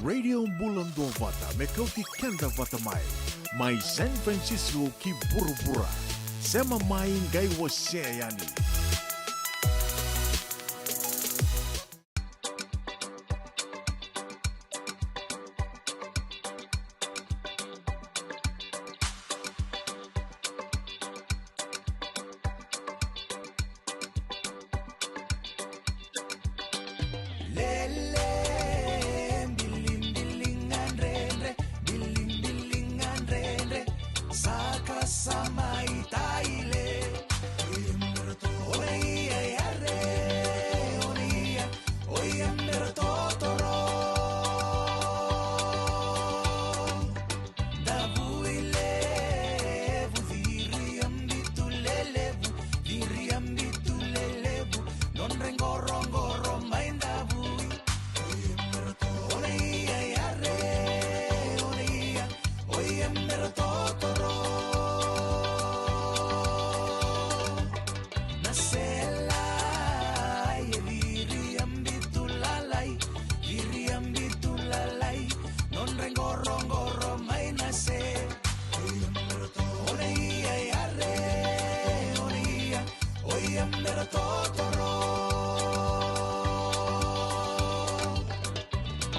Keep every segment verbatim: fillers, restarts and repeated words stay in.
Radio Bula Duavata me kauti keda vata mai, mai San Francisco ki vuravura. Sema mai, qai wasea yani. Lele, bilibiliga dredre, bilibiliga dredre, saka sa mai taile. Ona ia yare, ona ia, o ia mera totoro. Davui levu, ciri a bitu lelevu, ciri a bitu lelevu, nodra i qoroqoro mai davui. Ona ia yare, ona ia, o ia mera totoro. Na sela e ciri a bitu lalai, ciri a bitu lalai, nodra i qoroqoro mai na se. Ona ia yare, ona ia, o ia mera totoro.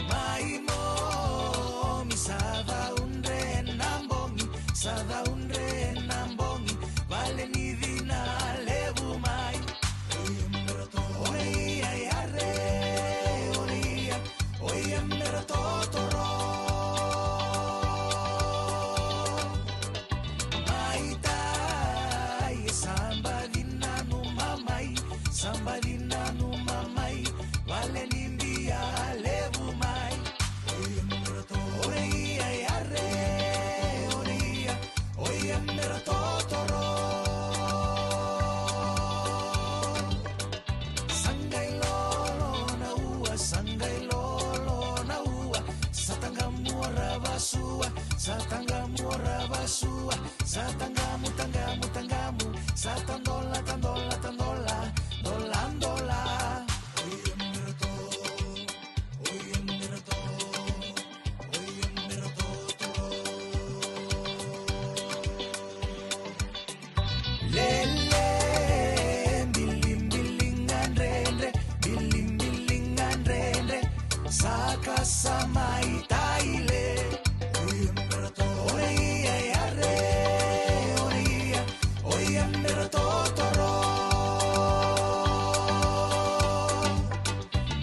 Mai momi sa caudre na bogi, sa caudre na bogi, vale ni cina levu mai. Ona ia yare, ona ia, o ia mera totoro. Mai tai, sa baci nanuma mai, sa baci nanuma mai, vale ni bia levu mai. Ona ia yare, ona ia, o ia mera totoro. Sa qai lolo na ua, sa qai lolo na ua, sa taqamu ra vasua, sa taqamu ra vasua, sa taqamu, taqamu, taqamu, sa tadola, tadola, tadola, dola, dola. Lele, bilibiliga dredre, bilibiliga dredre, saka sa mai taile. Ona ia yare, ona ia, o ia mera totoro.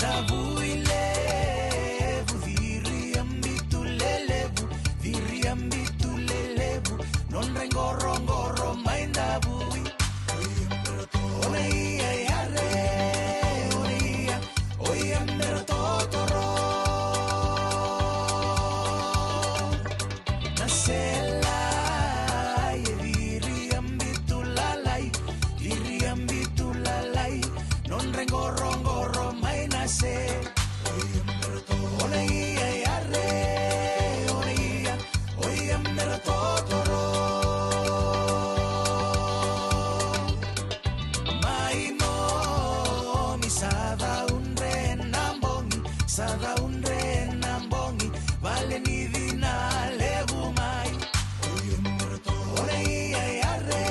Davui levu, ciri a bitu lelevu, ciri a bitu lelevu, nodra i qoroqoro mai davui. Ona ia yare, ona ia, o ia mera totoro. Na sela e ciri a bitu lalai, ciri a bitu lalai, nodra i qoroqoro mai na se. Ona ia yare, ona ia, o ia mera totoro. Mai momi sa caudre na bogi, sa caudre na bogi, vale ni cina levu mai. Ona ia yare,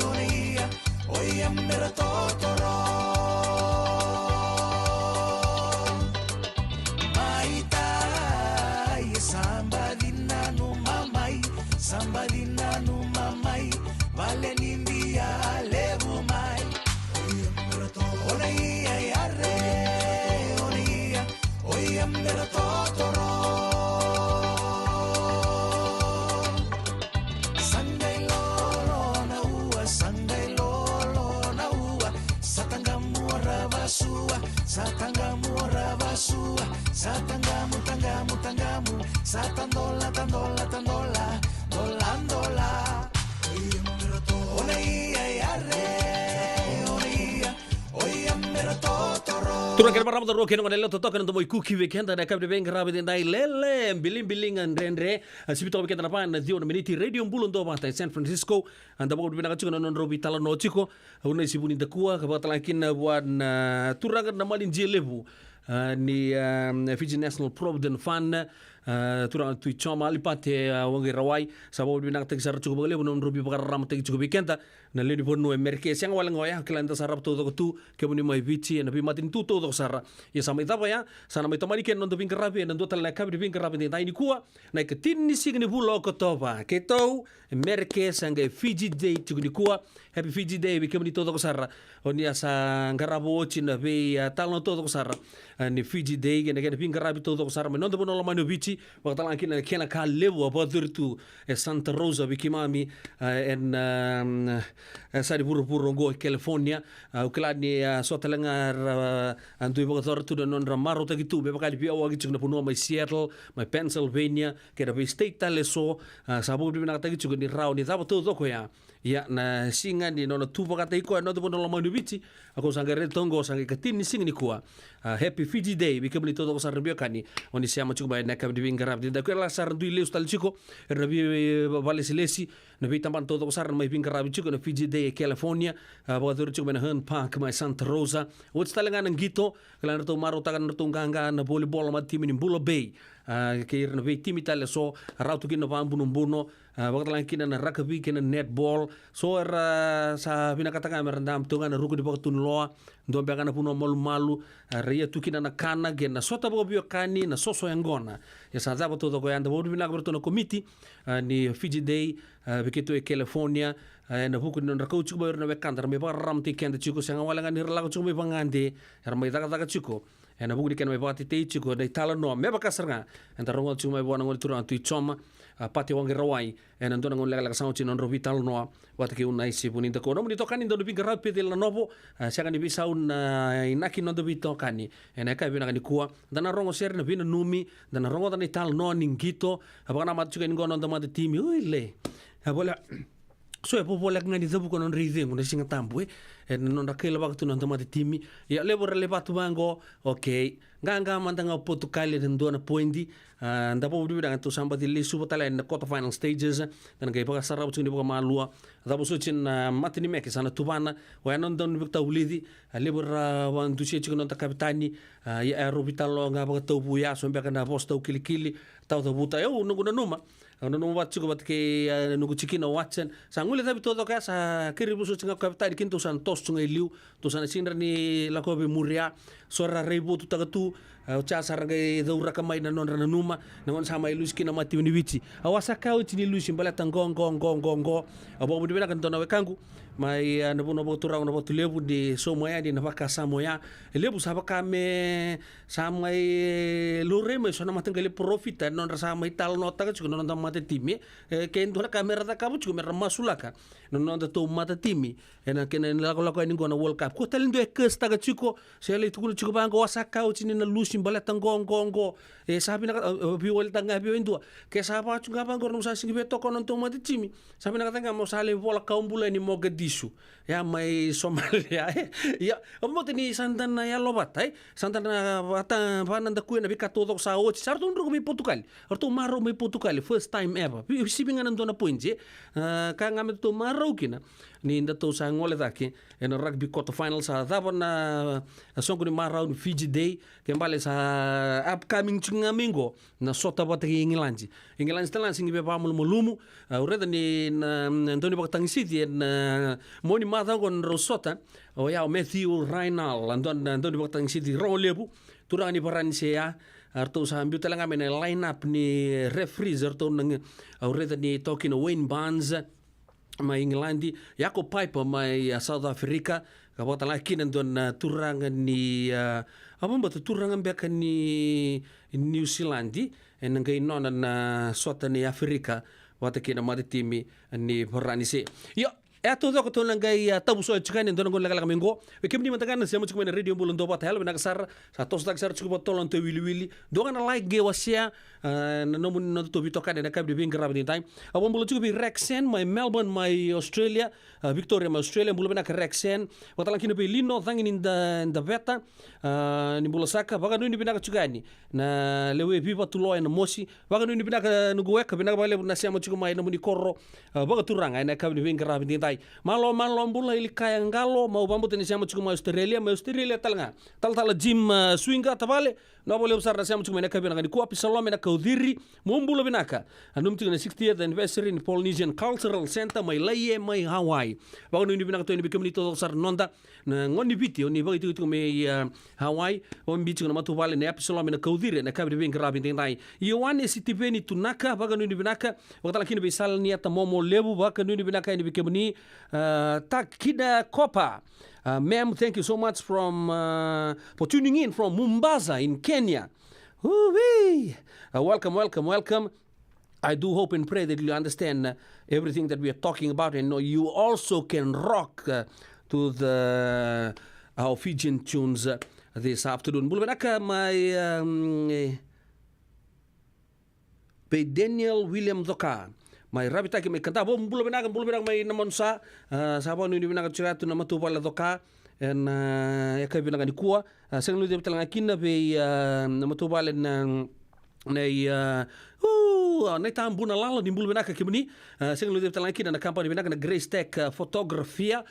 ona ia, o ia mera totoro. Mai tai, sa baci nanuma mai, sa baci nanuma mai, vale ni bia levu mai. Ona ia yare, ona ia, o ia mera totoro. Sa qai lolo na ua, sa qai lolo na ua, sa taqamu ra vasua, sa taqamu ra vasua, sa taqamu, taqamu, taqamu, sa tadola, tadola, tadola, dola, dola. Ona ia yare, ona ia, o ia mera totoro. Turaga kei na marama, cauravou kei na goneyalewa, totoka na domo i Kuki vei keda ena yakavi ni veiqaravi edaidai. Lele, bilibiliga dredre. A, sivi toka vei keda na va na ciwa na miniti. Radio Bula Duavata e San Francisco. A, da vakavinavinaka tiko na nodrau veitalanoa tiko. A, au na sivi ni dakua ka vakatalega kina vua na turaga na Malijialevu. a, ni, a, Fiji National Provident Fund, a, turaga Tui Joma Alipate, a, Waqairawai. Sa vakavinavinakataki sara tiko vakalevu na nodrau veivakararamataki tiko vei keda na lewe ni vanua e Merika. E sega wale ga oya, kila ni da sa raba taucoko tu, kemuni mai Viti, ena veimatanitu taucoko sara. Ia sa mai cava ya, sa na mai tomani kina na noda veiqaravi ena dua tale na yakavi ni veiqaravi edaidai nikua, na ikatini ni siga ni vula o Okotova. Keitou e Merika, sa qai Fiji Day tiko nikua. Happy Fiji Day vei kemuni taucoko sara. O ni a sa qarava oti na vei, a, talanoa taucoko sara, a, ni Fiji Day, kei na kena veiqaravi taucoko sara mai noda vanua lomani o Viti, vakatalega kina na kena ka levu a vakacuri tu e Santa Rosa vei keimami, a, ena, a, e, sa ni vuravura oqo e California. A, au kila ni, a, so tale ga era, a, dui vakayacora tu na nodra marautaki tu, me vaka ni veiyawaki tiko na vanua mai Seattle, mai Pennsylvania, kei na vei state tale eso, a, sa vakavinavinakataki tiko ni rawa ni cava taucoko ya. Ia, na siga ni nona tu vakataki koya na noda vanua lomani o Viti, a, ko sa qai raica tu oqo, sa qai ikatini ni siga nikua. A, happy Fiji Day vei kemuni taucoko sara na veiwekani o ni sema tiko mai ena yakavi ni veiqaravi edaidai. Koya la sara dui lesu tale tiko era na vei, vei, valesilesi, na veitabana taucoko sara na mai veiqaravi tiko na Fiji Day e California, a, vakayacori tiko mai na Hearn Park mai Santa Rosa. Oti tale ga na qito, kila na ratou marautaka na ratou qaqa na volleyball na matimi ni Bula Bay, a, kei ira na veitimi tale eso, a, rawa tu kina na vakabunobuno, a, vakatalega kina na rakavi kei na netball. So era sa vinakata ga me ra dabe tu ga na ruku ni vakatunuloa, dua beka na vanua malumalu, a, ra ia tu kina na kana kei na sota vakaveiwekani, na soso yaqona. Ia sa cava taucoko ya, da vakavinavinaka vei ratou na komiti, a, ni Fiji Day, a, vei keitou e California, a, ena vuku ni nodra kau tiko mai o ira na wekada, ra mai vakararamataki keda tiko, sega wale ga ni ra lako tiko mai vagade, era mai cakacaka tiko. Ena vuku ni kena mai vakatetei tiko na italanoa, me vaka sara ga eda rogoca tiko mai vua na gone turaga Tui Joma, a, Pate Waqairawai, ena dua na gauna lekaleka sa oti na nodrau veitalanoa vata kei Unaisi Vunidakau. Nomuni itokani, dau na veiqaravi Peceli Nanovo, a, sega ni veisau na inaki ni noda veitokani ena yakavi vinaka nikua. Da na rogo sere na veinanumi, da na rogoca na italanoa ni qito, a, vakanamata tiko yani qo na noda matatimi, ui le. A, voleka, so e vo voleka ga ni cavuka na nodra icegu na Siga Tabu, e, ena nodra kailavaka tu na noda matatimi. Ia, levu era levatu vaqo, okay. Qaqa mada ga o Potukali ena dua na poidi, a, da vakavinavinaka, tou sa baci lesuva tale yani na quarter final stages, da na qai vakasarava tiko ni vakamalua. Cava soti na mata ni meke sa na tuvana, oya na noda daunivakatavulici, a, levu era vakadusia tiko na noda kavetani, a, ia, e, rau veitalanoa ga vakatauvuya, so beka na vosa taukilikili, taucavuta. Au noqu nanuma, au nanuma vata tiko vata kei, a, noqu tikina o Watson. Sa guilecavi taucoko ya, sa keri vusoti ga o kavetani, kina tou sa na toso tu ga i liu, tou sa na sega ni lako vei muria. So ra raivotutaka tu, a, oti ya sa ra qai cauraka mai na nodra nanuma, na gauna sa mai lusi kina na mata ni Viti. Au a sa kaya oti ni lusi baleta qo, qo, qo, qo, qo. Au vakavinavinaka ni dua na wekaqu mai, a, na vanua vakaturaga na Vatulevu ni sauma yani na vakasama oya. E levu sa vaka me sa mai, e, laurai mai so na mataqali parofita, e, nodra sa mai talanoataka tiko na noda matatimi, e, ke dua na ka me ra cakava tiko me ra masulaka na nodatou matatimi ena kena ilakolako yani qo na World Cup. Ko tale dua e curse-taka tiko, se lai tukuna tiko vaqo, au a sa kaya oti ni na lusi baleta qo, qo, qo. E sa vinaka, e, e, veiwalitaka ga vei au e dua. Ke sa vaka tu ga vaqo, nomu sa sega ni veitokona na nodatou matatimi, sa vinakata ga mo sa lai vola kawa bula yani Mogadishu, ya mai Somalia, e. Ia, au vakabauta ni sa da na yalovata, e. Sa da na vata, vanadakuya na veika taucoko sa oti. Sa ratou druka mai Potukali. Ratou marau mai Potukali, first time ever. Vei, sivi ga na dua na poidi, e. A, ka ga me ratou marau kina ni datou sa gole cake ena rugby quarter final, sa cava na, a, soqo ni marau ni Fiji Day, ke bale sa upcoming tiko ga mai qo na sota vata kei Igiladi. Igiladi tale ga sega ni veivakamalumalumu, a, au raica ni na, na daunivakatagisici ena, a, mua ni macawa qo na nodrau sota, oya o Matthew Raynal, a, dua na daunivakatagisici rogo levu, turaga ni Varanise ya, a, ratou sa biu tale ga mai na line-up ni referees, a, ratou na, au raica ni toka kina o Wayne Barnes mai Igiladi, Jacob Piper mai, a, South Africa, ka vakatalega kina dua na turaga ni, a, a vakabauta turaga beka ni New Zealand, ena qai nona na sota ni Africa vata kei na matatimi ni Varanise. Ia, e a taucoko tou na qai, a, tavusoya tiko yani ena dua na gauna lekaleka mai qo. Vei kemuni mada ga na sema tiko mai na Radio Bula Duavata, yalovinaka sara. Sa tosotaki sara tiko vakatotolo na nodatou iwiliwili. Dua ga na like qai wasea, a, na nomuni, nodatou veitokani ena yakavi ni veiqaravi edaidai. Au vakabula tiko vei Rexen mai Melbourne mai Australia, a, Victoria mai Australia. Bula vinaka Rexen. Vakatalega kina vei Lino Cagi ni Da, Daveta, a, ni bula saka. Vakanuinui vinaka tiko yani na lewe i Vivatuloa ena mosi. Vakanuinui vinaka noqu weka, vinaka vakalevu na sema tiko mai na nomuni koro, a, vakaturaga ena yakavi ni veiqaravi edaidai. Malo, malo, bula, Ilikaya Qalo, mau vakabauta ni sema tiko mai Australia, mai Australia tale ga. Talatala Jim, uh, Suiqa, tavale, naka vakalevu sara na sema tiko mai na yakavi vinaka nikua. Apisalome Nakauciri, mo bula vinaka. Nanumi tiko na sixtieth anniversary ni Polynesian Cultural Centre mai Laie mai Hawaii. Vakanuinui vinaka tu yani vei kemuni taucoko sara na noda na gone ni Viti, o ni vakaitikotiko mai, uh, Hawaii, o ni biuti tiko na matavuvale nei Apisalome Nakauciri ena yakavi ni veiqaravi edaidai. Ioane Sitiveni Tunaka, vakanuinui vinaka. Vakatalega kina vei Salaniata Momolevu, vakanuinui vinaka yani vei kemuni. Uh, Takina Kopa. Uh, ma'am, thank you so much from, uh, for tuning in from Mombasa in Kenya. Woo-wee. Uh, welcome, welcome, welcome. I do hope and pray that you understand, uh, everything that we are talking about, and know you also can rock, uh, to the, our Fijian tunes, uh, this afternoon. Bula vinaka mai, um, eh, vei Daniel William Coka mai Ravitaki mai Kadavo. Bula vinaka, bula vinaka mai Namanusa. Uh, sa vakanuinui vinaka tu ya tu na matavuvale Coka ena, uh, yakavi vinaka nikua. Uh, sega ni luve tale ga kina vei, uh, na matavuvale na, na i, uh, uh, na i Tabunalala, ni bula vinaka kemuni. Uh, sega ni luve tale ga kina na kabani vinaka na Grace Tech, uh, Photography, uh,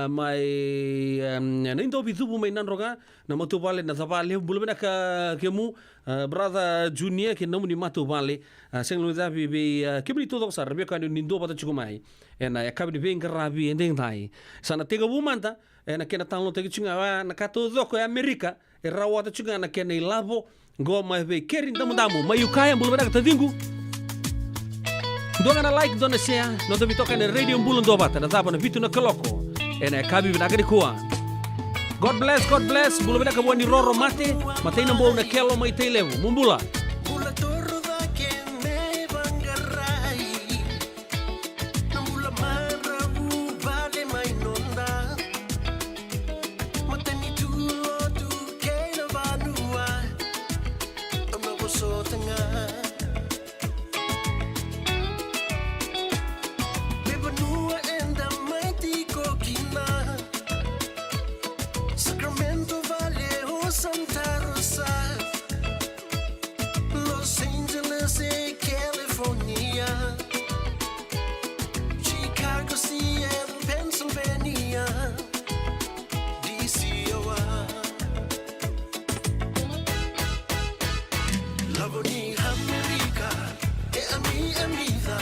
mai, um, na i Dovicuvu mai Nadroga, na matavuvale na Cavalevu, bula vinaka kemu, uh, brother Junior kei na nomuni matavuvale. Uh, sega ni luve vei, uh, kemuni taucoko sara, vei kemuni ni duavata tiko mai ena yakavi ni veiqaravi edaidai. Sa na tekivu mada ena kena talanoataki tiko ga, a, na ka taucoko e Amerika, e rawata tiko ga na kena ilavo. Qo mai vei Keri Damudamu mai Ukiah, bula vinaka taciqu. Dua ga na like, dua na share, noda veitokani na Radio Bula Duavata, na cava na vitu na kaloko ena yakavi vinaka nikua. God bless, God bless, bula vinaka vua ni Roro Mate, Matai Nabou, Nakelo mai Tailevu, mo bula. Bula toro cake me vaqarai. Na bula maravu vale mai noda. Matanitu, lotu kei na vanua. Au na vosota ga. Me vanua eda mai tiko kina. Sacramento, Vallejo, Santa Rosa. Los Angeles e California, Chicago, Seattle, Pennsylvania, D C, Iowa. Lavo ni Amerika e ami, ami ca.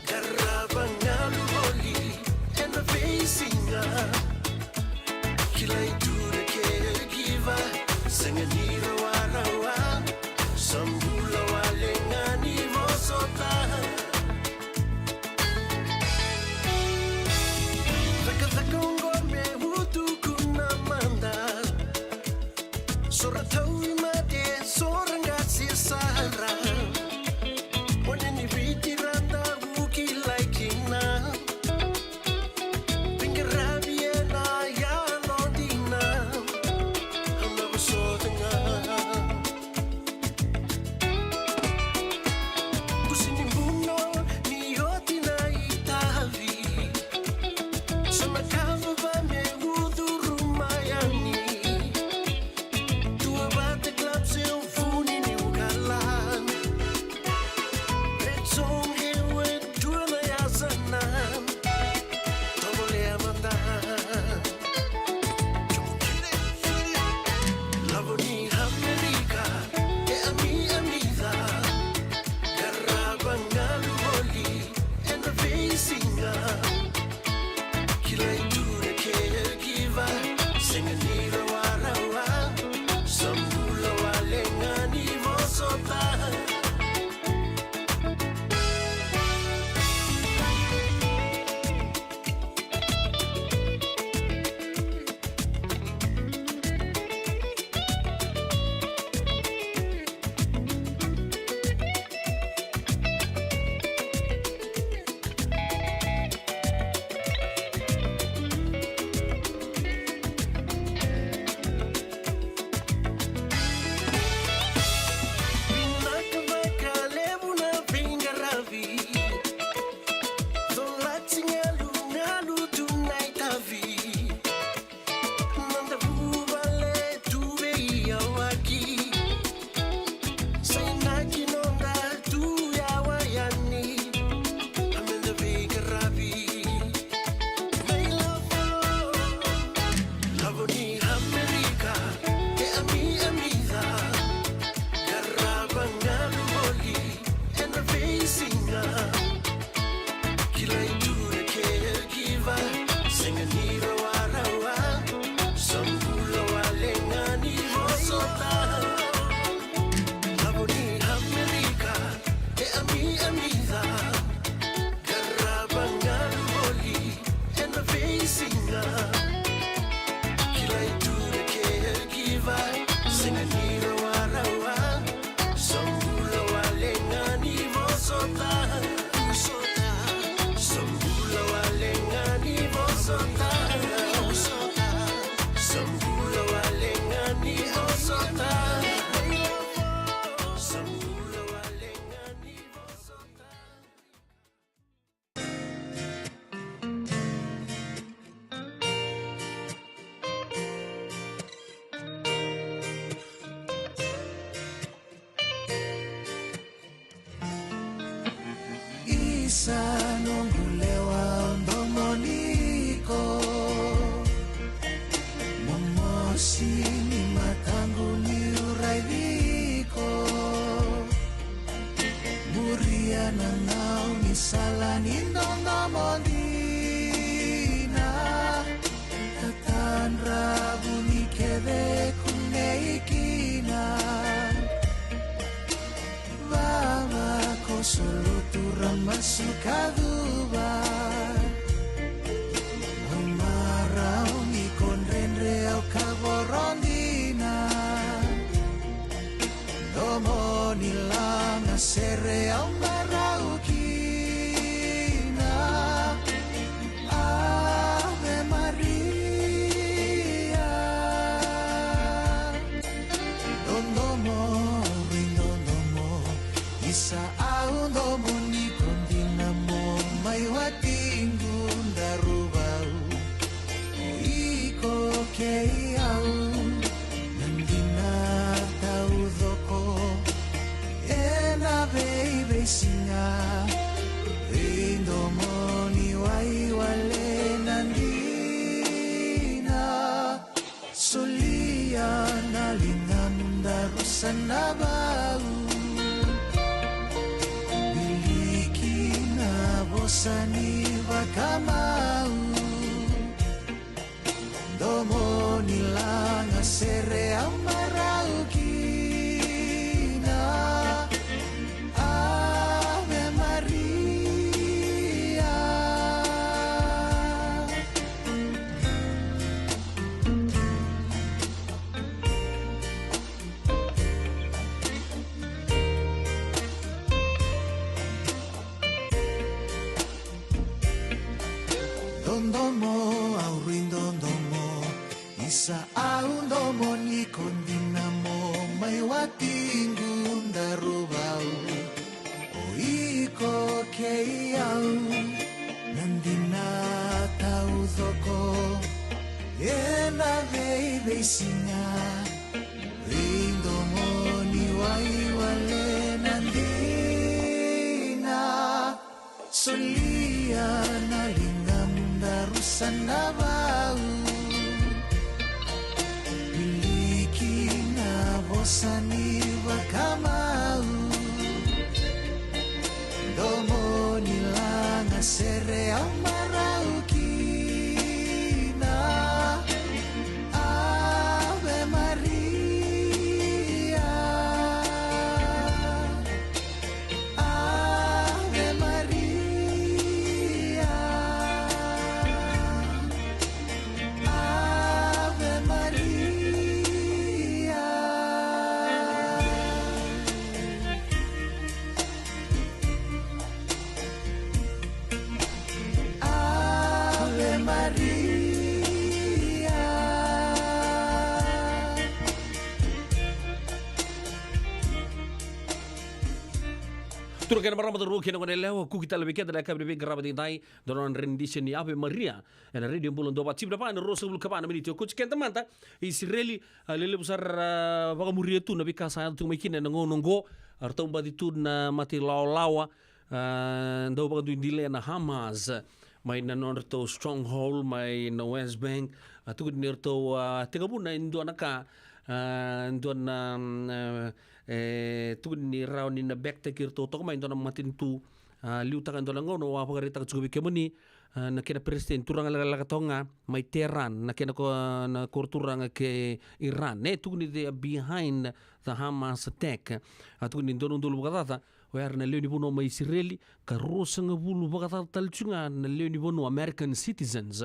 Qarava galu voli ena veisiga. Kilai tu na caregiver, sega ni rawarawa. Sa bula wale ga ni vosota. Cakacaka oqo me utuku na mada. So ra tauvimate, so ra qase sara. Gone ni Viti ra tavu kilai kina. Veiqaravi ena yalo dina. Au na vosota ga. Kusi ni buno ni oti na itavi. So na kava me ucuru mai yani. Duavata club se vuni ni ukala. Sa noqu lewa au domoni iko. Momosi ni mataqu niu raici iko. Muria na gau ni sala ni dodomo dina. Tatadra vuni kece kunei kina. Vava ko solotu ra masu ka cuva. Au marau ni ko dredre au ka voro dina. Domo ni laga sere au marau kina. Ave Maria. Dodomo, rui dodomo, isa au domoni iko dina mo mai watiqu daruvau. O iko kei au, na dina taucoko, ena veiveisiga, veidomoni waiwale na dina. Solia na ligamu daru sa na vau. Wiliki na vosa ni vakamau. Domo ni laga sere au marau kina. Ave Maria. Dodomo, au rui dodomo, isa au domoni iko dina mo mai watiqu daruvau. O iko kei au, na dina taucoko, ena veiveisiga, veidomoni waiwale na dina. Solia na ligamu daru sa na vau. Wiliki na vosa ni vakamau. Domo ni laga sere au marau kina. Ave Maria. Ave Maria. Ave Maria. Ave Maria. Turaga kei na marama, cauravou kei na goneyalewa, kuki tale vei keda na yakavi ni veiqaravi edaidai, dua na rendition ni Ave Maria. Ena Radio Bula Duavata, tini na va, na ruasagavulu ka va na miniti. Oti keda mada i Isireli, a, lelevu sara, a, vakamuria tu na veika sa yaco tiko mai kina ena gauna oqo. A, ratou baci tu na mata ilawalawa, a, dau vakaduiduilai na Hamas mai na nodratou stronghold mai na West Bank. A, tukuni ni ratou, a, tekivuna e dua na ka, a, dua na, mm, e, e, tukuni ni rawa ni na backtake iratou toka mai e dua na matanitu, a, liutaka e dua na gauna. Au a vakaraitaka tiko vei kemuni, a, na kena peresitedi, turaga lekaleka toka ga mai Tehran, na kena ko, na koro turaga kei Iran, e tukuni they are behind the Hamas attack. A tukuni dua na udolu vakacaca o ira na lewe ni vanua mai Isireli, ka ruasagavulu vakacaca tale tiko ga na lewe ni vanua American citizens.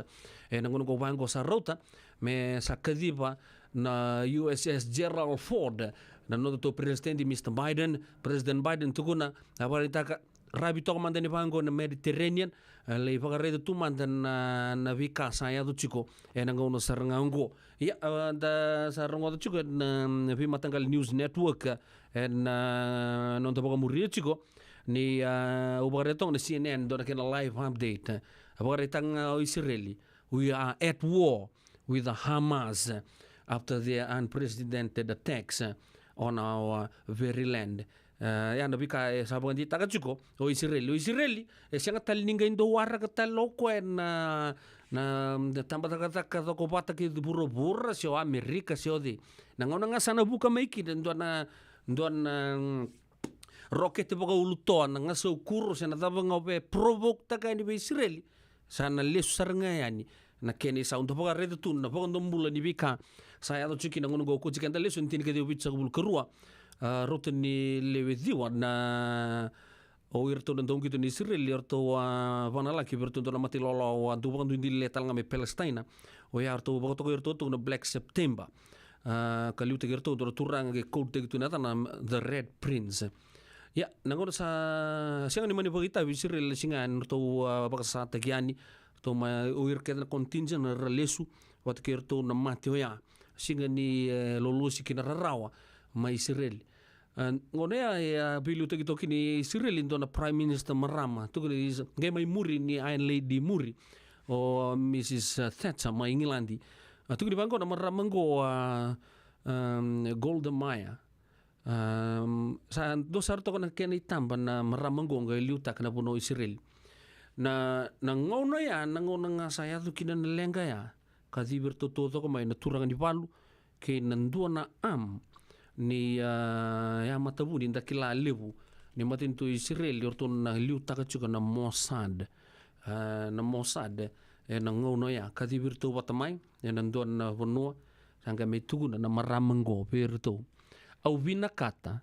Ena gauna oqo vaqo sa rauta me sa kaciva na U S S Gerald Ford na nodatou peresitedi Mister Biden. President Biden tukuna, a vakaraitaka, ravi toka mada ni vaqo na Mediterranean, e, lai vakaraica tu mada na, na veika sa yaco tiko ena gauna sara ga oqo. Ia, a, da sa rogoca tiko ena, mm, veimataqali news network, ena, a, noda vakamuria tiko ni, a, au vakaraica toka na C N N, dua na kena live update. A vakaraitaka ga o Isireli, "We are at war with Hamas after their unprecedented attacks on our very land." E, ia na veika e sa vakadeitaka tiko o Isireli. O Isireli e sega tale ni qai dau waraka tale o koya na, na, na tabacakacaka cokovata kei vuravura, se o Amerika, se o cei. Na gauna ga sa na vuka mai kina e dua na, dua na, mm, rokete vakaulutoa, na gasau kuro se na cava ga o via provoke-taka yani vei Isireli, sa na lesu sara ga yani na kena isau. Da vakaraica tu na vakadomobula ni veika sa yaco tiko kina na gauna oqo. Oti keda lesu ena tinikaciwa vitusagavulu ka rua, a, rauta ni lewe ciwa na, o iratou na dauqito ni Isireli, eratou a vakanalaki vei iratou dua na mata ilawalawa a dau vakaduiduilele tale ga mai Palestina. Oya eratou vakatokai iratou tu na Black September. A, ka liutaki iratou dua na turaga qai code-taki tu na yacana The Red Prince. Ia, na gauna sa sega ni mani vakaitavi Isireli, sega ni ratou, a, vakasasataki yani, ratou mai o ira kece na contingent era lesu vata kei iratou na mate oya. Sega ni, e, lolosi ki na rarawa mai Isireli. A, gauna ya e a veiliutaki toka kina i Isireli e dua na Prime Minister marama, tukuni, qai mai muri ni Iron Lady muri, o Mrs Thatcher mai Igiladi. A, tukuni vaqo na marama qo, a, a, Golda Meir. A, sa dua sara toka na kena itaba na marama qo qai liutaka na vanua o Isireli. Na, na gauna ya, na gauna ga sa yaco kina na leqa ya, kacivi iratou taucoko mai na turaga ni valu kei na dua na arm ni, a, yamatavuni da kila levu ni matanitu o Isireli, o ratou na liutaka tiko na Mossad. A, na Mossad, ena gauna oya, kacivi iratou vata mai ena dua na vanua, sa qai mai tukuna na marama qo vei iratou: Au vinakata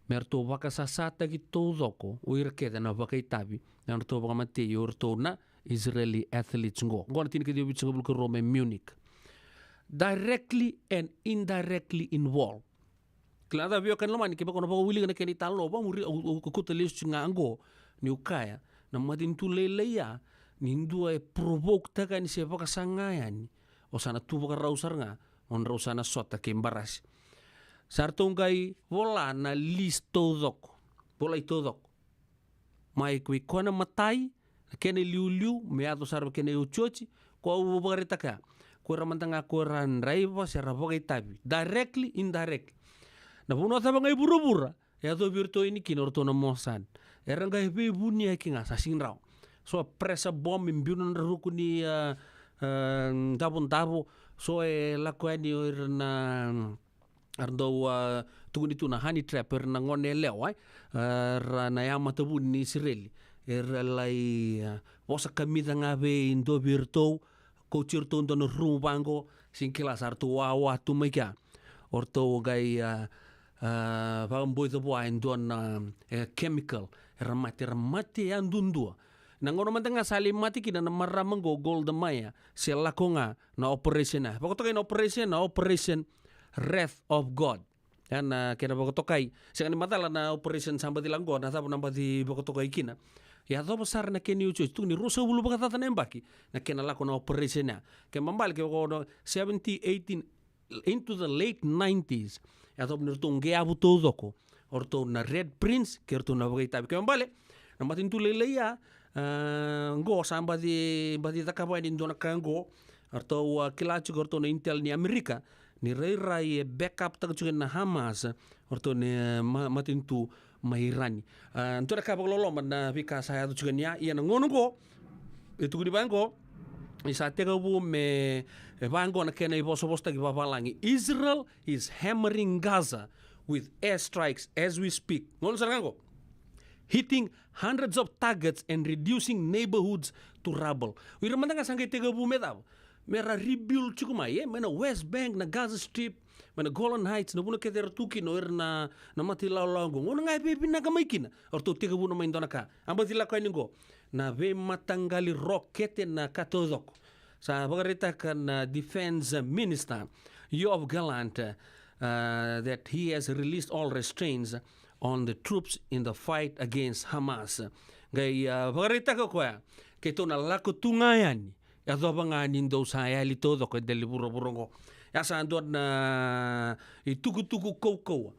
me ratou vakasasataki taucoko o ira kece na vakaitavi, na nodratou vakamatei o iratou na Israeli athletes qo. Qo na tinikaciwa vitusagavulu ka rua mai Munich. Directly and indirectly involved. Kila na cava, veiwekani lomani, kevaka o na vakawilika na kena italanoa vakamuri, au, au, au kauta lesu tiko ga qo, niu kaya, na matanitu lailai ya, ni dua e provoke-taka yani se vakasaga yani, o sa na tu vakarau sara ga, o drau sa na sota kei barasi. Sa ratou qai vola na list taucoko, volai taucoko. Mai vei koya na imatai, na kena iliuliu, me yaco sara vei kena iotioti, ko au vakaraitaka ya. Ko ira mada ga ko ira draiva se ra vakaitavi, directly, indirectly. Na vanua cava ga i vuravura e yacovi iratou yani kina o ratou na Mossad, era qai veivuniyaki ga, sa sega ni rawa. So pressure bomb, e biu na nodra ruku ni, a, a, davodavo, so e lako yani o ira na, a, ra dau, a, tukuni tu na honey trap, era na gone yalewa, e? A, ra na yamatavuni ni Isireli. Era lai, a, vosa kamica ga vei dua vei iratou, kauti iratou dua na rumu vaqo, sega ni kila, sa ratou wawa tu mai kea. O ratou qai, a, a, vakaboica vua e dua na, e, chemical, era mate, era mate yadudua. Na gauna mada ga sa lai mate kina na marama qo, Golda Meir, se lako ga na operation ya. Vakatokai na operation na Operation Wrath of God. Ya na kena vakatokai. Sega ni macala na operation sa baci lako qo, na cava na baci vakatokai kina. Yacova sara na kena iotioti, tukuni ruasagavulu vakacaca na yabaki na kena lako na operation ya. Kena ibalebale, ke o na seventy, eighteen, into the late nineties. Yacova ni ratou qeavu taucoko o ratou na Red Prince kei ratou na vakaitavi. Kena ibalebale, na matanitu lailai ya, a, qo sa baci, baci cakava yani e dua na ka qo. Ratou, a, kila tiko o ratou na intel ni Amerika ni rairai e back up-taka tiko na Hamas, o ratou na, e, ma-, matanitu mai Irani. A, dua na ka vakaloloma na veika sa yaco tiko yani ya, ia na gauna qo, e tukuni vaqo, ni sa tekivu me, e, vaqo na kena ivosavosataki vavalagi: Israel is hammering Gaza with airstrikes as we speak. Gauna sara ga qo, hitting hundreds of targets and reducing neighborhoods to rubble. O ira mada ga sa qai tekivu me cava? Me ra rebuild tiko mai, e? Mai na West Bank, na Gaza Strip, mai na Golan Heights, na vanua kece era tu kina o ira na, na mata ilawalawa qo. Gauna ga e veivinaka mai kina, o ratou tekivuna mai e dua na ka. A baci lako yani qo na veimataqali rokete, na ka taucoko. Sa vakaraitaka na Defense Minister Yoav Gallant, uh, that he has released all restraints on the troops in the fight against Hamas. Qai, uh, vakaraitaka o koya, keitou na lako tu ga yani, yacova ga ni dou sa yali taucoko e dela ni vuravura oqo. Ya sa dua na itukutuku kaukauwa.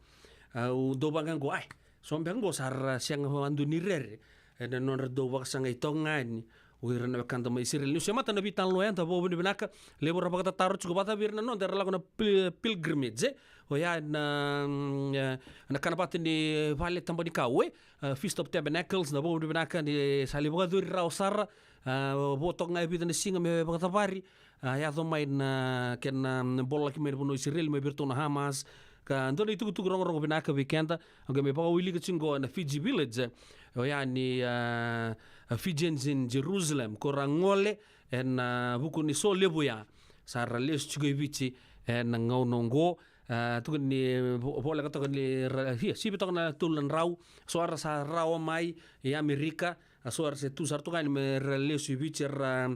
Au dau vaqo, ai, so beka qo sa ra sega vakadua ni rere ena nodra dau vakasagai toka ga yani o ira na wekada mai Isireli. Niu semata na veitalanoa ya, da vakavinavinaka. Levu era vakatataro tiko, vata vei ira na noda era lako na pil-, pilgrimage, e? Oya na, mm, eh, na kana vata ni vale tabanikau, e, eh, Feast of Tabernacles, na vakavinavinaka ni sa lai vakayacori rawa sara, eh, vo toka ga e vica na siga me vakacavari, a yaco mai na kena, mm, bololaki mai na vanua o Isireli mai vei iratou na Hamas. Ka dua na itukutuku rogorogo vinaka vei keda, o qai mai vakawilika tiko qo na Fiji Village, oya ni, ah, Fijians in Jerusalem, ko ra gole ena, ah, vuku ni so levu ya sa ra lesu tiko i Viti ena gauna oqo. Ah, tukuni ni vo-, voleka toka ni ra, ia, sivi toka na tolu na drau, so era sa rawa mai i Amerika, a so era se tu sara tu ga yani me ra lesu i Viti, era,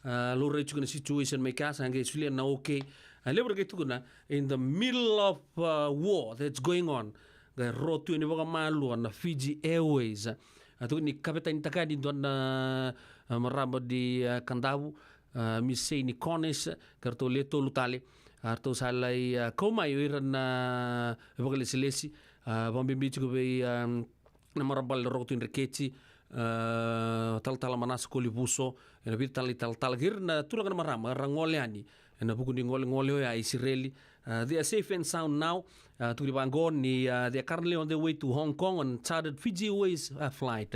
ah, laurai tiko na situation mai kea, sa qai solia na okay. A levu era qai tukuna, in the middle of, ah, war that's going on, qai ro tu yani vakamalua na Fiji Airways. A tukuni ni kavetanitaka yani dua na, ah, marama ni, ah, Kadavu, ah, Miss Seini Conis, ka ratou le tolu tale. A ratou sa lai, ah, kau mai o ira na vakalesilesi, ah, vakabibi tiko vei, ah, na marama bale na Roko Tui Dreketi, ah, Talatala Manasa Kolivuso, ena vica tale na italatala, kei ira na turaga na marama era gole yani ena vuku ni golegole oya i Isireli. Ah, they are safe and sound now. Ah, tukuni vaqo ni, ah, they are currently on their way to Hong Kong on chartered Fiji Airways, ah, flight.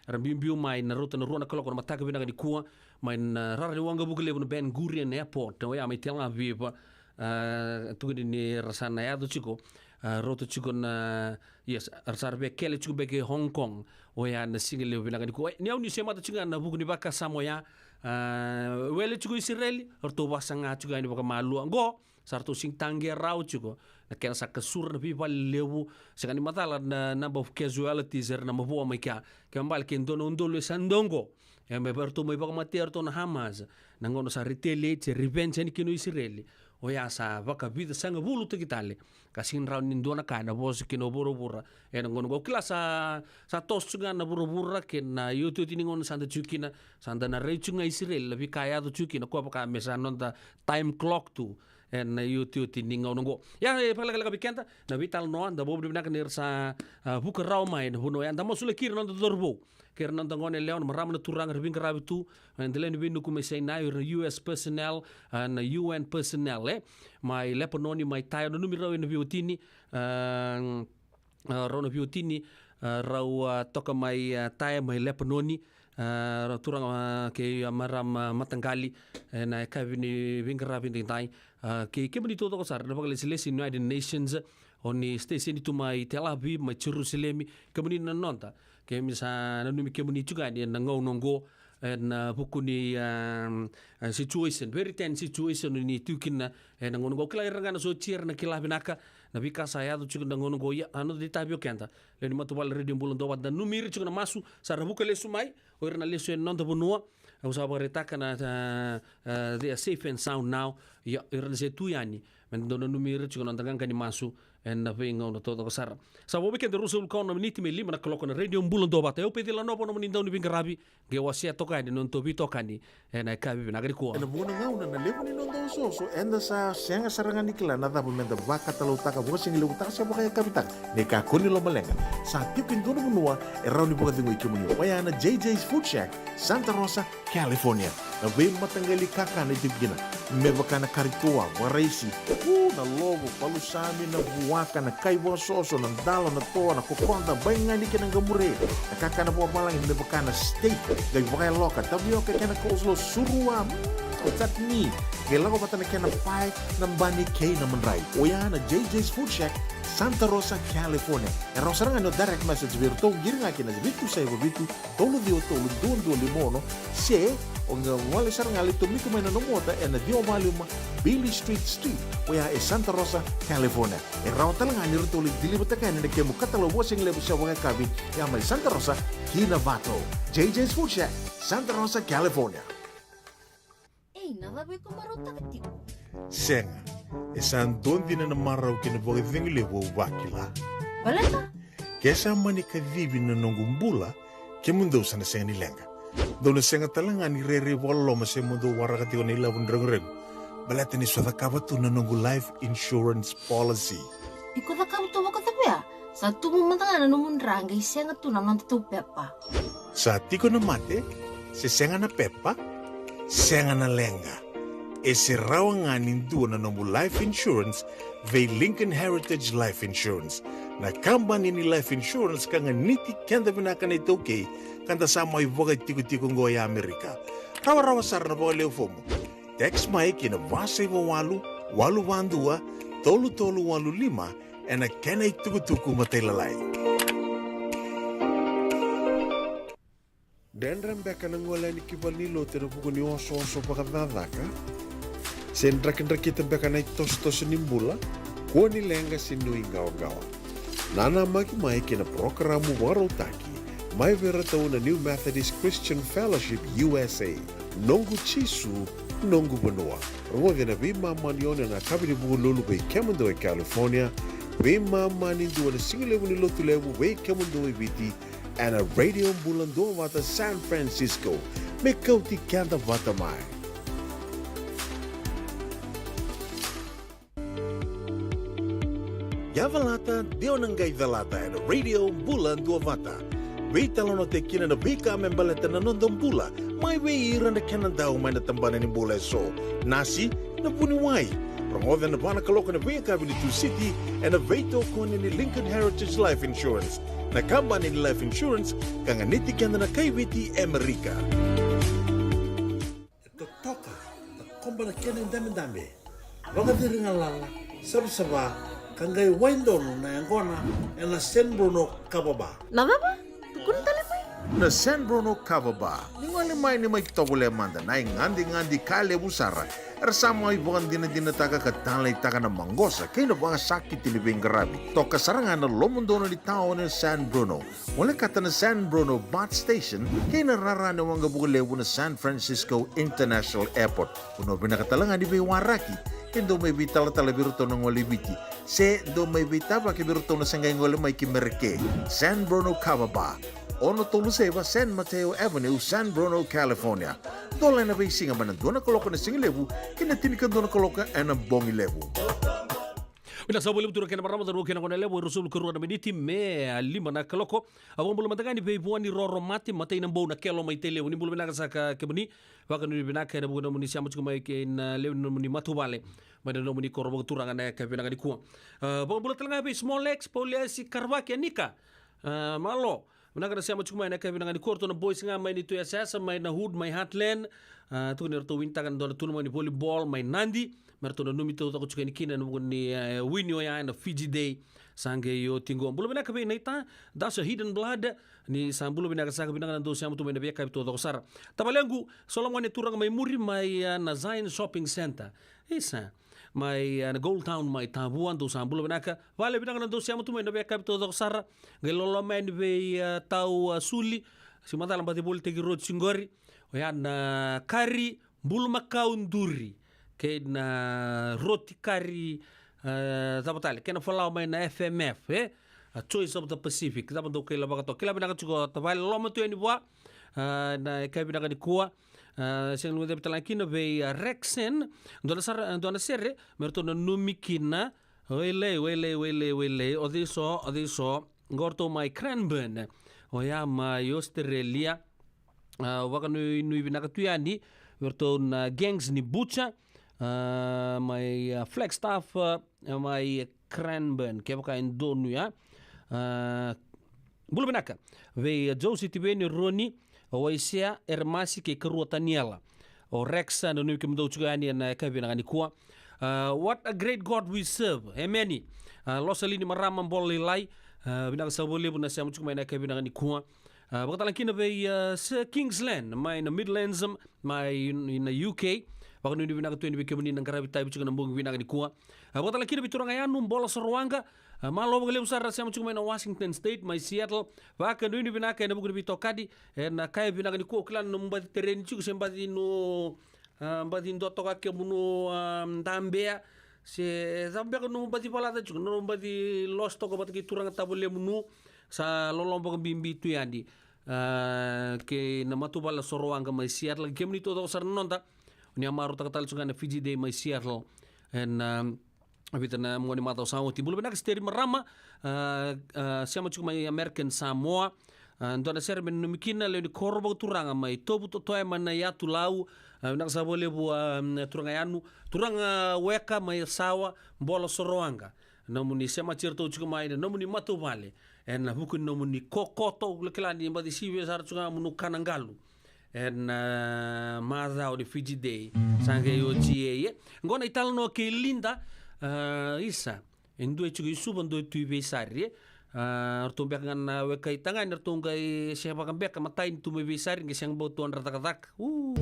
Era biubiu mai na rauta na rua na kaloko na mataka vinaka nikua mai na rara ni waqavuka levu na Ben Gurion Airport, oya mai Tel Aviv. Ah, tukuni ni ra sa na yaco tiko, ah, rauta tiko na, yes, ra sa ra via kele tiko beka i Hong Kong, oya na siga levu vinaka nikua. Ni au ni semata tiko ga na vuku ni vakasama oya, ah, wele tiko i Isireli, ratou vasaga tiko yani vakamalua. Qo sa ratou sega ni taqea rawa tiko na kena sa kasura na veivale levu, sega ni macala na number of casualties era na mavoa mai kea. Kena ibalebale ke dua na udolu e sa dau qo, e me ratou mai vakamatea ratou na Hamas, na gauna sa retaliate, se revenge yani kina o Isireli, oya sa vakavica sagavulu taki tale. Ka sega ni rawa ni dua na ka ena vosa kina o vuravura ena gauna qo. Au kila sa, sa toso tiko ga na vuravura kei na iotioti ni gauna sa da tiko kina, sa da na rai tiko ga i Isireli na veika e yaco tiko kina, koya vaka me sa noda time clock tu ena iotioti ni gauna qo. Ia, e vakalekaleka vei keda na veitalanoa, da vakavinavinaka ni ra sa, ah, vuka rawa mai na vanua ya. Da masulaki ira na noda cauravou kei ira na noda gone yalewa, na marama, na turaga era veiqaravi tu ena dela ni veinuku mai Sinai, ira na U S personnel, ah, na U N personnel, e, mai Lepanoni, mai Taia, nanumi rau ena veiwatini, ah, ah, rau na veiwatini, ah, rau, ah, toka mai, ah, Taia, mai Lepanoni, ah, rau turaga, ah, kei, ah, marama, ah, mataqali ena yakavi ni veiqaravi edaidai. Ah, kei kemuni taucoko sara na vakalesilesi ni United Nations, o ni station tu mai Tel Aviv, mai Jerusalemi, kemuni na noda, keimami sa nanumi kemuni tiko yani ena gauna oqo, ena vuku ni, ah, ah, situation, very tense situation ni tu kina ena gauna oqo. Au kila ira ga na sotia era na kila vinaka na veika sa yaco tiko ena gauna oqo. Ia, na noda itavi o keda lewe ni matavuvale Radio Bula Duavata, nanumi ira tiko na masu sa ra vuka lesu mai, o ira na lesu ena noda vanua. Au sa vakaraitaka na, ah, ah, they are safe and sound now. Ia, ira na se tu yani, me da dau nanumi ira tiko na noda qaqa ni masu ena veigauna taucoko sara. Sa vo vei keda ruasagavulu ka ono na miniti me lima na kaloko na Radio Bula Duavata. Au Pecila Novo, nomuni dau ni veiqaravi, qai wasea toka yani na nodatou veitokani ena yakavi vinaka nikua. Ena vuqa na gauna na levu ni noda osooso, eda sa sega sara ga ni kila na cava me da vakatalautaka, vakasigalevu taka se vakayakavi taka. Ni kakua ni lomaleqa, sa tiko e dua na vanua e rawa ni vakacegui kemuni, oya na J J's Food Shack, Santa Rosa, California. Na veimataqali kakana e tiko kina, me vaka na kari toa, vakaraisi, u, na lovo, palusami, na vuaka, na kai vakasoso, na dalo, na toa, na kokoda, baigani kei na qamure, na kakana vakavalagi me vaka na steak, qai vakayaloka, tavioka kei na coleslaw, surua, mm, chutney, qai lako vata na kena pae, na bani kei na madrai. Oya na J J's Food Shack, Santa Rosa, California. E rawa sara ga ni o direct message vei iratou, qiri ga ki na vitu saiva vitu, tolu ciwa tolu, dua dua lima ono, se o qai gole sara ga, lai tomika mai na nomu ota ena ciwa va lima Beale Street Suite, oya e Santa Rosa, California. E rawa tale ga ni ratou lai deliver-taka yani na kemu katalau vakasigalevu se vakayakavi, ya mai Santa Rosa ki Novato. J J's Food Shack, Santa Rosa, California. Ei, na cava iko marautaka tiko? Sega, e sa dua dina na marau kei na vakacegu levu au vakila. Baleta? Ke sa mani kacivi na noqu bula, kemudou sa na sega ni leqa. Dou na sega tale ga ni rairai vakaloloma se mo dou waraka tiko na ilavo ni reguregu. Baleta ni sa cakava tu na noqu life insurance policy. Iko cakava tu vakacava ya? Sa tubu mada ga na nomu dra qai sega tu na nodatou pepa. Sa tiko na mate, se sega na pepa, sega na leqa. E se rawa ga ni dua na nomu life insurance Vei Lincoln Heritage Life Insurance, na kabani ni life insurance ka ganiti keda vinaka na iTaukei, ka da sa mai vakaitikotiko oqo e Amerika. Rawarawa sara na vakalewe fomu. Text mai ki na va saiva walu, walu va dua, tolu tolu walu lima, ena kena itukutuku matailalai. Dredre beka na gole yani ki valenilotu ena vuku ni osooso vakacakacaka? Se drakidrakita beka na itosotoso ni bula? Kua ni leqa se nuiqawaqawa. Nanamaki mai kei na parokaramu vakarautaki mai vei iratou na New Methodist Christian Fellowship U S A, Noqu Jisu, Noqu Vanua. Rogoci ena veimama ni ono ena yakavi ni Vukelulu vei kemudou e California, veimama ni dua ena sigalevu ni Lotulevu vei kemudou e Viti, ena Radio Bula Duavata San Francisco. Me kauti keda vata mai. Yavalata, de o na qai calata ena Radio Bula Duavata. Veitalanoataki kina na veika me baleta na noda bula, mai vei ira na kena dau mai na tabana ni bula eso, nasi, na vuniwai. Rogoca ena va na kaloko ena veiyakavi ni Tusiti ena veitokoni ni Lincoln Heritage Life Insurance, na kabani ni life insurance ka ganiti keda na kai Viti e Amerika. E totoka na koba na kena idabedabe, vakaciri galala, savasava, ka qai wai donu na yaqona ena San Bruno Kava Bar. Na cava? Tukuna tale mai. Na San Bruno Kava Bar. Ni gole mai, ni mai tovolea mada na igadigadi ka levu sara. Era sa mai vakadinadinataka ka taleitaka na maqosa kei na vakasakiti ni veiqaravi. Toka sara ga na lomodonu ni taoni o San Bruno. Volekata na San Bruno BART Station kei na rara ni waqavuka levu na San Francisco International Airport. Vanua vinaka tale ga ni veiwaraki. Ke dou mai veitalatala vei iratou na gole i Viti, se dou mai veitavaki vei iratou na se qai gole mai ki Mereke. San Bruno Kava Bar, ono tolu saiva San Mateo Avenue, San Bruno, California. Dola ena veisiga mai na dua na kaloko ena sigalevu ki na tinikadua na kaloko ena bogi levu. Vinaka sa vakalevu, turaga kei na marama, cauravou kei na goneyalevu, e ruasagavulu ka rua na miniti me a lima na kaloko. Au vakabula mada ga yani vei Vuaniroro Mate, Matei Nabou, na Kelo mai Tailevu. Ni bula vinaka saka kemuni. Vakanuinui vinaka ena vuku ni nomuni sema tiko mai kei na lewe ni nomuni matavuvale mai na nomuni koro vakaturaga ena yakavi vinaka nikua. A, vakabula tale ga vei Smolex, Pauliasi, Karavaki, Anika. A, malo. Vinaka na sema tiko mai ena yakavi vinaka nikua, o ratou na boys ga mai Nitui, Yasayasa, mai na Hood, mai Heartland. A, tukuni ratou winitaka na dua na tournament ni volleyball mai Nadi, me ratou nanumi taucoko tiko yani kina ena vuku ni, e, wini oya ena Fiji Day sa qai oti qo. Bula vinaka vei Naita, Dasha Hidden Blood, ni sa bula vinaka saka. Vinaka na dou sema tu mai ena veiyakavi taucoko sara. Tavalequ Solomone, turaga mai muri, mai, a, na Zion Shopping Centre. Isa. Mai, a, na Gold Town mai Tavua, dou sa bula vinaka. Vale, vinaka na dou sema tu mai ena veiyakavi taucoko sara. Qai loloma yani vei, a, Tau, a, Suli. Si macala baci volitaki roti qori. Oya na kari bulumakau duri kei na roti kari, a, cava tale, kei na falawa mai na F M F, e? A Choice of the Pacific. Cava dou kailavaka toka? Kila vinaka tiko tavale, loloma tu yani vua, a, ena yakavi vinaka nikua. A, sega ni guilecavi tale ga kina vei, a, Rexen, dua na sara, dua na sere me ratou nanumi kina. Wailei, wailei, wailei, wailei. O cei so, o cei so? Qo ratou mai Cranbourne, oya mai Australia. A, vakanuinui vinaka tu yani vei ratou na Gangs ni Butcher, a, mai, a, Flagstaff, a, mai Cranbourne, kevaka e donu ya. A, bula vinaka vei, a, Josie Tiveni, Roni, o Waisea, Eremasi kei Karua Taniela. O Rex, a, nanumi kemudou tiko yani ena yakavi vinaka nikua. A, what a great God we serve. Emeni. A, Losalini Marama, Bola Lailai. A, vinaka sa vakalevu na sema tiko mai ena yakavi vinaka nikua. A, vakatale kina vei, a, Sir Kingsland mai na Midlands, mai na U K. Vakanuinui vinaka tu yani vei kemuni na qaravi tavi tiko ena bogi vinaka nikua. A, vakatale kina vei turaga Yanu, Bola Sorowaqa. A, malo vakalevu sara, sema tiko mai na Washington State, mai Seattle. Vakanuinui vinaka ena vuku ni veitokani ena yakavi vinaka nikua. Au kila ni nomu baci tereni tiko se baci no, a, baci dua toka kemunu, a, dabea, se cava beka nomu baci valaca tiko, nomu baci losi toka vata kei turaga tavalemunu. Sa loloma vakabibi tu yani, a, kei na matavuvale Sorowaqa mai Seattle, kei kemuni taucoko sara na noda. Ni a marautaka tale tiko ga na Fiji Day mai Seattle ena, a, vica na mua ni macawa sa oti. Bula vinaka Steri Marama, a, a, sema tiko mai American Samoa. A, dua na sere me nanumi kina, lewe ni koro vakaturaga mai Tovu Totoya mai na Yatu Lau. A, vinaka sara vakalevu, a, turaga Yanu, turaga Weka mai Yasawa, Bola Sorowaqa. Nomuni semati iratou tiko mai na nomuni matavuvale ena vuku ni nomuni kokoto, au kila ni baci sivia sara tiko ga mo ni kana galu ena, a, macawa ni Fiji Day. Sa qai oti e, e. Qo na italanoa kei Linda, a, isa. E dua e tiko i Suva, dua e tu i Veisari, e. A, ratou beka ga na weka itagane, ratou qai se vaka beka matai ni tu mai Veisari, qai sega bau tu adra cakacaka. U.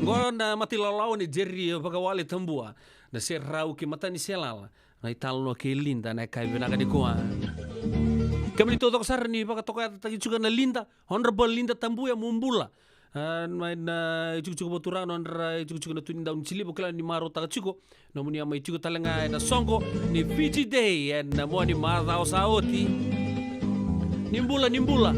Qo na mata ilawalawa ni Jerry Vakawale Tabua, na serau kei Mataniselala, na italanoa kei Linda, na yakavi vinaka nikua. Kemuni taucoko sara ni vakatokayatataki tiko na Linda, Honourable Linda Tabuya, mo bula. A, mai na itikotiko vakaturaga, nodra itikotiko na Tui ni Daunitiliva, kila ni marautaka tiko nomuni a mai tiko tale ga ena soqo ni Fiji Day ena mua ni macawa sa oti. Ni bula, ni bula.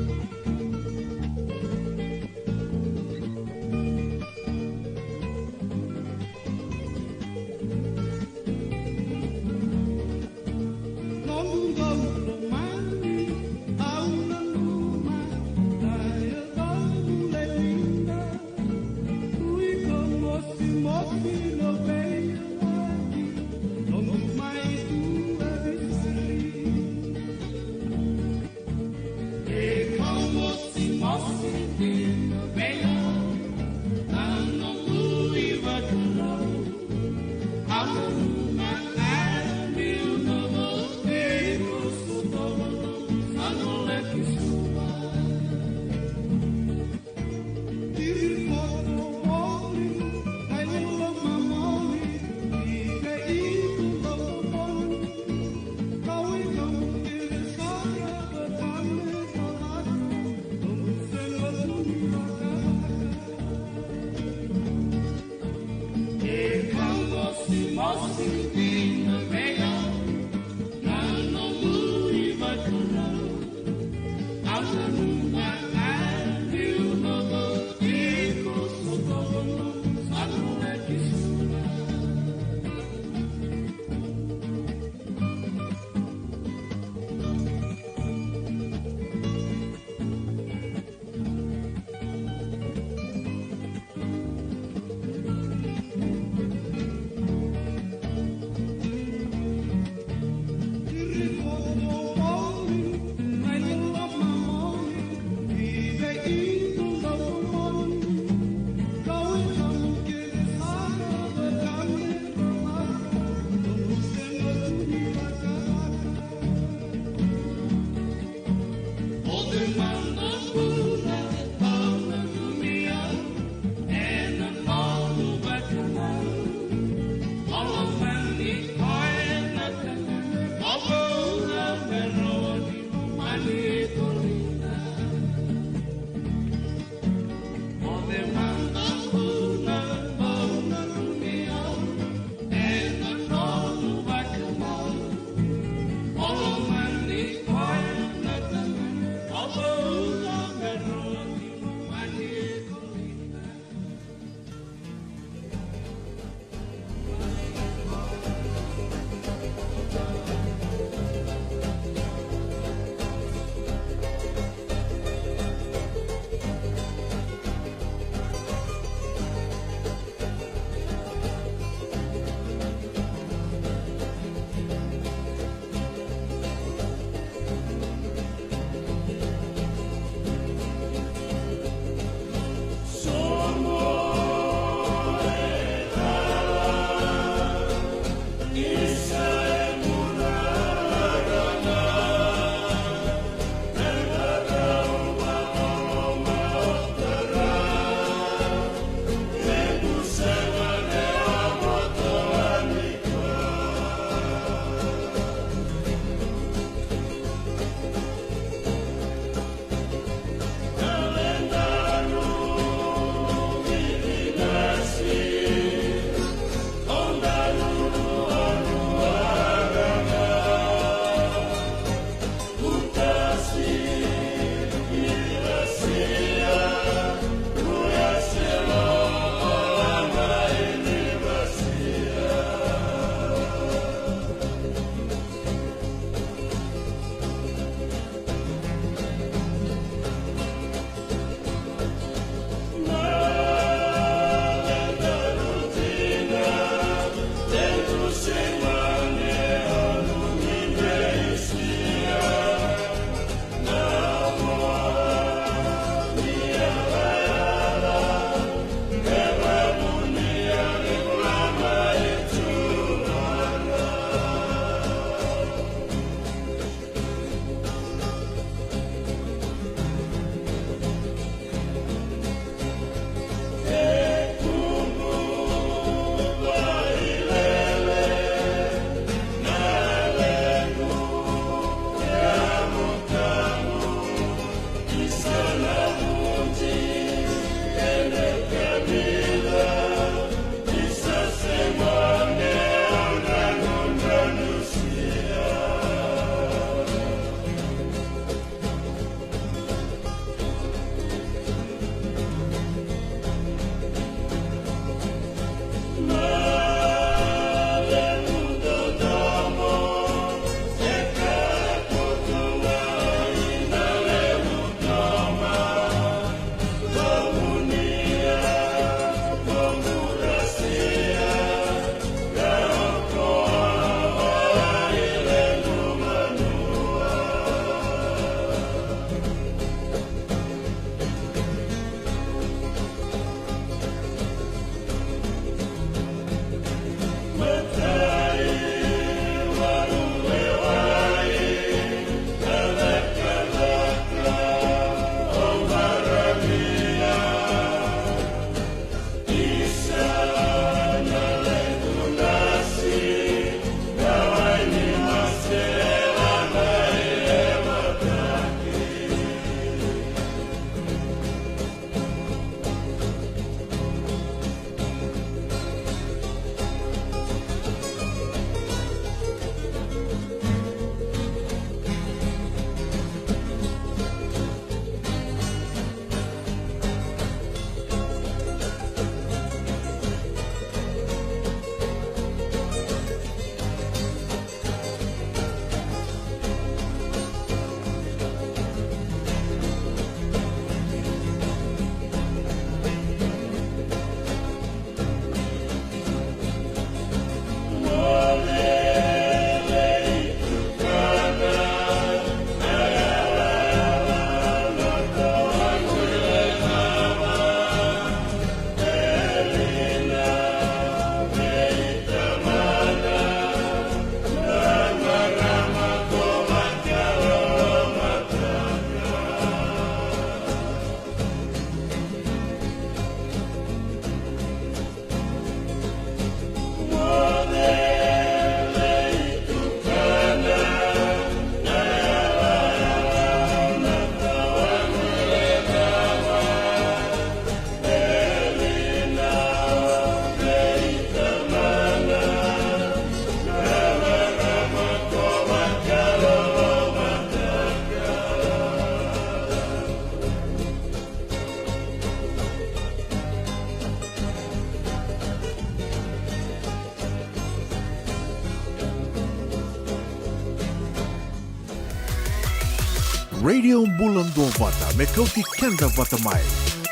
Radio Bula Duavata me kauti keda vata mai.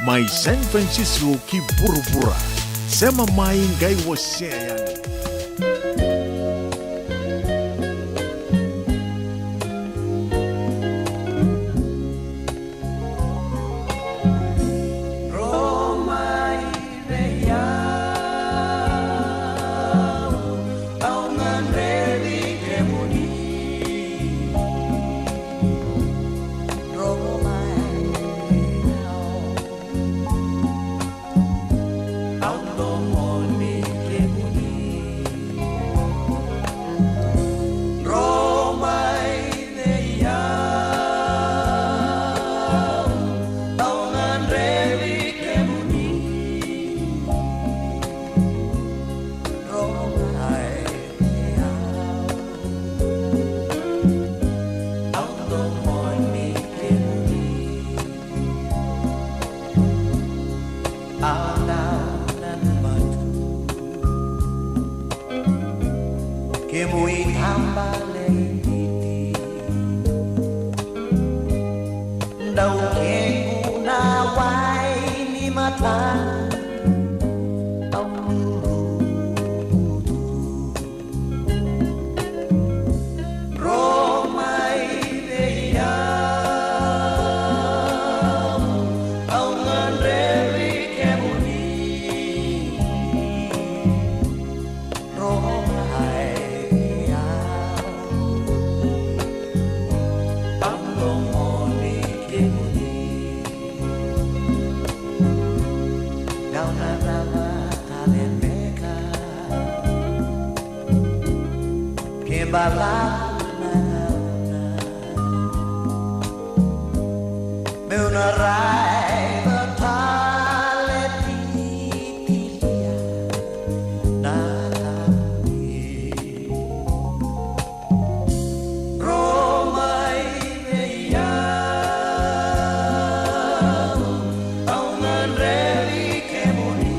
Mai San Francisco ki vuravura. Sema mai qai wasea yani. Kemuni tamata leititi, dau kequ na wai ni mata. Au luluvutu. Ro mai vei au, au gadrevi kemuni. Ro mai vei au, au domoni kemuni. Dau na cava tale beka. Ke balavu na gauna meu na raica tale titilia na tamui. Ro mai vei au, au gadrevi kemuni.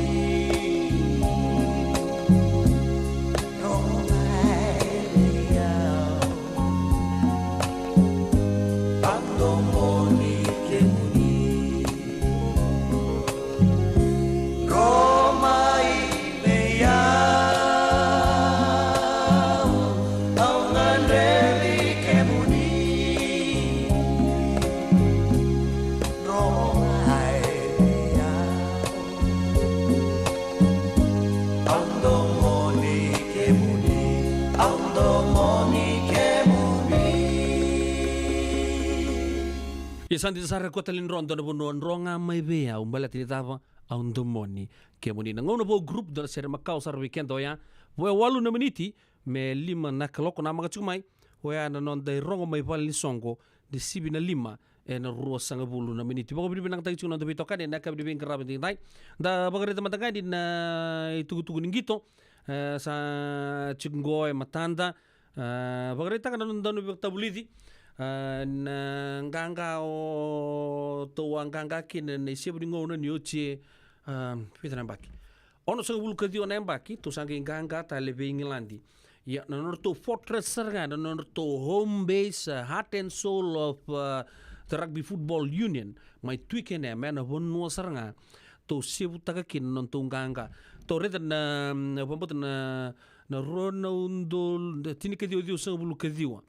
Ro mai vei au, au domoni kemuni. Ro mai vei au, au gadrevi kemuni. Ro mai vei au, au domoni kemuni, au domoni kemuni. Ia sa dina sara, koya tale ni dro, dua na vanua, dro ga mai vei au, baleta ni cava, au domoni kemuni. Na Gauna Vou Group, dua na sere makawa sara vei keda oya. Vo e walu na miniti me lima na kaloko, namaka tiko mai. Oya na noda irogo mai vale ni soqo, ni sivi na lima ena ruasagavulu na miniti. Vakavinavinakataki tiko na noda veitokani ena yakavi ni veiqaravi edaidai. Da vakaraica mada ga yani na itukutuku ni qito, e, sa tiko qo e matada. E, vakaraitaka na noda dau ni vakatavulici, e, na qaqa o tou a qaqa kina na isevu ni gauna ni oti e, e, vica na yabaki. Onosagavulu ka ciwa na yabaki, tou sa qai qaqa tale vei Igiladi. Ia, na nodratou fortress sara ga, na nodratou home base, uh, heart and soul of, uh, the Rugby Football Union, mai Twickenham, ena vanua sara ga tou sevutaka kina na nodatou qaqa. Tou raica na, mm, vakabauta na, na rua na udolu, na tinikaciwa ciwasagavulu ka ciwa.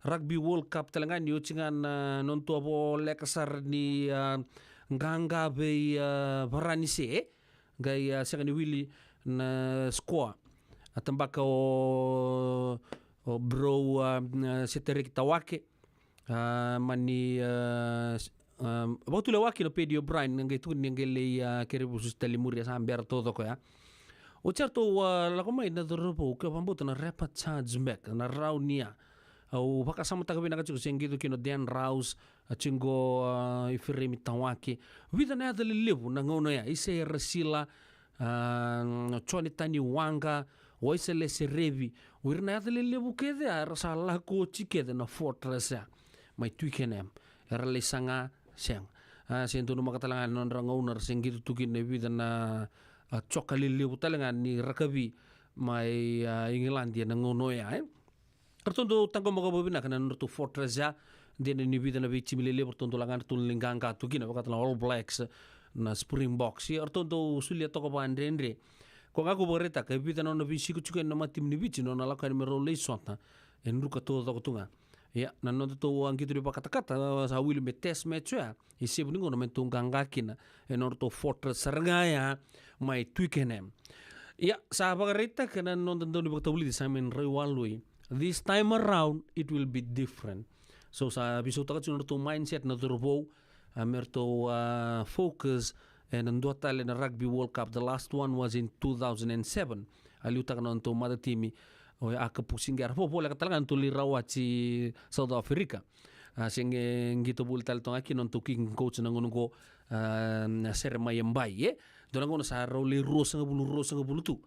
Rugby World Cup tale ga ni oti ga na nodatou a voleka sara ni, uh, qaqa vei, uh, Varanise, e? Qai, a, sega ni wili na score. A tabaka o, o bro, a, a, Setereki Tawake. A, mani, a, s-, a, vakatulewaki na Paddy O'Brien, na qai tukuni ni qai lai, a, kere vususi tale muri, a sa bera taucoko ya. Oti ya ratou, a, lako mai na cauravou, ke vakabauta na Rabbit Charge Back, na rauni ya. Au vakasamataka vinaka tiko, se qito kina o Dan Rouse, a tiko qo, a, Iferemi Tawake. Vica na yaca lelevu na gauna ya, Isaia Rasila, a, Jone Taniwaqa, Waisale Serevi. O ira na yaca lelevu kece ya, era sa lako oti kece na fortress ya mai Twickenham. Era lai saga, sega. A, se donumaka tale ga na nodra gauna, era se qito tu kina e vica na, a, joka lelevu tale ga ni rakavi mai, a, Igiladi ena gauna oya, e. Ratou dau taqomaka vakavinaka na nodratou fortress ya, dina ni vica na veitimi lelevu ratou dau lagana, ratou lai qaqa tu kina, vakatale na All Blacks, na Springboks. Ia ratou dau solia toka vakadredre. Koya ga au vakaraitaka, e vica na nona veisikosiko na matatimi ni Viti, nona lako yani me rau lai sota e druka taucoko tu ga. Ia, na nodatou a qito ni vakatakata, sa wili me test match oya, e sevu ni gauna me tou qaqa kina e nodratou fortress sara ga ya mai Twickenham. Ia, sa vakaraitaka na noda daunivakatavulici Simon Raiwalui, this time around it will be different. So sa veisautaka tiko na nodratou mindset na cauravou, a, me ratou, a, focus ena dua tale na Rugby World Cup. The last one was in two thousand and seven. A liutaka na nodatou matatimi, o ya a kapusi qera. Vo, voleka tale ga na nodatou lai rawati South Africa. A, se qito voli tale toka ga kina nodatou kicking coach na gauna oqo, a, na Seremaia Bai, e? Dua na gauna sa rau lai ruasagavulu, ruasagavulu tu.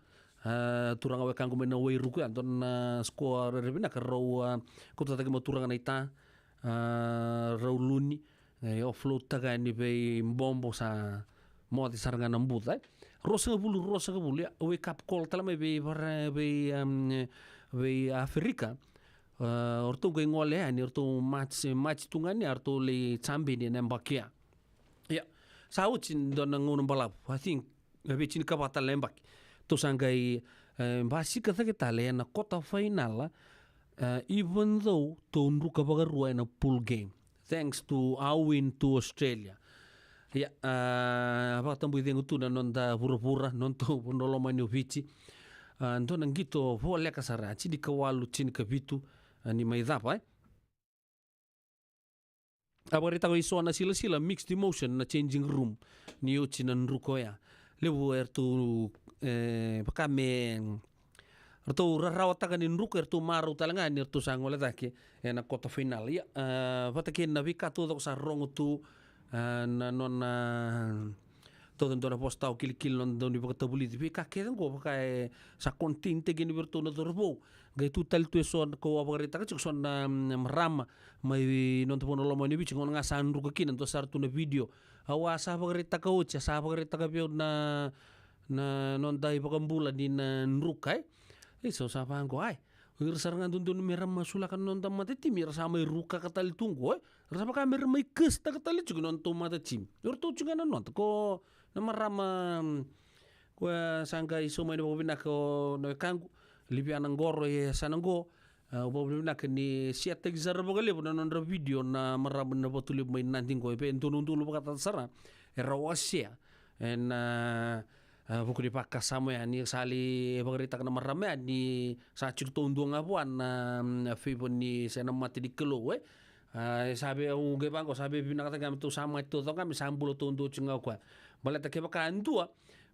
A, turaga wekaqu mai na Wairuku ya, dua na score rairai vinaka rau, a, kauta cake mai o turaga na ita, a, rau luni, e, offload taka yani vei Bobo sa moce sara ga na buca, e. Ruasagavulu, ruasagavulu, ia, wake up call tale mai vei Vara, vei, um, vei Aferika. A, o ratou qai gole yani, o ratou match, match tu ga ni, o ratou lai champion ena yabaki ya. Ia, sa oti dua na gauna balavu, I think, e vei tinikava tale na yabaki. Tou sa qai, e, basika cake tale ena quarter final, e, even though tou druka vakarua ena pool game. Thanks to our win to Australia. Ia, a, vakatabui cegu tu na noda vuravura, nodatou vanua lomani o Viti. A, dua na qito voleka sara, tinikawalu, tinikavitu, a, ni mai cava, e? A vakaraitaka eso na silasila, mixed emotion na changing room ni oti na druka oya. Levu eratou, e, vaka me ratou rarawataka ni druka, eratou marau tale ga ni ratou sa gole cake ena quarter final. Ia, a, vata kei na veika taucoko sa rogo tu, a, na nona tauca dua na vosa tawa kilikili na noda daunivakatavulici. Veika kece oqo vaka e sa contain tiko vei iratou na cauravou. Qai tu tale tu eso kau a vakaraitaka tiko, so na, mm, marama mai noda vanua lomani o Viti, gauna ga sa druka kina, dua sara tu na video. Au a sa vakaraitaka oti, a sa vakaraitaka vei au na, na noda iVakabula ni na druka, e. E, so sa vaqo, ai. O ira sara ga dodonu me ra masulaka na noda matatimi, era sa mai rukaka tale tu qo, e. Era sa vaka me ra mai kasitaka tale tiko na nodatou matatimi. O iratou tiko ga na noda, ko na marama, mm, koya sa qai sauma yani vakavinaka o na wekaqu, Liviana Qoro e yasana qo, a, au vakavinavinaka ni share-taki sara vakalevu na nodra video na marama na Vatulevu mai Nadi qo, e vei dua na udolu vakatata sara era wasea ena, a, vuku ni vakasama yani, sa lai vakaraitaka na marama yani sa tiko taudua ga vua na, mm, favor ni se na mata ni Kalou, e. A, e sa vei au qai vaqo, sa vei vinakataka me tou sa mate taucoko ga me sa bula taudua tiko ga o koya. Baleta kevaka e dua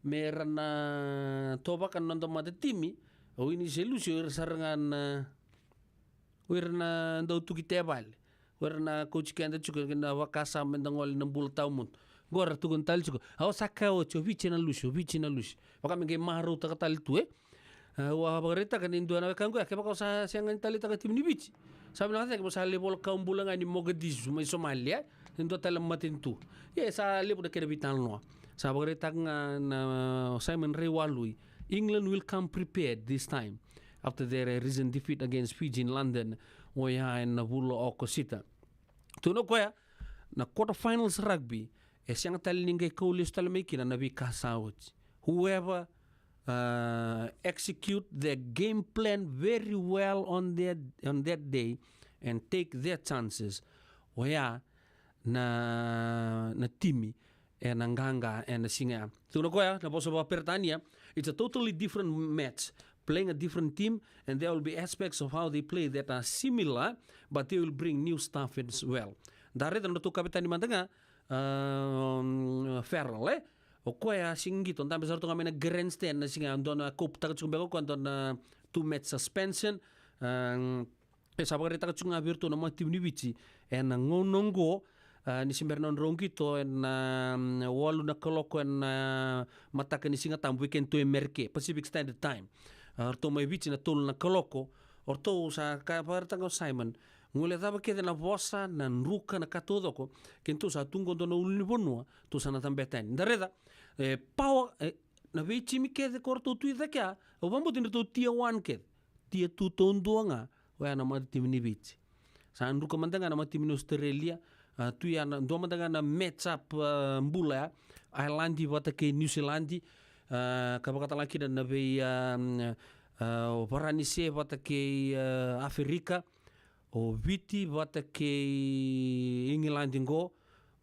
me ra na tovaka na noda matatimi, o ini se lusi, o ira sara ga na, o ira na dau tuki tevale. O ira na kauti keda tiko kina vakasama me da gole na bula tawamudu. Qo ra tukuna tale tiko, au sa kaya oti, o Viti na lusi, o Viti na lusi. Vaka me qai marautaka tale tu, e. A, au a vakaraitaka ni dua na wekaqu ya, kevaka o sa sega ni taleitaka timi ni Viti, sa vinaka cake mo sa lai vola kawa bula ga ni Mogadishu mai Somalia, e. Ni dua tale matanitu. Ia, sa levu na kena veitalanoa. Sa vakaraitaka ga na, o Simon Raiwalui, England will come prepared this time after their, uh, recent defeat against Fiji in London, oya ena vula o Okosita. Tukuna o koya, na quarter finals rugby e sega tale ni qai kau lesu tale mai kina na veika sa oti. Whoever, uh, execute their game plan very well on their, on that day and take their chances, oya na, na timi ena qaqa ena siga ya. Tukuna o koya na vosa vakaperitania, it's a totally different match. Playing a different team, and there will be aspects of how they play that are similar, but they will bring new stuff as well. Da raica na nodratou kavetani mada ga, um, Farrell, e? O koya a sega ni qito, dabe sara tu ga mai na grandstand na siga ya, dua na kaupitaka tiko beka o koya dua na two match suspension. Um, e sa vakaraitaka tiko ga vei iratou na matatimi ni Viti ena gauna oqo, a, ni se bera na nodrau qito ena, mm, walu na kaloko ena, a, mataka ni Siga Tabu, weekend tu e Merika, Pacific Standard Time. A, ratou mai Viti na tolu na kaloko. O ratou sa ka vakaraitaka o Simon, guilecava kece na vosa, na druka, na ka taucoko, kedatou sa tu qo dua na ulunivanua, tou sa na cabeta yani. Da raica, e, power, e, na veitimi kece ko ratou tu i cake ya, au vakabauta ni ratou tier one kece. Tier two taudua ga, oya na matatimi ni Viti. Sa druka mada ga na matimi ni Australia, a, tu ya na dua mada ga na match up, a, bula ya, Ireland vata kei New Zealand, a, ka vakatalega kina na vei, a, a, o Varanise vata kei, a, Aferika, o Viti vata kei Igiladi qo,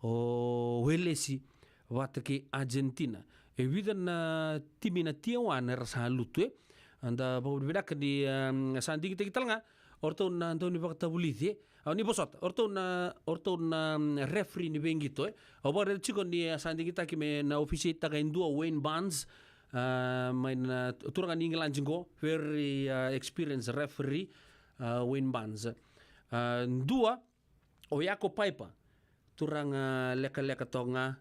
o Welesi vata kei Argentina. E vica na timi na tier one era sa lutu, e. Eda vakavinavinaka ni, em, sa digitaki tale ga o ratou na dau ni vakatavulici, e. Au ni vosota, o ratou na, o ratou na, em, referee ni veiqito, e. Au vakaraica tiko ni, e, sa digitaki me na officiate-taka e dua o Wayne Barnes, a, mai na turaga ni Igiladi qo, very, a, experienced referee, a, Wayne Barnes. A, dua, o Jaco Peyper, turaga lekaleka toka ga,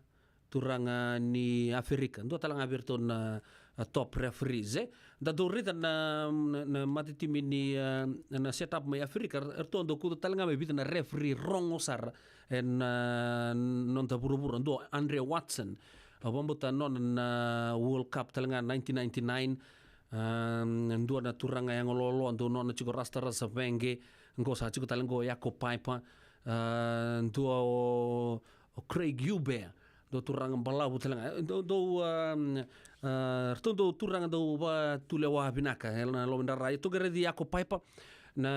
turaga ni Aferika. Dua tale ga vei iratou na, a, top referees, e. Da dau raica na, na, na matatimi ni, a, na set up mai Aferika, eratou dau kauta tale ga mai vica na referee rogo sara ena, a, noda vuravura. Dua o Andre Watson, a, vakabauta nona na World Cup tale ga nineteen ninety-nine, a, dua na turaga yago loaloa, dua nona tiko Rasta Rasavenge, qo sa tiko tale qo Jaco Peyper, a, dua o, o Craig Euber, dua turaga balavu tale ga, dou, dou, a, a, ratou dau turaga dau vakatulewa vinaka ena loma ni rara. Ia tou qai raici Jaco Peyper, na,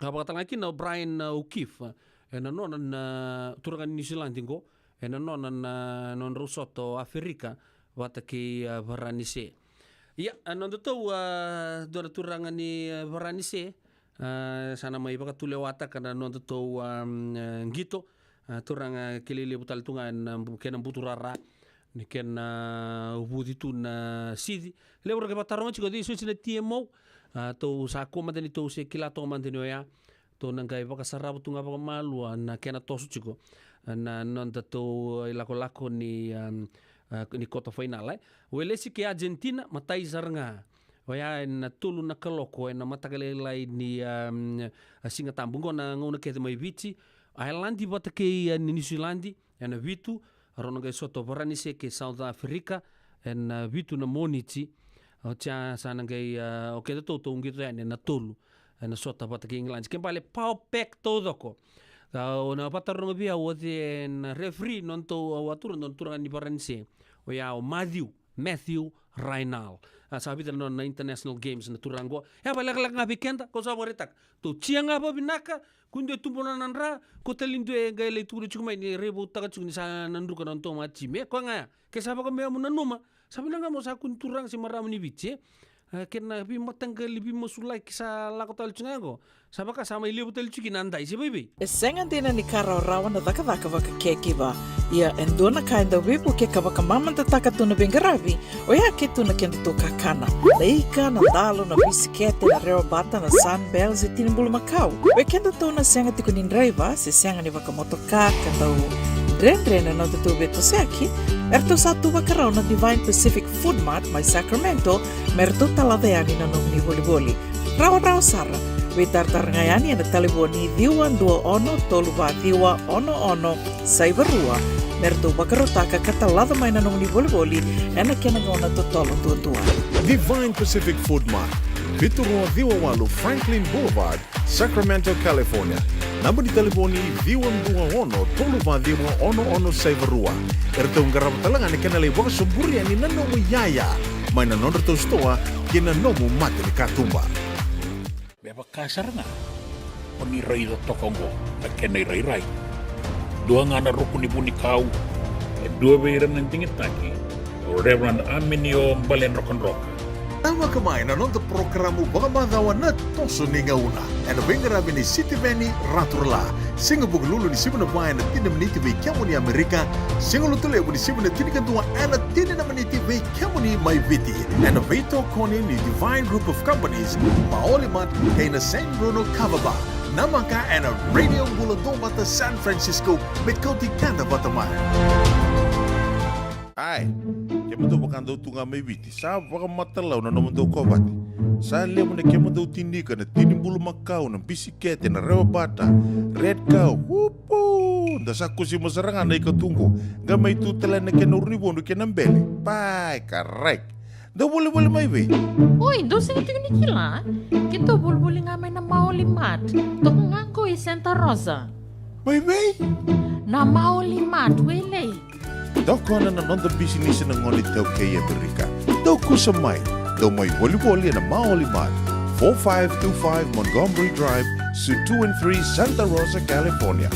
a, vakatalega kina o Brian, a, O'Keefe, ena nona na turaga ni New Zealand qo, ena nona na nodrau sota o Aferika vata kei, a, Varanise. Ia, a, nodatou, a, dua na turaga ni, a, Varanise, a, sa na mai vakatulewataka na nodatou, a, m, a, qito, a, turaga kilai levu tale tu ga ena bu-, kena buturara, ni kena, a, uvuci tu na sici. Levu ra qai vakataroga tiko, cei soti na T M O, a, tou sa kua mada ni tou se kila toka mada ni oya. Tou na qai vakasarava tu ga vakamalua na kena toso tiko na nodatou ilakolako ni, a, a, ni quarter final, e. Welesi kei Argentina, matai sara ga. Oya ena tolu na kaloko ena mataka lailai ni, a, a, Siga Tabu. Qo na gauna kece mai Viti, Ireland vata kei, a, ni New Zealand, ena vitu, rau na qai sota o Varanise kei South Africa, ena, a, vitu na Moniti, oti ya sa na qai, a, o kedatou tou qito yani ena tolu, ena sota vata kei England. Ke bale power pack taucoko. A, o na vakataroga vei au o cei na referee, nodatou, au a turaga, dua na turaga ni Varanise. Oya o Mathieu, Matthew Raynal. A, sa vica na nona international games na turaga qo. E a vakalekaleka ga vei keda, kau sa vakaraitaka. Tou jia ga vakavinaka, ko dua e tubu na nona dra, ko tale dua e qai lai tukuna tiko mai ni raivoutaka tiko ni sa na druka na nodatou matimi. E koya ga ya, ke sa vaka me mu nanuma, sa vinaka ga mo sa kua ni turaga se marama ni Viti, e. A, kena veimataqali, veimasulaki sa lako tale tiko ga qo. Sa vaka sa mai levu tale tiko kina na dai se vaivei. E sega dina ni ka rawarawa na cakacaka vakacaregiver. Ia e dua na ka e dau veivuke ka vakamamadataka tu na veiqaravi, oya ke tu na kedatou kakana. Na ika, na dalo, na bisikete, na rewa bata, na Sunbell se tini bulumakau. Vei kedatou na sega tiko ni draiva se sega ni vakamotoka ka dau dredre na nodatou veitosoyaki, eratou sa tu vakarau na Divine Pacific Food Mart mai Sacramento me ratou talaca yani na nomuni volivoli. Rawarawa sara. Veitaratara ga yani ena talevoni ciwa dua ono tolu va ciwa ono ono saiva rua me ratou vakarautaka ka talaca mai na nomuni volivoli ena kena gauna totolo duadua. Divine Pacific Food Mart, vitu rua ciwa walu Franklin Boulevard, Sacramento, California. Naba ni talevoni ciwa dua ono tolu va ciwa ono ono saiva rua. Eratou qarava tale ga na kena lai vakasoburi yani na nomu iyaya mai na nodratou sitoa kei na nomu mata ni katuba. Me vaka sara ga o ni raica toka oqo na kena irairai. Dua ga na ruku ni vunikau, e dua vei ira na digitaki, o Reverend Aminio Baledrokadroka. Namaka mai na noda porokaramu vakamacawa Na Toso ni Gauna, ena veiqaravi nei Sitiveni Raturala. Siga Vukelulu ni sivi na va ena tini na miniti vei kemuni Amerika. Siga Lotulevu ni sivi na tinikadua ena tini na miniti vei kemuni mai Viti, ena veitokoni ni Divine Group of Companies, Maoli Mart kei na Saint Bruno Kava Bar. Namaka ena Radio Bula Duavata San Francisco, me kauti keda vata mai. Ai, kemudou vaka dou tu ga mai Viti, sa vakamatalau na nomudou kovate. Sa levu na kemudou tinika, na tini bulumakau, na bisikete, na rewa bata, Red Cow, upu! Da sa kusima sara ga na ika tu qo. Qai mai tu tale na kena uru ni vodo kei na bele. Pai, karai. Dou volivoli mai vei? Oi, dou sega tiko ni kila? Keitou volivoli ga mai na Maoli Mart. Toka ga qo i Santa Rosa. Mai vei? Na Maoli Mart, Wailei. Tokona na noda bisinisi na gone iTaukei e Amerika. Dou kusa mai. Dou mai volivoli ena Maoli Mart, four five two five Montgomery Drive, Suite two and three, Santa Rosa, California.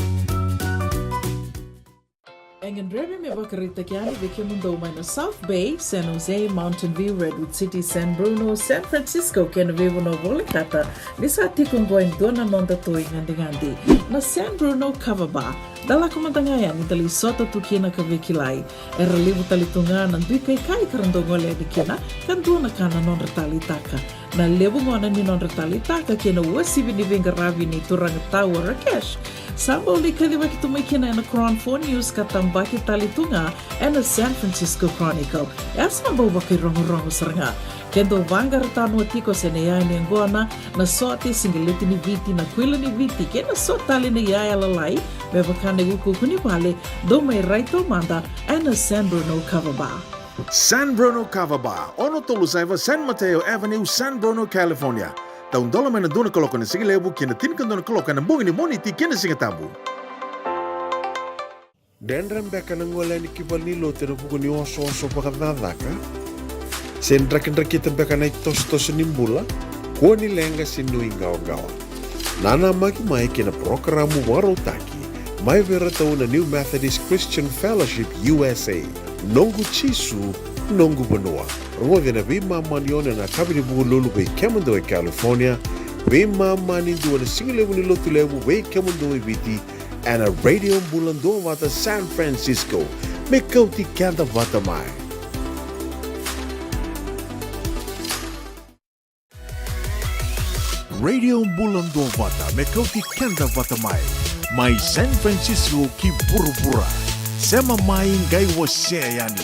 E gadrevi me vakaraitaki yani vei kemudou mai na South Bay, San Jose, Mountain View, Redwood City, San Bruno, San Francisco, kei na veivanua volekata, ni sa tiko oqo e dua na noda toi gadigadi, na San Bruno Kava Bar. Da lako mada ga yani da lai sota tu kina ka veikilai. Era levu tale tu ga na dui kaikai ka ra dau gole yani kina, ka dua na ka na nodra taleitaka. Na levu gona ni nodra taleitaka kei na uasivi ni veiqaravi ni turaga Tau Rakesh, sa bau lai kacivaki tu mai kina ena Chron Four News ka tabaki tale tu ga ena San Francisco Chronicle. E sa bau vakairogorogo sara ga. Ke dou vaqara tanua tiko se na iyaya ni yaqona, na sote, siqeleti ni Viti, na kuila ni Viti, kei na so tale na iyaya lalai, me vaka na iukuuku ni vale, dou mai rai taumada ena San Bruno Kava Bar. San Bruno Kava Bar, ono tolu saiva San Mateo Avenue, San Bruno, California. Taudola mai na dua na kaloko ena sigalevu ki na tinikadua na kaloko ena bogi ni Moniti kei na Sigatabu. Dredre beka na gole yani ki valenilotu ena vuku ni osooso vakacakacaka? Se drakidrakita beka na itosotoso ni bula? Kua ni leqa se nuiqawaqawa. Nanamaki mai kei na parokaramu vakarautaki mai vei iratou na New Methodist Christian Fellowship U S A. Noqu Jisu, noqu vanua. Rogoci ena veimama ni ono ena yakavi ni Vukelulu vei kemudou e California, veimama ni dua na sigalevu ni Lotulevu vei kemudou e Viti, ena Radio Bula Duavata San Francisco, me kauti keda vata mai. Radio Bula Duavata, me kauti keda vata mai. Mai San Francisco ki vuravura. Sema mai qai wasea yani.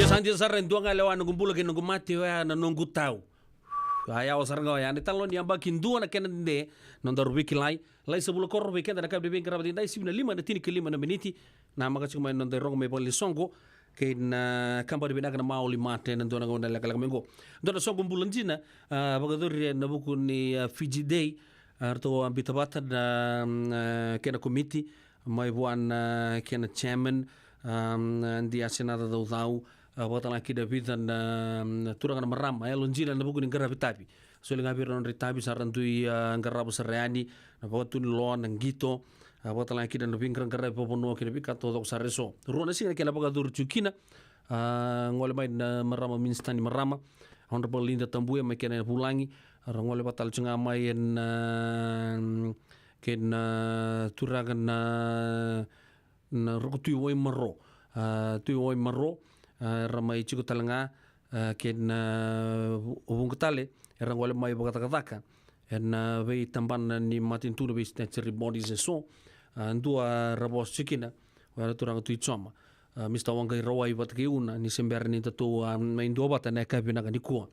Sa dina sara e dua ga lewa noqu bula kei noqu mate, oya na noqu tau. A yawa sara ga oya na italanoa ni yabaki dua na kena dede, nodaru veikilai. Laisa Vulakoronivuli vei keda na kavi ni veiqaravi edaidai, sivi na lima na tinikalima na miniti. Na maka tiko mai na noda irogo mai vakalesoqo kei na kabani vinaka na Maoli Mart ena dua na gauna lekaleka mai oqo. Dua na soqo bula dina, a, vakayacori ena vuku ni, a, Fiji Day. A, ratou a biuta vata na, mm, a, kena komiti mai vua na, a, kena chairman, a, mm, a, Diase Nacacaucau, a, vakatalega kina vica na, mm, turaga na marama yalodina ena vuku ni qaravi tavi. Soli ga vei ira na nodra itavi sa ra dui, a, qarava sara yani na vakatuniloa, na qito, a, vakatalega kina na veiqaraqaravi vakavanua kei na veika taucoko sara eso. Rua na siga na kena vakayacori tiko kina. A, gole mai na marama minisita ni marama, Honourable Linda Tabuya, mai kena vulagi. Ra gole vata tale tiko ga mai ena, a, kei na, a, turaga na, na Roko Tui Waimaro. A, Tui Waimaro, a, era mai tiko tale ga, a, kei na, a, vu-, vuqa tale era gole mai vakacakacaka ena, a, veitabana ni matanitu, na vei statutory bodies eso. A, dua ra vosa tiko kina, oya na turaga Tui Joma, a, Mr Waqairawai vata kei Una, ni se bera ni datou, a, mai duavata ena yakavi vinaka nikua.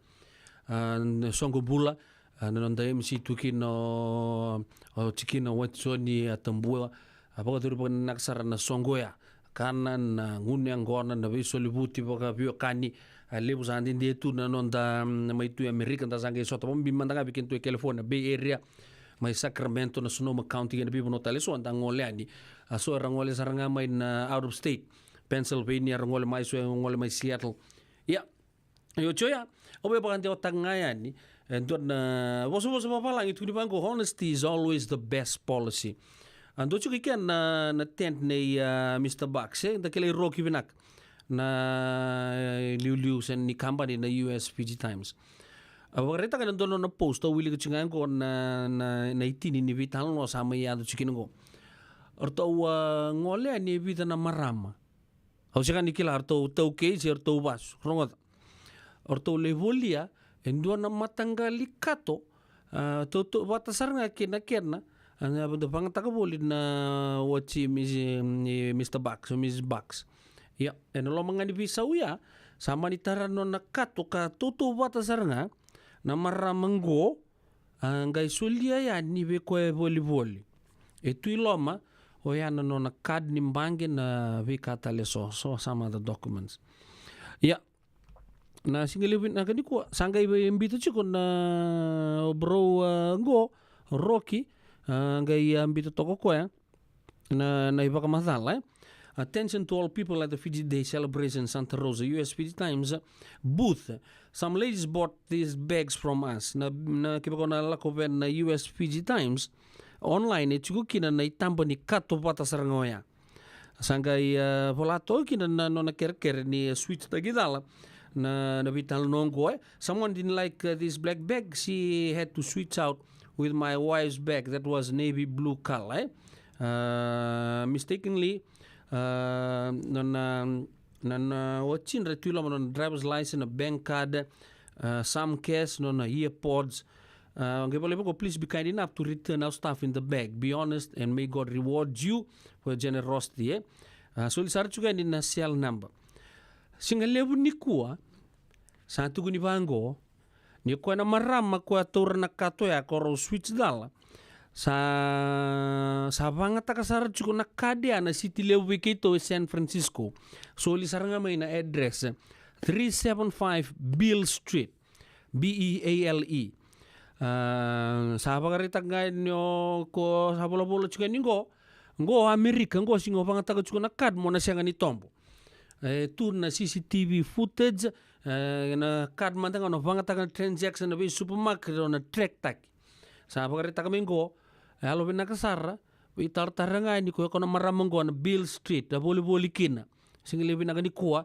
A, na soqo bula, a, na noda MC tu kina o, o Tikina Watisoni, a, Tabuya, a, vakayacori vakananaka sara na soqo oya. Kana, na gunu yaqona, na veisolivuti vakaveiwekani. A, levu sa dede tu na noda, mm, mai tu e Amerika, da sa qai sota vakabibi mada ga vei kedatou e California, Bay Area, mai Sacramento, na Sonoma County kei na veivanua tale eso da gole yani. A, so era gole sara ga mai na out of state, Pennsylvania, era gole mai, so era gole mai Seattle. Ia, io, tiko ya, au via vakadewataka ga yani e dua na vosavosa vakavalagi tukuni vaqo: "Honesty is always the best policy." A, dua tiko i kea na, na tent nei, a, Mr Bucks, e, da kilai Roki vinaka, na, e, liuliu se ni kabani na U S Fiji Times. A vakaraitaka ena dua na nona post, au wilika tiko ga qo na, na, na itini ni veitalanoa sa mai yaco tiko kina qo. O ratou, a, gole yani e vica na marama. Au sega ni kila, o ratou taukei se o ratou vasu, rogoca. O ratou lai volia e dua na mataqali kato, a, tautauvata sara ga kei na kena, a, na vakayagataka voli na wati Mis-, e, Mr Bucks, o Missus Bucks. Ia, ena loma ga ni veisau ya, sa mani tara na nona kato ka tautauvata sara ga na marama qo, a, qai solia yani vei koya e volivoli. E tu i loma, oya na nona card ni baqe, na veika tale eso, so some other documents. Ia, na siga levu vinaka nikua, sa qai via biuta tiko na, o bro, a, qo, Roki, a, qai, a, biuta toka o koya na, na ivakamacala, e. "Attention to all people at the Fiji Day celebration, Santa Rosa, U S Fiji Times booth. Some ladies bought these bags from us." Na, na kevaka o na lako vei na U S Fiji Times online, e tiko kina na itaba ni kato vata sara ga oya. Sa qai, a, vola toka kina na nona kerekere ni switch taki cala na, na veitalanoa qo, e. "Someone didn't like, uh, this black bag, she had to switch out with my wife's bag that was navy blue color, e. Uh, mistakenly, uh, na, na, na, na watidra tu i loma, na driver's license, na bank card, uh, some cash, na, na earpods." Uh, qai volai vaqo: "Please be kind enough to return our stuff in the bag. Be honest and may God reward you for your generosity," e. Uh, soli sara tiko yani na cell number. Siga levu nikua, sa tukuni vaqo, ni koya na marama koya taura na kato ya, ko rau switch cala, sa, sa vagataka sara tiko na card ya na siti levu vei keitou e San Francisco. Soli sara ga mai na address, three seven five Beale Street, B E A L E. A, sa vakaraitaka ga ni o ko sa volavola tiko yani qo, qo Amerika qo, sega ni o vagataka tiko na card mo na sega ni tobo. E tu na C C T V footage, e, na card mada ga o na vagataka na transaction na vei supermarket, o na track taki. Sa vakaraitaka mai qo, e, yalovinaka sara, veitaratara ga ni koya ko na marama qo na Beale Street, a volivoli kina. Siga levu vinaka nikua,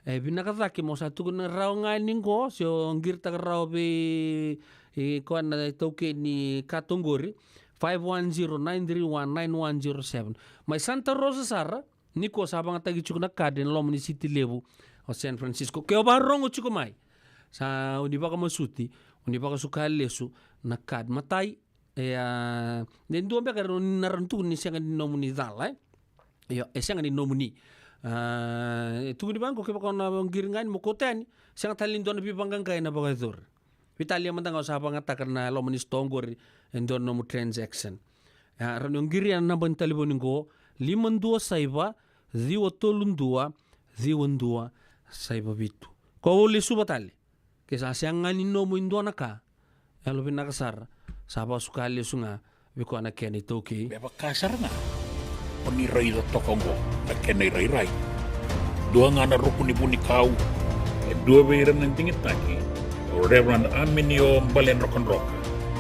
e vinaka cake mo sa tukuna rawa ga ni qo, se o qiritaka rawa vei, e, koya na itaukei ni kato qori, five one zero, nine three one, nine one zero seven. Mai Santa Rosa sara, nikua sa vagataki tiko na card ena loma ni siti levu o San Francisco. Ke o vakarogo tiko mai, sa o ni vakamasuti, o ni vakasuka lesu na card. Matai, e, a, de dua beka o ni na rawa ni tukuna ni sega ni nomuni cala, e? Io, e sega ni nomuni. A, e tukuni vaqo, kevaka o na qiri ga ni mo kauta yani, sega tale ni dua na veivaqaqai na vakayacori. Veitalia mada ga o sa vagataka na loma ni sitoa oqori e dua na nomu transaction. A, rawa ni o qiria na naba ni talevoni oqo, lima dua saiva, ciwa tolu dua, ciwa dua saiva vitu. Ko au lesuva tale. Ke sa sega ga ni nomu e dua na ka, yalovinaka sara, sa vakasuka lesu ga vei koya na kena itaukei. Me vaka sara ga o ni raica toka oqo na kena irairai. Dua ga na ruku ni vunikau, e dua vei ira na digitaki, o Reverend Aminio Baledrokadroka.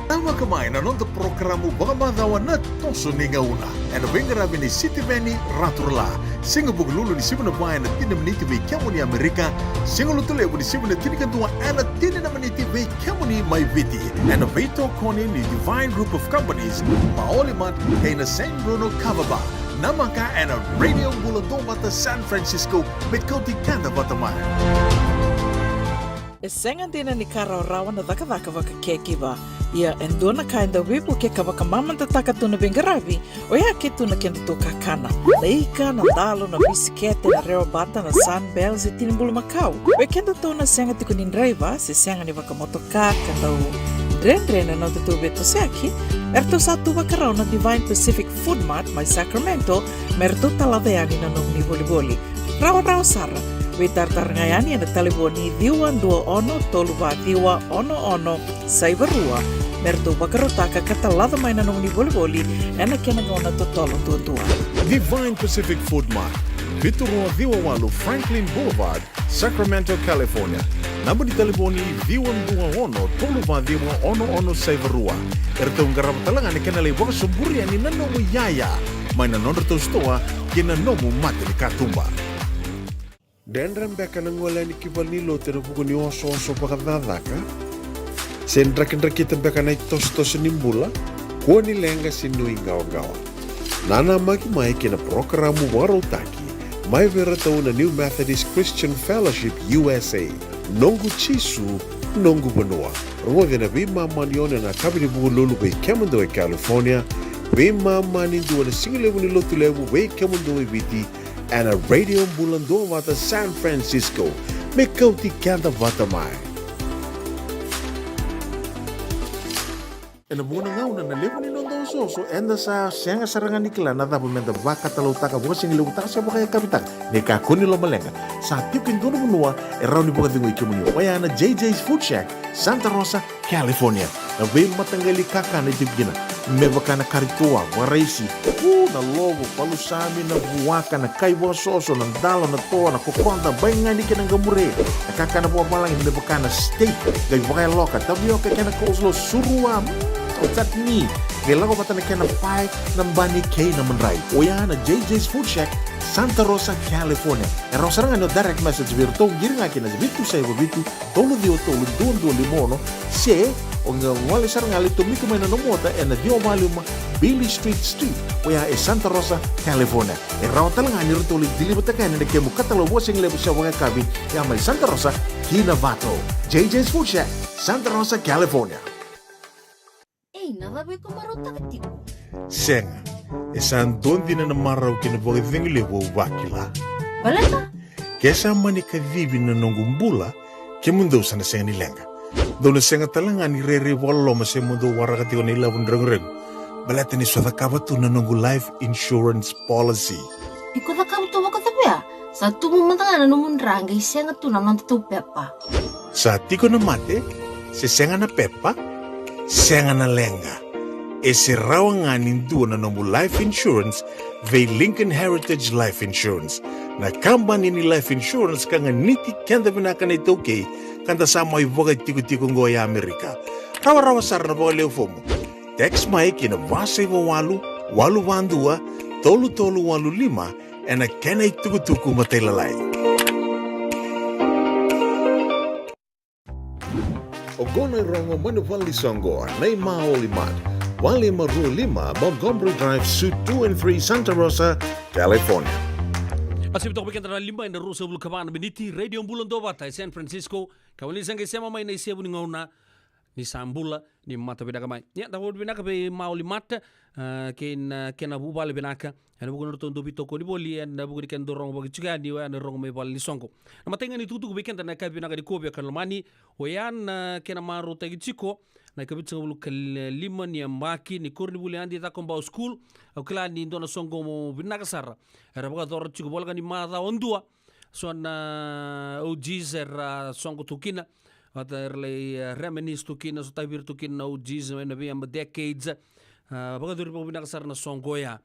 Namaka mai na noda porokaramu vakamacawa na Toso ni Gauna, ena veiqaravi nei Sitiveni Raturala. Siga Vukelulu ni sivi na va ena tini na miniti vei kemuni Amerika. Siga Lotulevu ni sivi na tinikadua ena tini na miniti vei kemuni mai Viti, ena veitokoni ni Divine Group of Companies, ma Olimart kei na Saint Bruno Kava Bar. Namaka ena Radio Bula Duavata San Francisco, me kauti keda vata mai. E sega dina ni ka rawarawa na cakacaka vaka caregiver. Ia e dua na ka e dau veivuke ka vakamamadataka tu na veiqaravi, oya ke tu na kedatou kakana. Na ika, na dalo, na bisikete, na rewabata, na Sunbell se tini bulumakau. Vei kedatou na sega tiko ni draiva se sega ni vakamotoka ka dau dredre na nodatou veitosoyaki, eratou sa tu vakarau na Divine Pacific Food Mart mai Sacramento me ratou talaca yani na nomuni volivoli. Rawarawa sara, veitaratara ga yani ena talevoni ciwa dua ono tolu va ciwa ono ono saiva rua, me ratou vakarautaka ka talaca mai na nomuni volivoli ena kena gauna totolo duadua. Divine Pacific Food Mart, vitu rua ciwa walu Franklin Boulevard, Sacramento, California. Naba ni talevoni ciwa dua ono tolu va ciwa ono ono saiva rua. Eratou qarava tale ga na kena lai vakasoburi yani na nomu iyaya mai na nodratou sitoa ki na nomu mata ni katuba. Dredre beka na gole yani ki valenilotu ena vuku ni osooso vakacakacaka? Se drakidrakita beka na itosotoso ni bula? Kua ni leqa se nuiqawaqawa. Nanamaki mai ki na parokaramu vakarautaki mai vei iratou na New Methodist Christian Fellowship U S A, Noqu Jisu, Noqu Vanua. Rogoci ena veimama ni ono ena yakavi ni Vukelulu vei kemudou e California, veimama ni dua ena sigalevu ni Lotulevu vei kemudou e Viti, ena Radio Bula Duavata San Francisco, me kauti keda vata mai. Ena vuqa na gauna na levu ni noda osooso eda sa sega sara ga ni kila na cava meda vakatalautaka, vakasigalevu taka se vakayakavi taka. Ni kakua ni lomaleqa, sa tiko e dua na vanua e rawa ni vakacegui kemuni, oya na J J's Food Shack, Santa Rosa, California. Na veimataqali kakana e tiko kina, me vaka na kari toa, vakaraisi, u, na lovo, palusami, na vuaka, na kai vakasoso, na dalo, na toa, na kokoda, baigani kei na qamure. Na kakana vakavalagi me vaka na steak, qai vakayaloka, tavioka kei na coleslaw, surua, mm, o chutney. Qai lako vata na kena pae, na bani kei na madrai. Oya na J J's Food Shack, Santa Rosa, California. E rawa sara ga ni o direct message vei iratou, qiri ga ki na vitu saiva vitu, tolu ciwa tolu dua dua lima ono, se o qai gole sara ga, lai tomika mai na nomu ota ena ciwa va lima Beale Street Suite, oya e Santa Rosa, California. E rawa tale ga ni ratou lai deliver taka yani na kemu katalau vakasigalevu se vakayakavi, ya mai Santa Rosa ki Novato. J J's Food Shack, Santa Rosa, California. Ei, na cava iko marautaka tiko? Sega, e sa dua dina na marau kei na vakacegu levu au vakila. Baleta? Ke sa mani kacivi na noqu bula, kemudou sa na sega ni leqa. Dou na sega tale ga ni rairai vakaloloma se mo dou waraka tiko na ilavo ni reguregu, baleta ni sa cakava tu na noqu life insurance policy. Iko cakava tu vaka cava ya? Sa tubu mada ga na nomu dra qai sega tu na nodatou pepa. Sa tiko na mate, se sega na pepa, sega na leqa. E se rawa ga ni dua na nomu life insurance vei Lincoln Heritage Life Insurance, na kabani ni life insurance ka ganiti keda vinaka na iTaukei, ka da sa mai vakaitikotiko oqo e Amerika. Rawarawa sara na vakaleu fomu. Text mai ki na va saiva walu, walu va dua, tolu tolu walu lima, ena kena itukutuku matailalai. Oqo na irogo mai na vale ni soqo, na iMaoli Mart, va lima rua lima Montgomery Drive, Suite two and three, Santa Rosa, California. A sivi toka vei keda na lima ena ruasagavulu ka va na miniti, Radio Bula Duavata e San Francisco. Ka wani sa qai sema mai na isevu ni gauna. ni sa bula, ni mata vinaka mai. Ia, da vakavinavinaka vei Maoli Mata, ah, kei na kena vuvale vinaka ena vuku ni ratou dau veitokoni voli ena vuku ni kena dau rogo vakaitikani, oya na rogo mai vale ni soqo. Na matai ga ni tukutuku vei keda na yakavi vinaka nikua, veiwekani lomani, oya na kena marautaki tiko na ikavitusagavulu ka lima ni yabaki ni koronivuli Adi Cakobau School. Au kila ni dua na soqo vinaka sara era vakayacora tiko, voleka ni macawa dua, so na O Gs era soqo tu kina, vata era lai, eh, reminisce tu kina, sotavi ira tu kina na O Gs ena veiyaba decades. Ah, vakayacori vakavinaka sara na soqo oya,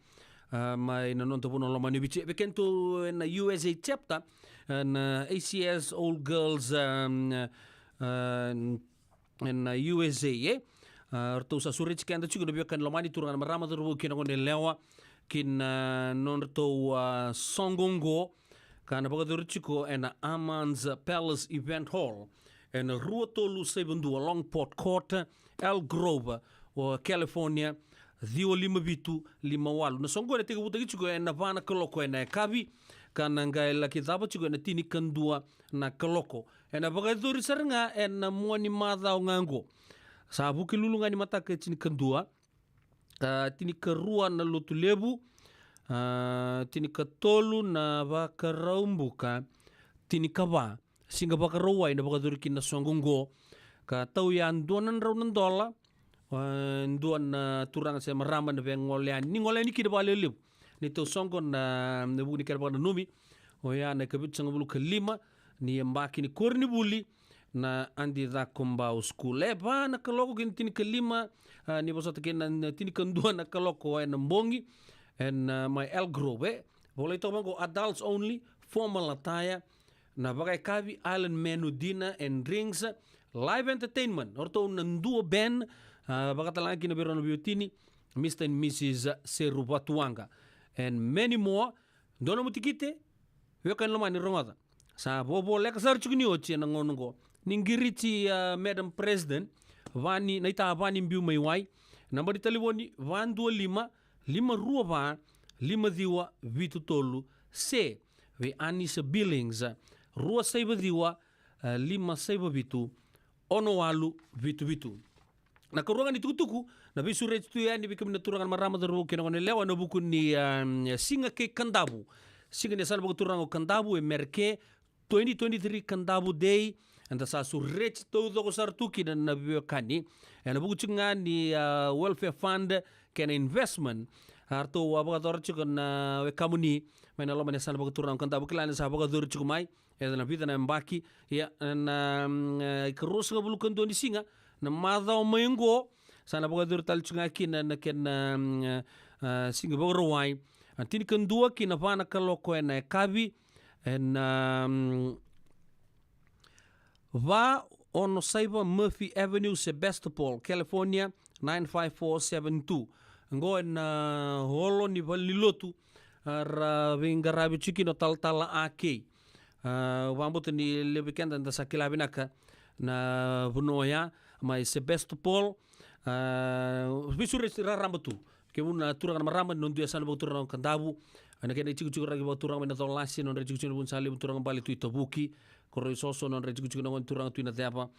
ah, mai na noda vanua lomani Viti. Vei kedatou ena U S A chapter, eh, na A C S Old Girls, um, eh, ena U S A, e? Ah, ratou sa sureti keda tiko na veiwekani lomani, turaga na marama, cauravou kei na goneyalewa, ki na nodratou, ah, soqo oqo, ka na vakayacori tiko ena Armand's Palace Event Hall, ena rua tolu saiva dua Longport Court, Elk Grove, o California, ciwa lima vitu lima walu. Na soqo ena tekivutaki tiko ena va na kaloko ena yakavi, ka na qai laki cava tiko ena tinikadua na kaloko. Ena vakayacori sara ga ena mua ni macawa ga oqo. Sa Vukelulu ga ni mataka e tinikadua, ah, tinikarua na Lotulevu, ah, tinikatolu na Vakaraubuka, tinikava, siga Vakarauwai na vakayacori kina na soqo oqo. Ka tau ya dua na drau na dola, ah, dua na turaga se marama na via gole yani, ni gole yani kina vakalevulevu. Ni tau soqo na, na vuku ni kena vakananumi, oya na ikavitusagavulu ka lima ni yabaki ni koronivuli na Adi Cakobau School. E va na kaloko ki na tinikalima, ah, ni vosota kei na, na tinikadua na kaloko ena bogi, ena, ah, mai Elk Grove, e. Volai toka vaqo, adults only, formal attire, na vakayakavi, island menu, dinner and drinks, live entertainment, o ratou na Dua Band, ah, vakatalega kina vei rau na veiwatini, Mister and Missus Seru Vatuwaqa, and many more. Dua nomu tikite, veiwekani lomani, rogoca. Sa vovoleka sara tiko ni oti ena gauna oqo. Ni qiriti, ah, Madam President, Vani, Naita Vani Biu mai Wai, naba ni talevoni, va dua lima, lima rua va, lima ciwa vitu tolu, se vei Anisa Billings, rua saiva ciwa, eh, lima saiva vitu, ono walu vitu vitu. Na karua ga ni tukutuku, na veisureti tu yani vei kemuni na turaga na marama, cauravou kei na goneyalewa, ena vuku ni, ah, Siga kei Kadavu. Siga ni yasana vakaturaga o Kadavu e Mereke, twenty twenty-three Kadavu Day, eda sa sureti taucoko sara tu kina na veiwekani. Ena vuku tiko ga ni, ah, Welfare Fund kei na investment, ah, ratou a vakayacora tiko na wekamuni mai na loma ni yasana vakaturaga o Kadavu. Kila ni sa vakayacori tiko mai e na vica na yabaki. Ia, na, mm, eh, ikaruasagavulu ka dua ni siga, na macawa mai oqo, sa na vakayacori tale tiko ga kina na kena, mm, eh, eh, Siga Vakarauwai. A, tinikadua ki na va na kaloko ena yakavi, ena, mm, va ono saiva Murphy Avenue, Sebastopol, California, nine five four seven two. Oqo ena, ah, holo ni valenilotu, ah, ra veiqaravi tiko kina o Talatala Akei. Ah, au vakabauta ni levu vei keda eda sa kila vinaka na vanua oya, mai Sebastopol. Ah, veisureti raraba tu. Kemuni na turaga na marama ni noda dui yasana vakaturaga o Kadavu, ena kena itikotiko raki vakaturaga mai na Colasi, nodra itikotiko na Vunisalevu, turaga Bale Tui Tavuki, Koroisoso, nodra itikotiko na gone turaga Tui Naceva,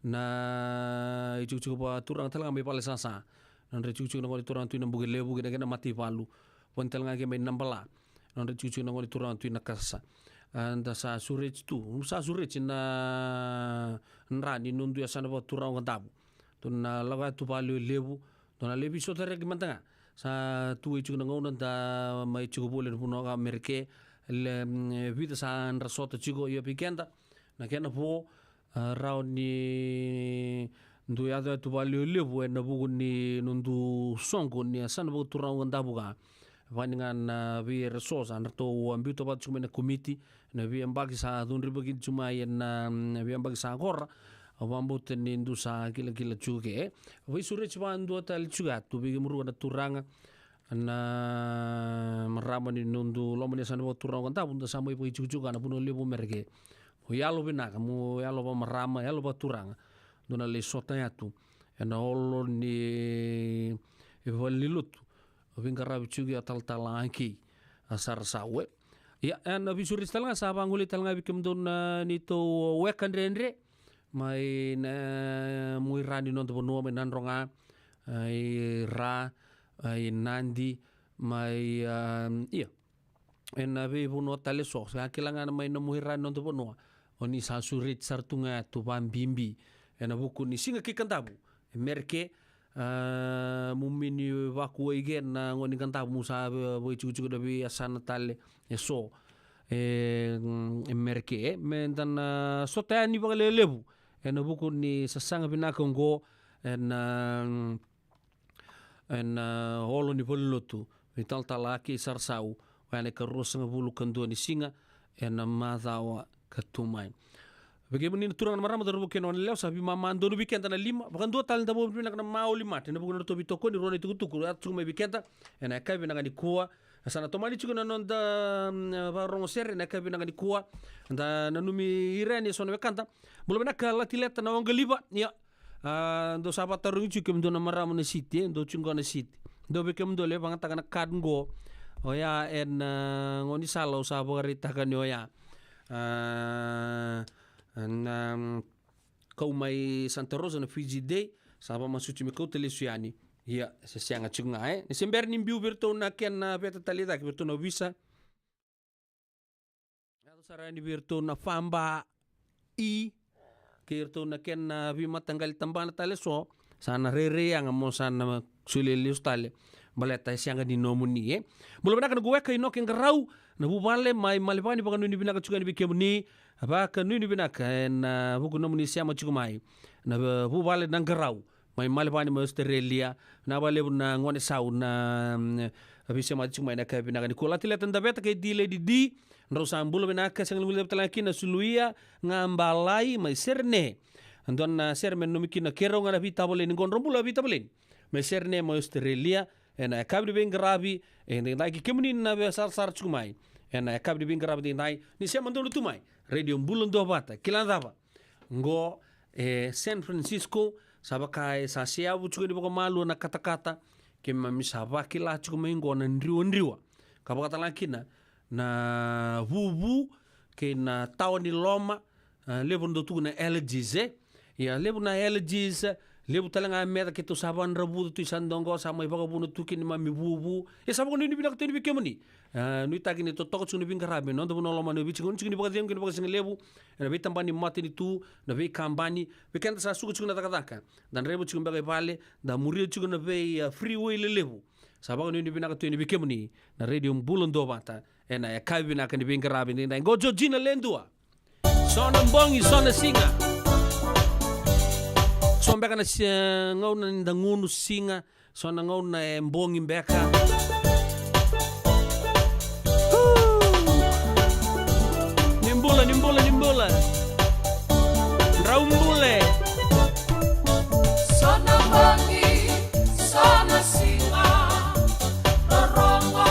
na itikotiko vakaturaga tale ga mai Valesasa, nodra itikotiko na gone turaga Tui Nabukelevu, kei na kena mataivalu, vani tale ga kei mai Nabala, nodra itikotiko na gone turaga Tui Nakasa. Eda sa sureti tu, sa sureti na dra ni noda dui yasana vakaturaga o Kadavu. Dou na lako ya tu vakalevulevu, dou na lai veisotaraki mada ga. Sa tu e tiko na gauna da mai tiko voli ena vanua o Mereke, le, mm, vica sa dra sota tiko, ia vei keda na kena vo, ah, rawa ni dou yaco ya tu vakalevulevu ena vuku ni noda soqo ni yasana vakaturaga o Kadavu ka. Vani ga na veiyasana sa ratou a biuta vata tiko mai na komiti, na veiyabaki sa cudruvaki tiko mai ena, mm, veiyabaki sa qora. Au vakabauta ni dou sa kilakila tiko ke. Veisureti vakadua tale tiko ya tu vei kemudou na turaga na marama ni noda loma ni yasana vakaturaga o Kadavu, da sa mai vakaitikotiko ena vanua levu o Mereke. Mo yalo vinaka, mo yalo vakamarama, yalo vakaturaga. Dou na lai sota ya tu ena holo ni valenilotu, veiqaravi tiko ya o Talatala Akei, a Sarasawe. Ia, ena veisureti tale ga sa vagolei tale ga vei kemudou na neitou weka dredre, mai na muaira ni noda vanua, mai Nadroga, a, i Ra, a, i Nadi, mai, a, ia, ena veivanua tale eso. Sa kila ga na mai na muaira ni noda vanua, o ni sa sureti sara tu ga tu vabibi ena vuku ni Siga kei Kadavu e Mereke. A, mo mini vakuai ke na gone ni Kadavu, mo sa vei, veitikotiko na veiyasana tale eso e, mm, e Mereke, e, me da na sota yani vakalelevu ena vuku ni sasaga vinaka oqo ena, mm, ena, a, olo ni valenilotu, veitalatala kei Sarasau, oya na ikaruasagavulu ka dua ni siga ena macawa ka tu mai. Vei kemuni na turaga, na marama, cauravou kei na goneyalewa, sa veimama donu vei keda na lima. Vakadua tale, da vakavinavinaka na Maoli Mart ena vuku ni nodratou veitokoni, rua na itukutuku e yaco tiko mai vei keda ena yakavi vinaka nikua. Sa na tomani tiko na noda, mm, vakarorogo sere ena yakavi vinaka nikua. Da nanumi ira yani eso na wekada. Bula vinaka Latileta na Oqaliva. Ia, a, dou sa vakatarogi tiko kemudou na marama na City, e, dou tiko qo na City. Dou vei kemudou le vakayagataka na card qo. Oya ena, a, gaunisala au sa vakaraitaka ni oya, a, na, mm, kau mai Santa Rosa na Fiji Day, sa vakamasuti me kauta lesu yani. Ia, se sega tiko ga, e. Ni se bera ni biu vei iratou na kena veta tale i cake, vei iratou na ovisa. Yaco sara yani vei iratou na F A B A, kei iratou na kena veimataqali tabana tale eso, sa na rairai yaga mo sa na solia lesu tale. Baleta e sega ni nomuni, e. Bula vinaka na Gueka Inoke Qarau, na vuvale mai Malevani, vakanuinui vinaka tiko yani vei kemuni. Vakanuinui vinaka ena vuku ni nomuni sema tiko mai. Na, e, vuvale na Qarau mai Malevani mai Australia. Na vakalevu na gone sau na, mm, veisemati tiko mai ena yakavi vinaka nikua. Latileta Daveta kei D Lady D, drau sa bula vinaka. Sega ni guilecavi tale ga kina Suluia Gabalai mai Serene. Dua na sere me nanumi kina keirau ga na veitavaleni qo, drau bula veitavaleni mai Serene mai Australia. Ena yakavi ni veiqaravi edaidai, kei kemuni na veisarasara tiko mai ena yakavi ni veiqaravi edaidai, ni sema donu tu mai Radio Bula Duavata. Kila na cava? Qo e San Francisco, sa vaka e sa seavu tiko ni vakamalua na katakata, keimami sa vakila tiko mai qo na driwadriwa, ka vakatalega kina na vuvu kei na tawa ni loma. A, levu na dau tukuna na allergies, e. Ia, levu na allergies, levu tale ga meca keitou sa vakadravuca tu, sa dau qo sa mai vakavuna tu kina neimami vuvu. Ia, sa vakanuinui vinaka tu yani vei kemuni. A, nuitaki ni totoka tiko na veiqaravi ena noda vanua lomani, na veitiko, tiko ni vakacegu kei na vakasigalevu, ena veitabana ni matanitu, na veikabani. Vei keda sa suka tiko na cakacaka, da draiva tiko beka i vale, da muria tiko na vei, a, freeway lelevu. Sa vakanuinui vinaka tu yani vei kemuni na Radio Bula Duavata ena yakavi vinaka ni veiqaravi edaidai. Qo Georgina Ledua. So na bogi, so na siga. So beka na si-, gauna ni da gunu siga, so na gauna e bogi beka. Ni bula, ni bula, ni bula. Drau bula. So na bogi, so na siga. Rorogo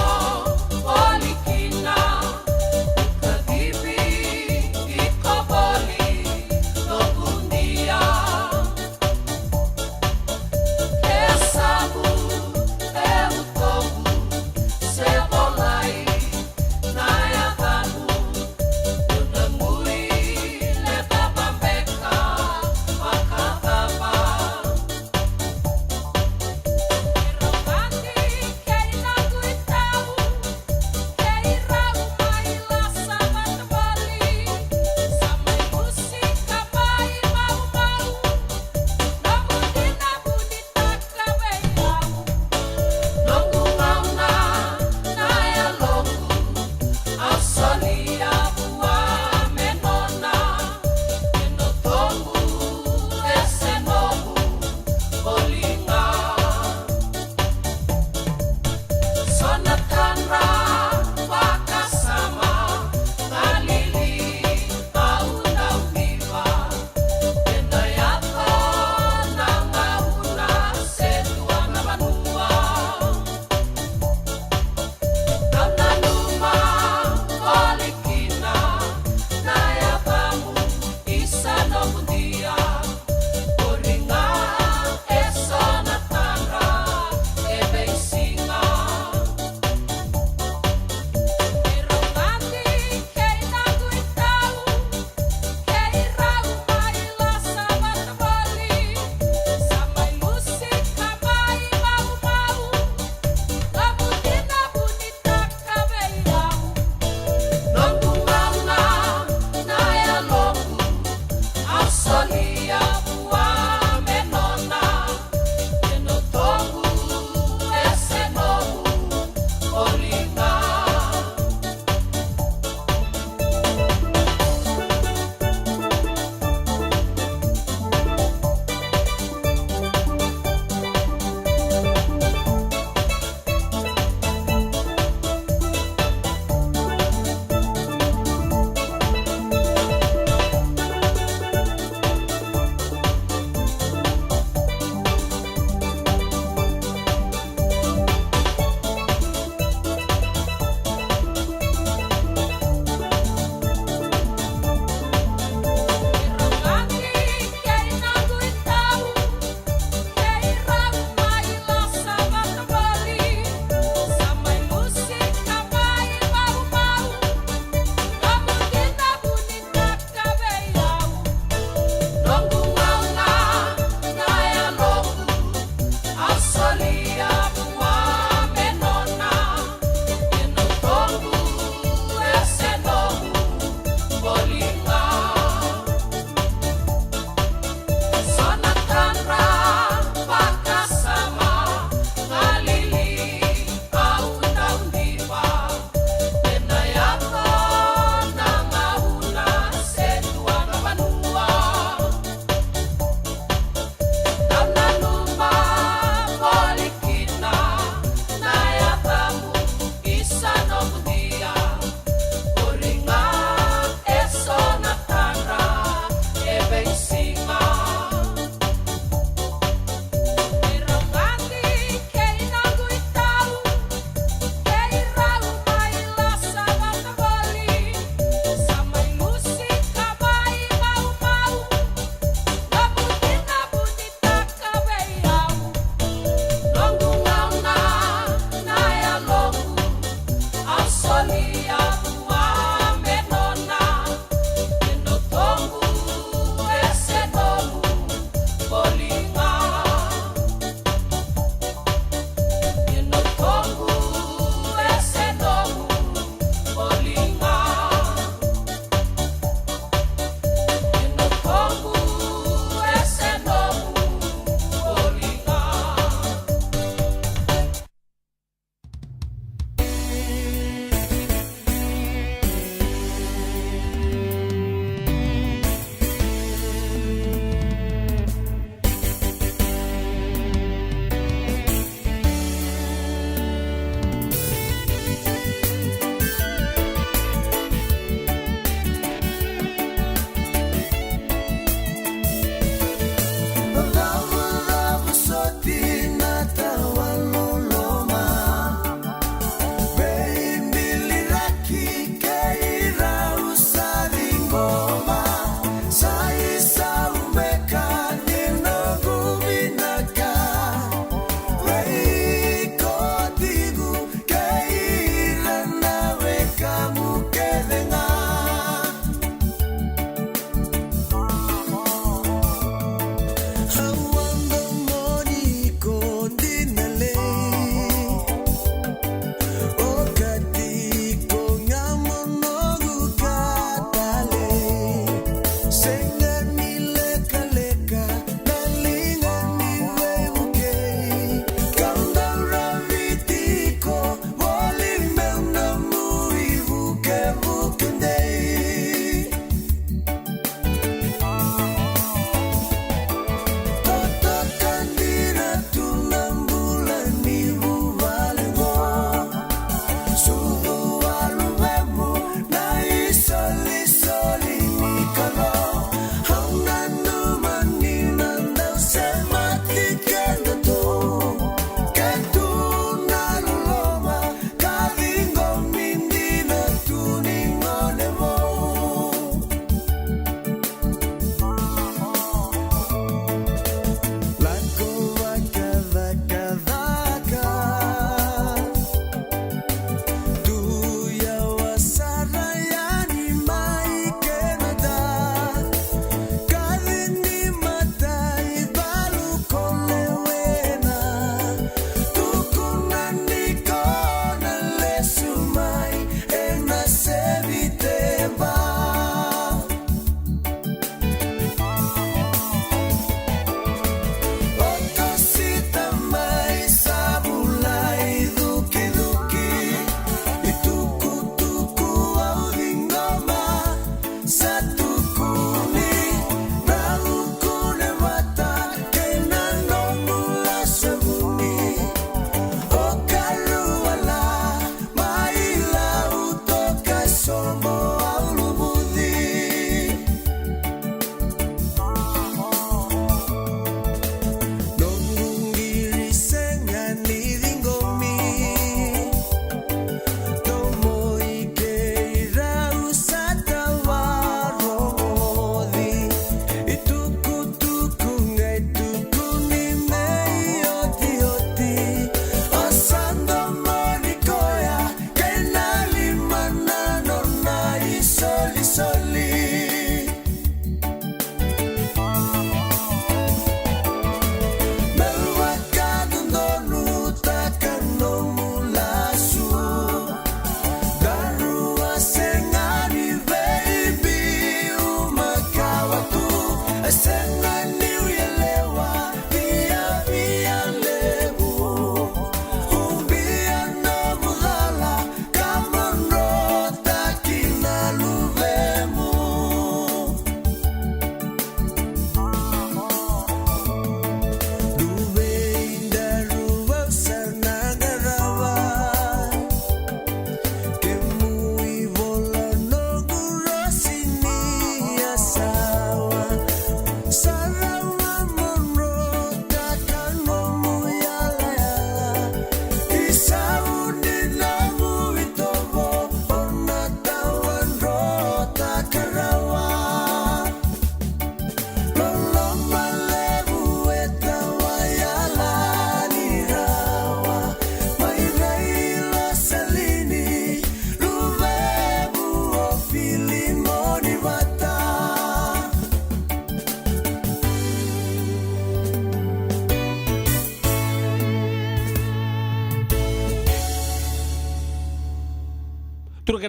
voli kina, kacivi iko voli noqu dia. E savu, e utoqu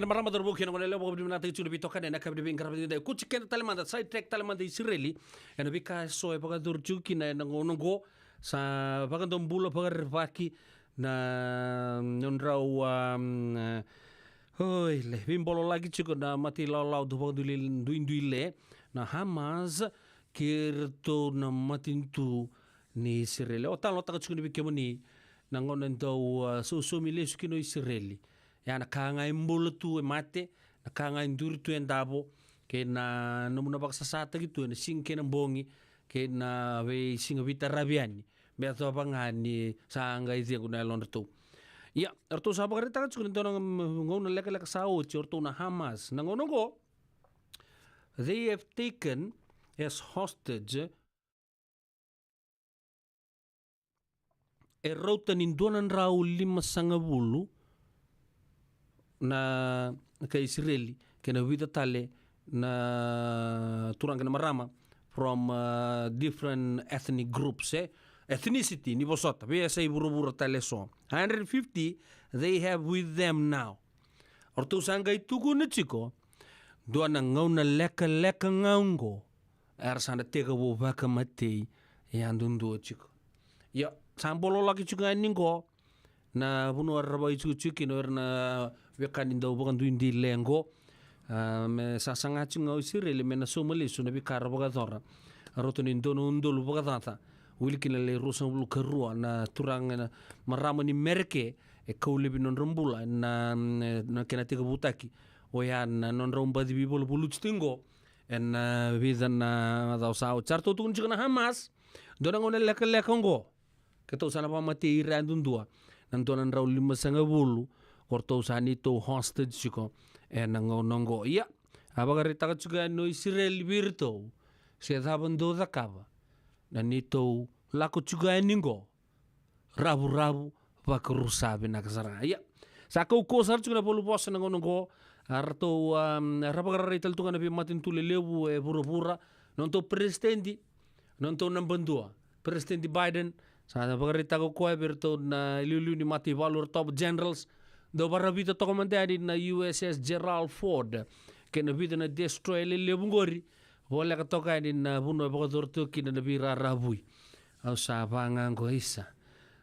Marama, cauravou kei na goneyalewa, vakavinavinakataki tiko na veitokani ena yakavi ni veiqaravi edaidai. Oti keda tale mada, sidetrack tale mada i Isireli ena veika eso e vakayacori tiko kina ena gauna oqo. Sa vakadomobula vakarerevaki na nodrau, um, oi, le, veibololaki tiko na mata ilawalawa dau vakaduiduile na Hamas kei iratou na matanitu ni Isireli. Au talanoataka tiko ni vei kemuni na gauna e dau, uh, sausaumi lesu kina o Isireli. Ia na ka ga e bula tu e mate, na ka ga e duri tu e davo, kei na nomuna vakasasataki tu ena siga kei na bogi, kei na veisiga veitaravi yani, me yacova ga ni sa qai cegu na yalodratou. Ia, eratou sa vakaraitaka tiko ni dua na gauna lekaleka sa oti o ratou na Hamas. Na gauna oqo, they have taken as hostage e rauta ni dua na drau limasagavulu na kai Isireli kei na vica tale na turaga kei na marama from, uh, different ethnic groups, eh? Ethnicity, ni vosota, veiyasai vuravura tale eso. Hundred fifty they have with them now. O ratou sa qai tukuna tiko, dua na gauna lekaleka ga oqo era sa na tekivu vakamatei yadudua tiko. Ia, sa bololaki tiko ga yani oqo na vanua era vakaitsikotsikotaki kina o ira na weka ni dau vakaduiduile oqo. A, me sa saga tiko ga o Isireli me na sauma lesu na veika era vakayacora. A, rauta ni dua na udolu vakacaca, wili kina le ruasagavulu ka rua na turaga na marama ni Mereke e kau laivi nodra bula na, na kena tekivutaki oya na nodrau baci veivaluvaluti tiko oqo ena, a, vica na macawa sa oti. Sa ratou tukuna tiko na Hamas, dua na gauna lekaleka oqo keitou sa na vakamatei ira yadudua na dua na drau limasagavulu o ratou sa neitou hostage tiko ena gauna oqo. Ia, a vakaraitaka tiko yani o Isireli vei iratou, se cava dou cakava, na neitou lako tiko yani oqo, ravuravu, vakarusa vinaka sara ga. Ia, sa kaukauwa sara tiko na valuvosa na gauna oqo. A, ratou, um, ra vakararai tale tu ga na veimatanitu lelevu e vuravura, nodatou peresitedi, nodatou naba dua, Peresitedi Biden, sa vakaraitaka o koya vei iratou na iliuliu ni mataivalu, ra top generals, dau vakarau toka mada yani na U S S Gerald Ford kei na vica na destroyer lelevu qori, voleka toka yani na vanua e vakayacori toka kina na veiraravui. Au sa vaqo, isa,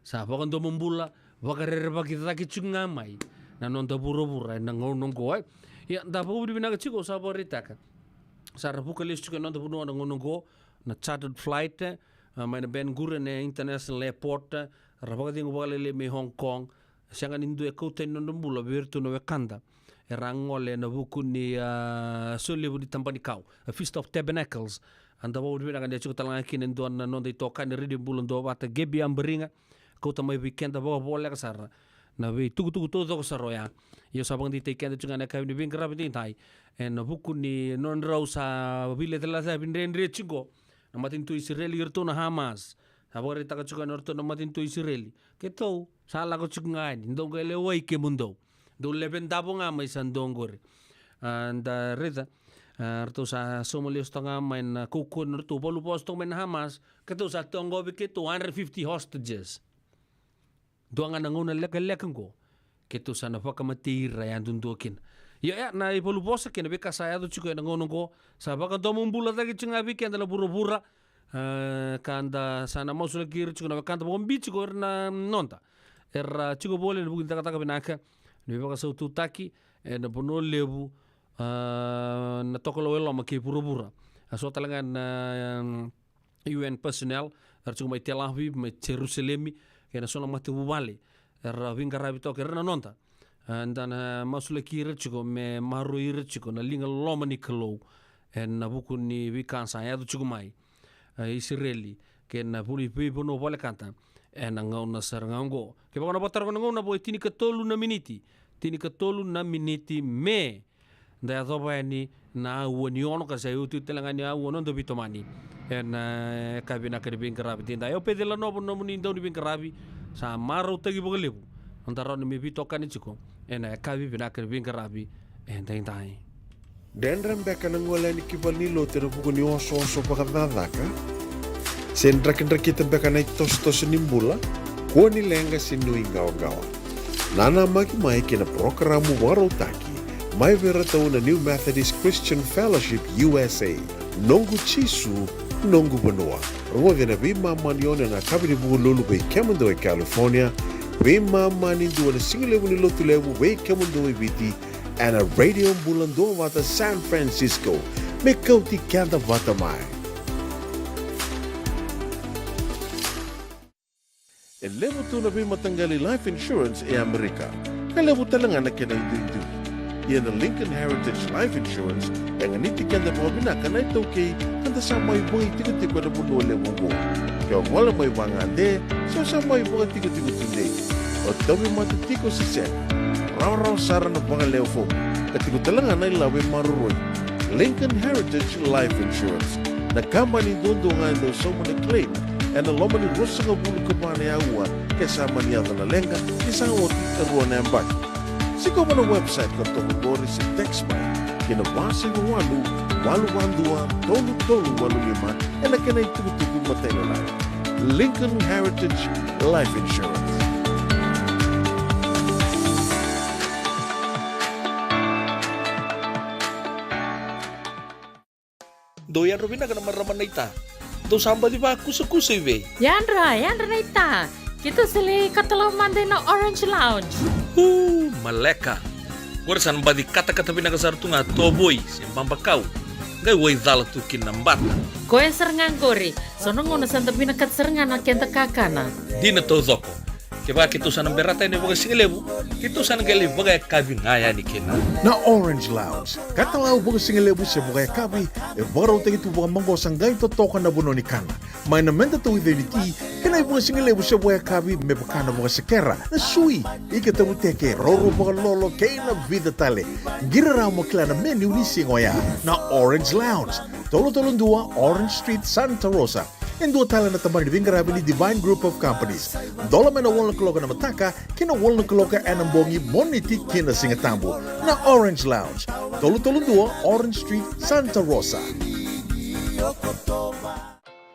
sa vakadomobula, vakarerevaki cake tiko ga mai na noda vuravura ena gauna oqo, e. Ia, da vakavinavinaka tiko, au sa vakaraitaka, sa ra vuka lesu tiko ena noda vanua na gauna oqo, na chartered flight, e, a, mai na Ben Gurion International Airport, e, ra vakacegu vakalailai mai Hong Kong. Sega ni dua e kauta yani na nodra bula vei iratou na wekada era a gole ena vuku ni, a, solevu ni taba ni kau, a Feast of Tabernacles. A, da vakavinavinaka ni a tiko tale ga kina e dua na noda itokani Radio Bula Duavata, Gaby Abariga, kauta mai vei keda vakavoleka sara na veitukutuku taucoko sara oya. Ia, au sa vakadeitaki keda tiko ga ena yakavi ni veiqaravi edaidai ena vuku ni nodrau sa veilacilaci dredre tiko na matanitu Isireli, iratou na Hamas. Sa vakaraitaka tiko yani o iratou na matanitu Isireli, keitou sa lako tiko ga yani, dou qai lewai kemudou. Dou lewe davo ga mai sa dou qori. A, da raica, a, ratou sa sauma lesu toka ga mai na kaukauwa ni nodratou valuvosa toka mai na Hamas, keitou sa toqovi keitou hundred fifty hostages. Dua ga na gauna lekaleka oqo keitou sa na vakamatei ira yadudua kina. Ia, ia, na ivaluvosa kei na veika sa yaco tiko ena gauna oqo, sa vakadomobula cake tiko ga vei keda na vuravura. A, ka da sa na masulaki ira tiko na wekada, vakabibi tiko ira na noda era tiko voli ena vuku ni cakacaka vinaka ni veivakasaututaki ena vanua levu, a, na tokalau e loma kei vuravura. A, so tale ga na, um, U N personnel era tiko mai Tel Aviv, mai Jerusalemi, kei na so na matavuvale era veiqaravi toka, era na noda. A, da na masulaki ira tiko me maroroi ira tiko na liga loma ni Kalou ena vuku ni veika sa yaco tiko mai, a, Isireli kei na vuni veivanua volekata ena gauna sara ga oqo. Kevaka o na vakataroga na gauna, vo e tinikatolu na miniti, tinikatolu na miniti me da yacova yani na aua ni ono, ka sa iotioti tale ga ni aua noda veitomani ena, e, yakavi vinaka ni veiqaravi edaidai. Au Peceli Lanovo, nomuni dau ni veiqaravi. Sa marautaki vakalevu noda rawa ni mai veitokani tiko ena yakavi vinaka ni veiqaravi edaidai. Dredre beka na gole yani ki valenilotu ena vuku ni osooso vakacakacaka? Se drakidrakita beka na itosotoso ni bula? Kua ni leqa se nuiqawaqawa. Nanamaki mai ki na parokaramu vakarautaki Mai vei iratou na New Methodist Christian Fellowship U S A. Noqu Jisu, noqu vanua. Rogoci na veimama ni ono ena yakavi ni Vukelulu vei kemudou e California, veimama ni dua na sigalevu ni Lotulevu vei kemudou e Viti, ena Radio Bula Duavata San Francisco. Me kauti keda vata mai. E levu tu na veimataqali life insurance e Amerika, ka levu tale ga na kena iduidui. Ia na Lincoln Heritage Life Insurance e ganiti keda vakavinaka na iTaukei, ka da sa mai vakaitikotiko ena vanua levu oqo. Ke o gole mai vagade, se o sa mai vakatikotiko tudei, o tauvimate tiko se sega, rawarawa sara na vakalewe fomu, ka tiko tale ga na ilavo e maroroi. Lincoln Heritage Life Insurance, na kabani duadua ga e dau sauma na claim ena loma ni ruasagavulu ka va na aua ke sa mani yaco na leqa, ke sa oti e rua na yabaki. Sikova na website ka toka qori se text mai ki na va saiva walu, walu va dua, tolu tolu walu lima, ena kena itukutuku matailalai. Lincoln Heritage Life Insurance. Dou yadra vinaka na marama naita. Dou sa baci vakusakusa i vei? Yadra, yadra naita. Keitou sa lai katalau mada ina Orange Lounge. Uu, maleka. Qori sa na baci katakata vinaka sara tu ga tovoi se babakau. Qai waicala tu kina na bata. Koya sara ga qori. So na gauna sa da vinakata sara ga na keda kakana. Dina taucoko. Kevaka keitou sa na berata yani vakasigalevu, keitou sa na qai lai vakayakavi ga yani kina. Na Orange Lounge, katalau vakasigalevu se vakayakavi, e vakarautaki tu vakamaqosa qai totoka na vanua ni kana. Mai na meda tauica ni ti, kei na ivakasigalevu se vakayakavi me vaka na vakasekera, na sui, ika tavuteke, roro vakalolo, kei na vica tale. Qiri rawa mo kila na menu ni siga oya. Na Orange Lounge, tolu tolu dua Orange Street, Santa Rosa. E dua tale na tabana ni veiqaravi ni Divine Group of Companies. Dola mai na walu na kaloko ena mataka ki na walu na kaloko ena bogi, Moniti ki na Sigatabu. Na Orange Lounge, tolu tolu dua Orange Street, Santa Rosa.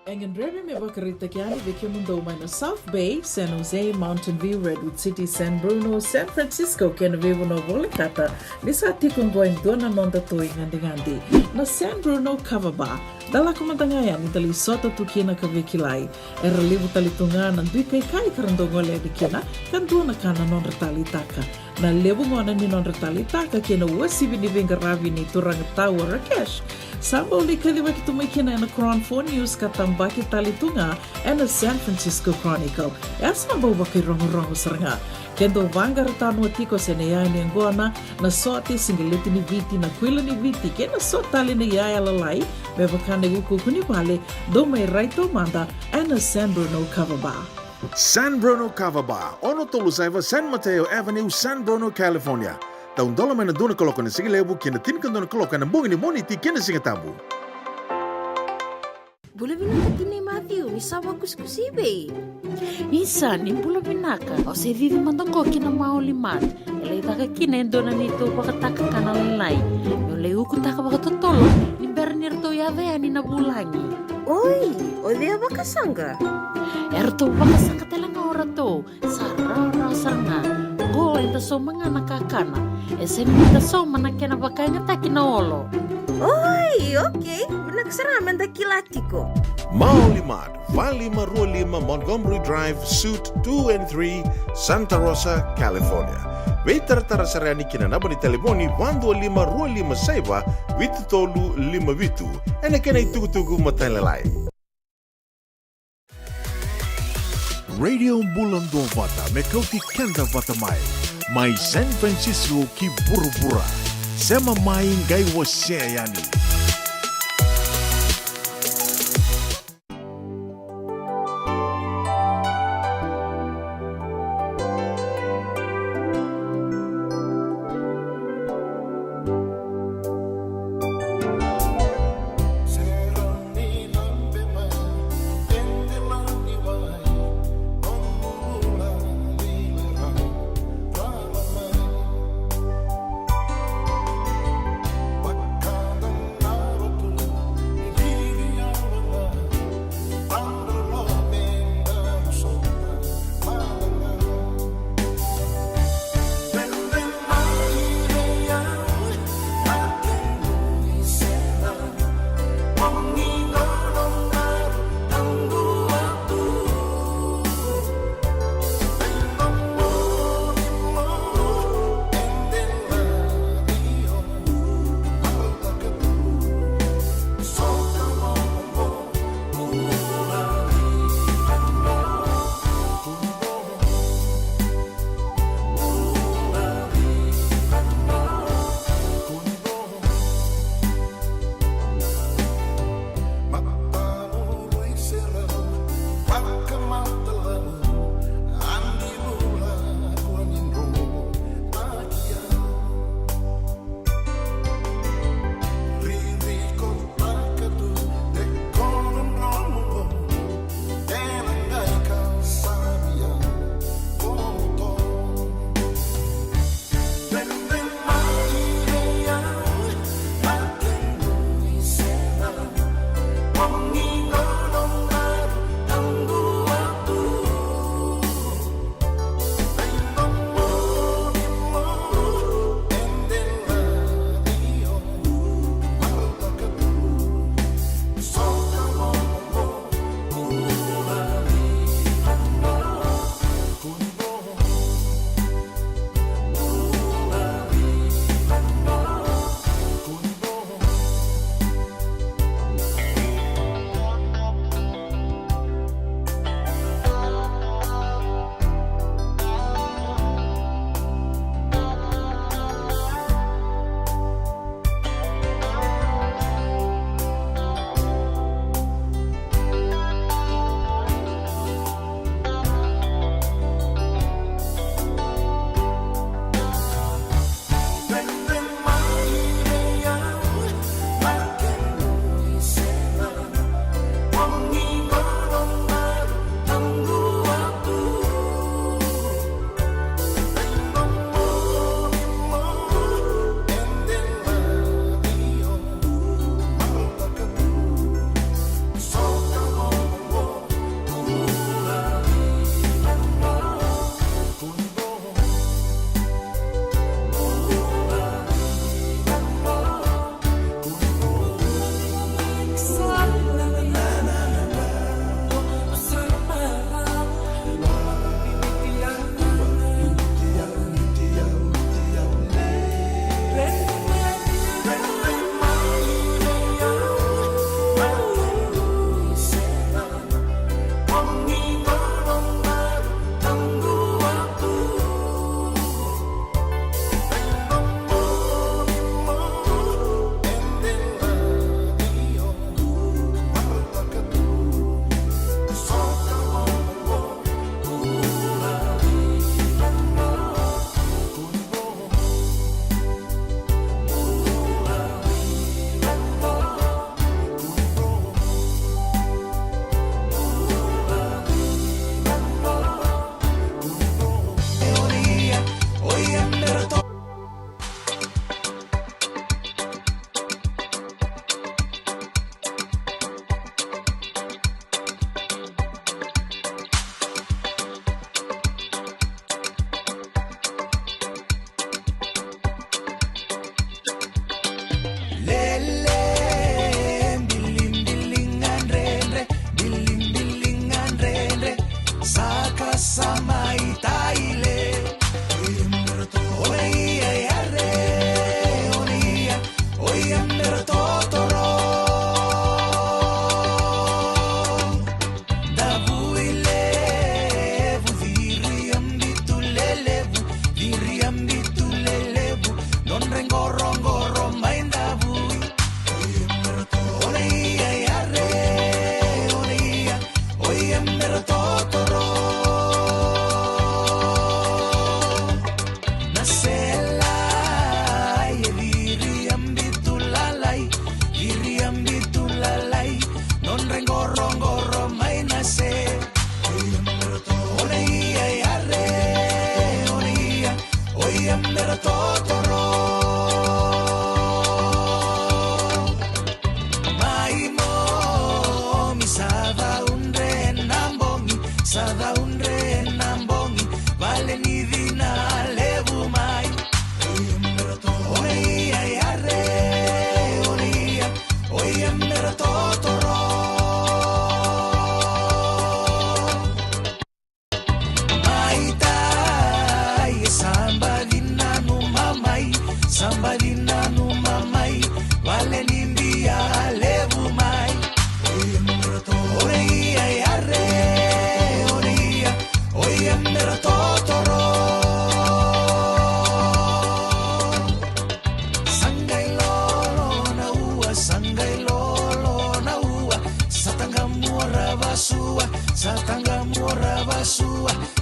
E gadrevi me vakaraitaki yani vei kemudou mai na South Bay, San Jose, Mountain View, Redwood City, San Bruno, San Francisco kei na veivanua volekata, ni sa tiko oqo e dua na noda toi gadigadi, na San Bruno Kava Bar. Da lako mada ga yani da lai sota tu kina ka veikilai. Era levu tale tu ga na dui kaikai ka ra dau gole yani kina, ka dua na ka na nodra taleitaka. Na levu gona ni nodra taleitaka kei na uasivi ni veiqaravi ni turaga tau o Rakesh, sa bau lai kacivaki tu mai kina ena Cron Four News ka tabaki tale tu ga ena San Francisco Chronicle. E a sa bau vakairogorogo sara ga. Ke dou vaqara tanoa tiko se na iyaya ni yaqona, na sote, siqeleti ni Viti, na kuila ni Viti, kei na so tale na iyaya lalai, me vaka na iukuuku ni vale, dou mai rai taumada ena San Bruno Kava Bar. San Bruno Kava Bar, ono tolu saiva San Mateo Avenue, San Bruno, California. Taudola mai na dua na kaloko ena sigalevu ki na tinikadua na kaloko ena bogi ni Moniti kei na Sigatabu. Bula vinaka tinai Matthew, ni sa vakusikusi i vei? Isa, ni bula vinaka. Au se cici mada qo ki na Maoli Mart. E lai caka kina e dua na neitou vakataka kana lailai. Meu lai ukutaka vakatotolo ni bera ni ratou yaco yani na vulagi. Oi, o cei a vakasaqa? E ratou vakasaqa tale ga o ratou. Sa rawarawa sara ga. Qo eda sauma ga na kakana. E sega ni da sauma na kena vakayagataki na olo. Oi, okei. Vinaka sara ga meda kila tiko. Maoli Mart, va lima rua lima Montgomery Drive, Suite two and three, Santa Rosa, California. Veitaratara sara yani ki na naba ni talevoni va dua lima rua lima saiva vitu tolu lima vitu. Ena kena itukutuku matailalai. Radio Bula Duavata me kauti keda vata mai. Mai San Francisco ki vuravura. Sema mai qai wasea yani.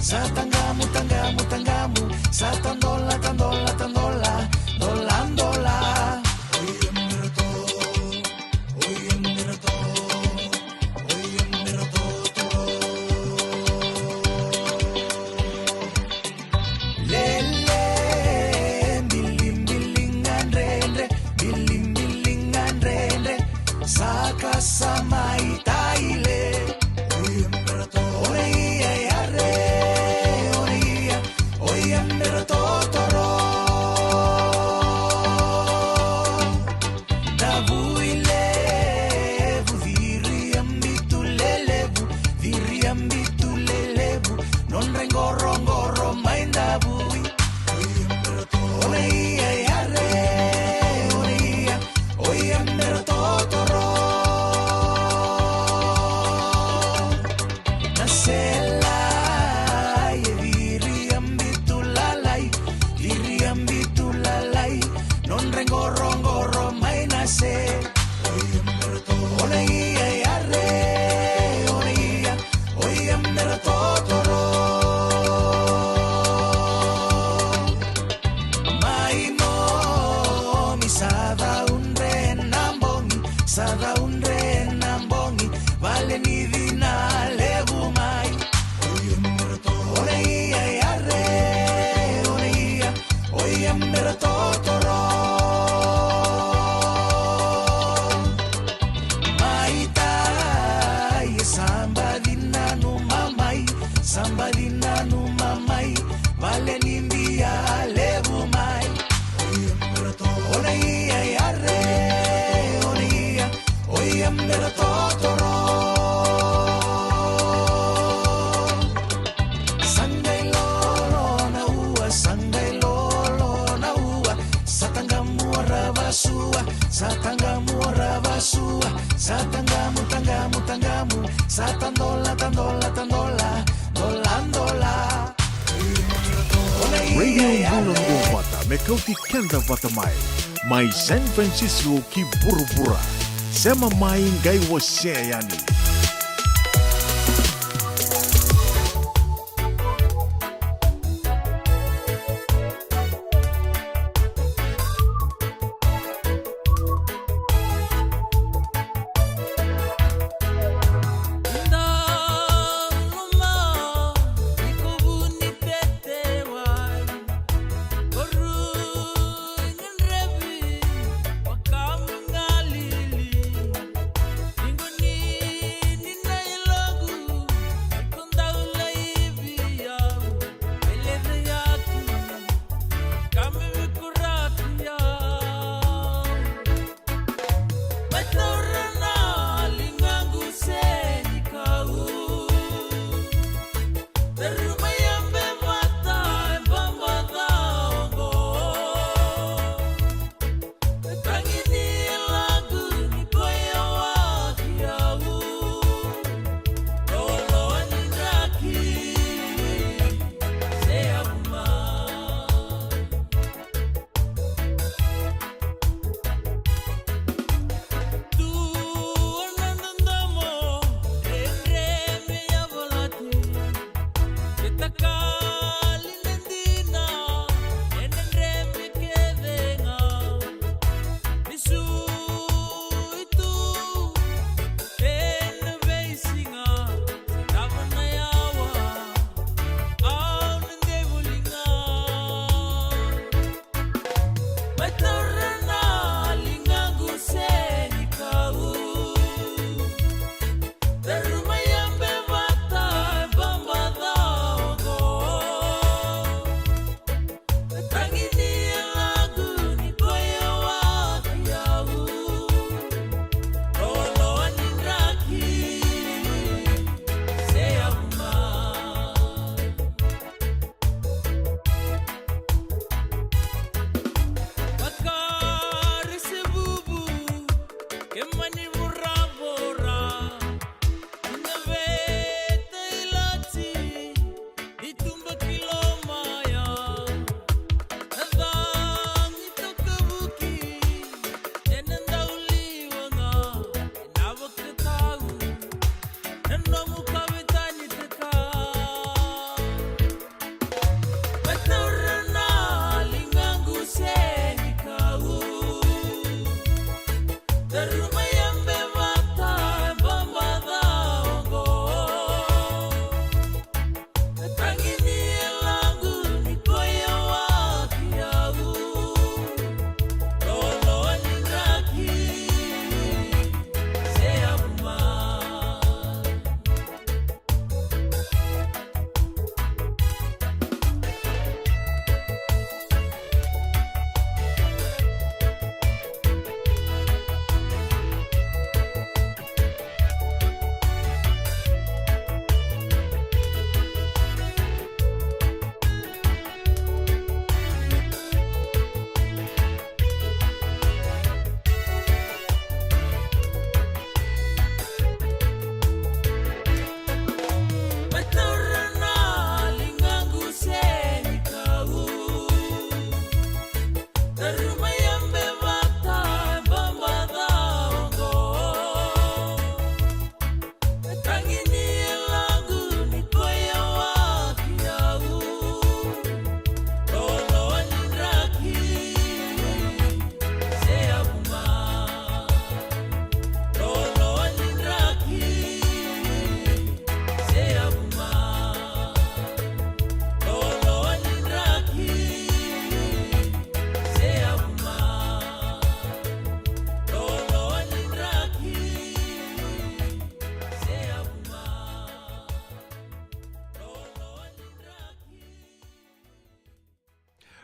Sa tagamu, tagamu, tagamu, sa tadola, tadola, tadola, dola, dola. Lele, bili, bili, gadredre, bili, bili, gadredre, saka sa mai taile. Ona ia yare, ona ia, oia mera totoro. Davui levu, viri a bitu lelevu, viri a bitu lelevu, nodra i qoroqoro mai davui. Ona ia yare, ona ia, oia mera totoro. Na sela e viri a bitu lalai, viri a bitu lalai, nodra i qoroqoro mai na se. Ona ia yare, ona ia, oia mera totoro. Mai momi sa caudre na bogi, sa caudre na bogi, vale ni cina levu mai. Ona ia yare, ona ia, oia mera totoro. Mai tai e sa baci nanuma mai, sa baci nanuma mai, vale ni bia levu mai. Ona ia yare, ona ia, oia mera totoro. Sa qai lolo na ua, sa qai lolo na ua, sa tagamu ora vasua, sa tagamu ora vasua, sa tagamu, tagamu, tagamu, sa tadola, tadola, tadola, dola, dola. Radio Bula Duavata, me kauti keda vata mai. Mai San Francisco ki vuravura. Sema mai qai wasea yani.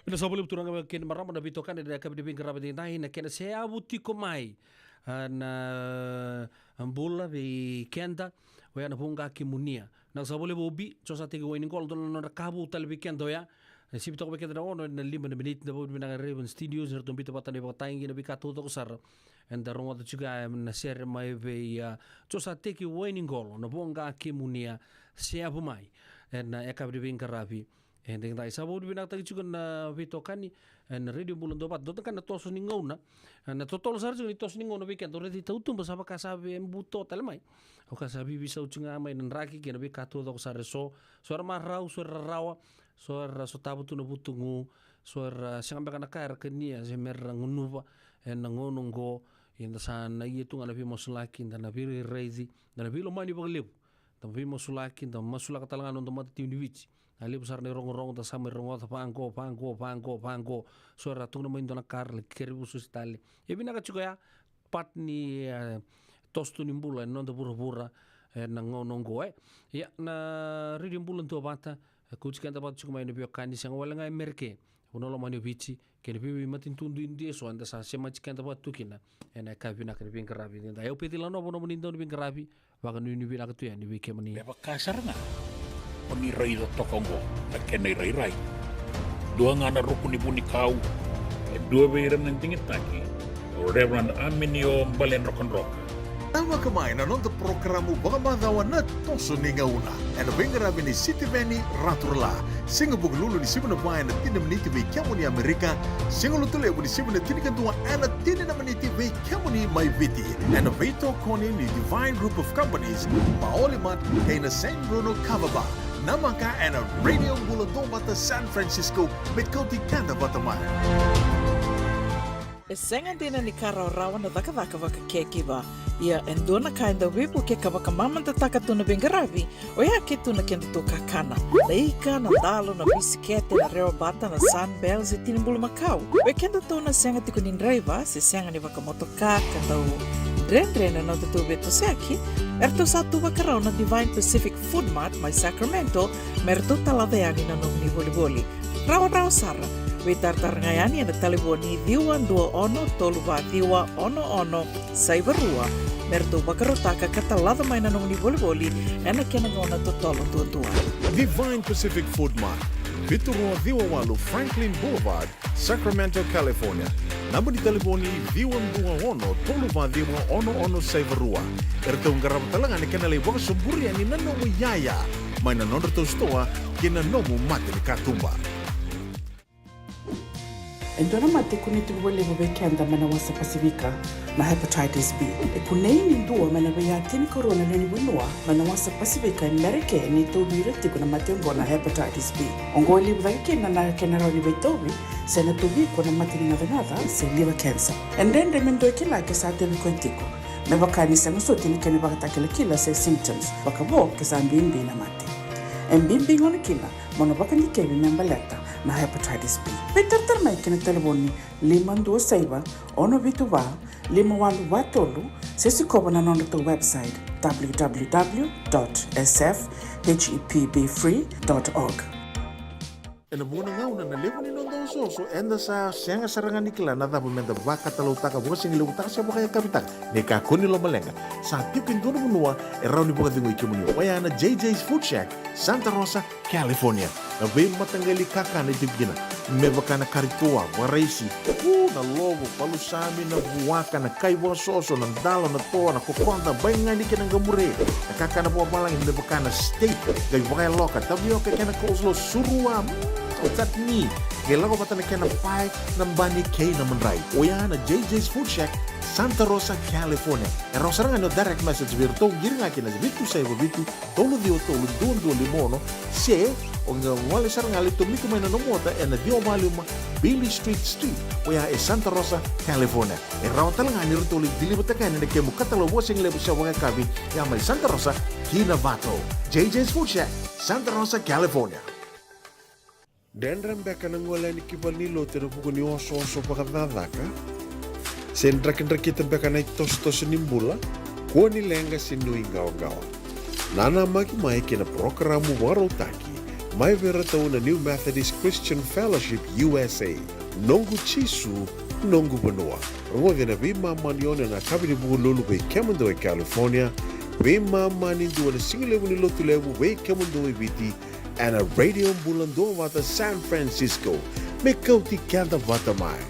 Vinaka saka vakalevu turaga kei na marama na veitokani ena yakavi ni veiqaravi edaidai, na kena seyavu tiko mai, a, na bula vei keda, oya na Voqa Kemunia. Vinaka saka vakalevu Obi, Josateki Wainiqolo, dua na nodra ka vou tale vei keda oya. E sivi toka vei keda na ono ena lima na miniti, da vakavinavinaka na Raven Studios, ni ratou biuta vata na ivakatagi kei na veika taucoko sara eda rogoca tiko ya, na sere mai vei, a, Josateki Wainiqolo, na Voqa Kemunia, seyavu mai ena yakavi ni veiqaravi edaidai. Sa vakavinavinakataki tiko na veitokani ena Radio Bula Duavata, dua tale ga na toso ni gauna. E, na totolo sara tiko ni toso ni gauna vei keda, au raica i tautuba sa vaka sa via buto tale mai. Au kaya sa veiveisau tiko ga mai na draki kei na veika taucoko sara eso. So era marau, so era rarawa, so era sotava tu na vutugu, so era sega beka na ka era kania se mera gunuva ena gauna oqo. Ia da sa na ia tu ga na veimasulaki, da na veirairaici, da na veilomani vakalevu. Da veimasulaki, da masulaka tale ga na noda matatimi ni Viti. A levu sara na irogorogo da sa mai rogoca vaqo, vaqo, vaqo, vaqo. So era tukuna mai dua na ka ra lai kere vosoti tale. E vinaka tiko ya, part ni, e, toso tu ni bula ena noda vuravura, e, na gauna oqo, e. Ia, na Radio Bula Duavata, e, kauti keda vata tiko mai na veiwekani, sega wale ga e Merika, vanua lomani o Viti, kei na veimatanitu duidui eso eda sa semati keda vata tu kina ena yakavi vinaka ni veiqaravi edaidai. Au Peci Lanova, nomuni dau ni veiqaravi, vakanuinui vinaka tu yani vei kemuni. Me vaka sara ga o ni raica toka oqo na kena irairai. Dua ga na ruku ni vunikau, e dua vei ira na digitaki, o Reverend Aminio Baledrokadroka. Namaka mai na noda porokaramu vakamacawa na Toso ni Gauna, ena veiqaravi nei Sitiveni Raturala. Siga Vukelulu ni sivi na va ena tini na miniti vei kemuni Amerika. Siga Lotulevu ni sivi na tinikadua ena tini na miniti vei kemuni mai Viti. Ena veitokoni ni Divine Group of Companies, Maoli Mart, kei na Saint Bruno Kava Bar. Namaka ena Radio Bula Duavata San Francisco, me kauti keda vata mai. E sega dina ni ka rawarawa na cakacaka vakacaregiver. Ia e dua na ka e dau veivuke ka vakamamadataka tu na veiqaravi, oya ke tu na kedatou kakana. Na ika, na dalo, na bisikete, na rewabata, na Sunbell, se tini bulumakau. Oi kedatou na sega tiko ni draiva, se sega ni vakamotoka, ka dau dredre na nodatou veitosoyaki, eratou sa tu vakarau na Divine Pacific Food Mart mai Sacramento, me ratou talaca yani na nomuni volivoli. Rawarawa sara, veitaratara ga yani ena talevoni ciwa dua ono tolu va ciwa ono ono saiva rua, me ratou vakarautaka ka talaca mai na nomuni volivoli ena kena gauna totolo duadua. Divine Pacific Food Mart, vitu rua ciwa walu Franklin Boulevard, Sacramento, California. Naba ni talevoni ciwa dua ono tolu va ciwa ono ono saiva rua. Eratou qarava tale ga na kena lai vakasoburi yani na nomu iyaya mai na nodratou sitoa kei na nomu mata ni katuba. E dua na mate kunei tiko vakalevu vei keda mai na wasa Pasifika, Na hepatitis B. E kunei ni dua mai na veiya tinikarua na lewe ni vanua mai na wasa Pasifika e Merika ni tauvi ira tiko na mate oqo na hepatitis B. Oqo e levu cake kina na kena rawa ni veitauvi se na tauvi iko na mate ni gacagaca se liver cancer. E dredre me dua e kila ke sa tauvi koya tiko, me vaka ni sega soti ni kena ivakatakilakila se symptoms, vakavo ke sa bibi na mate. E bibi gona kina mo na vakadikevi me baleta na hepatitis B. Veitaratara mai ki na talevoni lima dua saiva, ono vitu va, lima walu va tolu, se sikova na nodratou website, w w w dot s f h e p b free dot org. Ena vuqa na gauna na levu ni noda osooso, eda sa sega sara ga ni kila na cava meda vakatalautaka, vakasigalevu taka se vakayakavi taka. Ni kakua ni lomaleqa, sa tiko e dua na vanua e rawa ni vakacegui kemuni, oya na J J's Food Shack, Santa Rosa, California. Na veimataqali kakana e tiko kina, me vaka na kari toa, vakaraisi, u, na lovo, palusami, na vuaka, na kai vakasoso, na dalo, na toa, na kokoda, baigani kei na qamure, na kakana vakavalagi me vaka na steak, qai vakayaloka, tavioka kei na coleslaw, surua, mm, chutney, qai lako vata na kena pae, na bani kei na madrai. Oya na J J's Food Shack, Santa Rosa, California. E rawa sara ga ni o direct message vei iratou, qiri ga kina vitu saiva vitu, tolu ciwa tolu, dua dua lima ono, se o qai gole sara ga, lai tomika mai na nomu ota ena ciwa va lima Beale Street Suite, oya e Santa Rosa, California. E rawa tale ga ni ratou lai deliver-taka yani na kemu katalau vakasigalevu se vakayakavi, ya mai Santa Rosa ki Novato. J J's Food Shack, Santa Rosa, California. Dredre beka na gole yani ki valenilotu ena vuku ni osooso vakacakacaka? Se drakidrakita beka na itosotoso ni bula? Kua ni leqa se nuiqawaqawa. Nanamaki mai ki na parokaramu vakarautaki mai vei iratou na New Methodist Christian Fellowship U S A, Noqu Jisu, Noqu Vanua. Rogoci ena veimama ni ono ena yakavi ni Vukelulu vei kemudou e California, veimama ni dua ena sigalevu ni Lotulevu vei kemudou e Viti, ena Radio Bula Duavata San Francisco. Me kauti keda vata mai.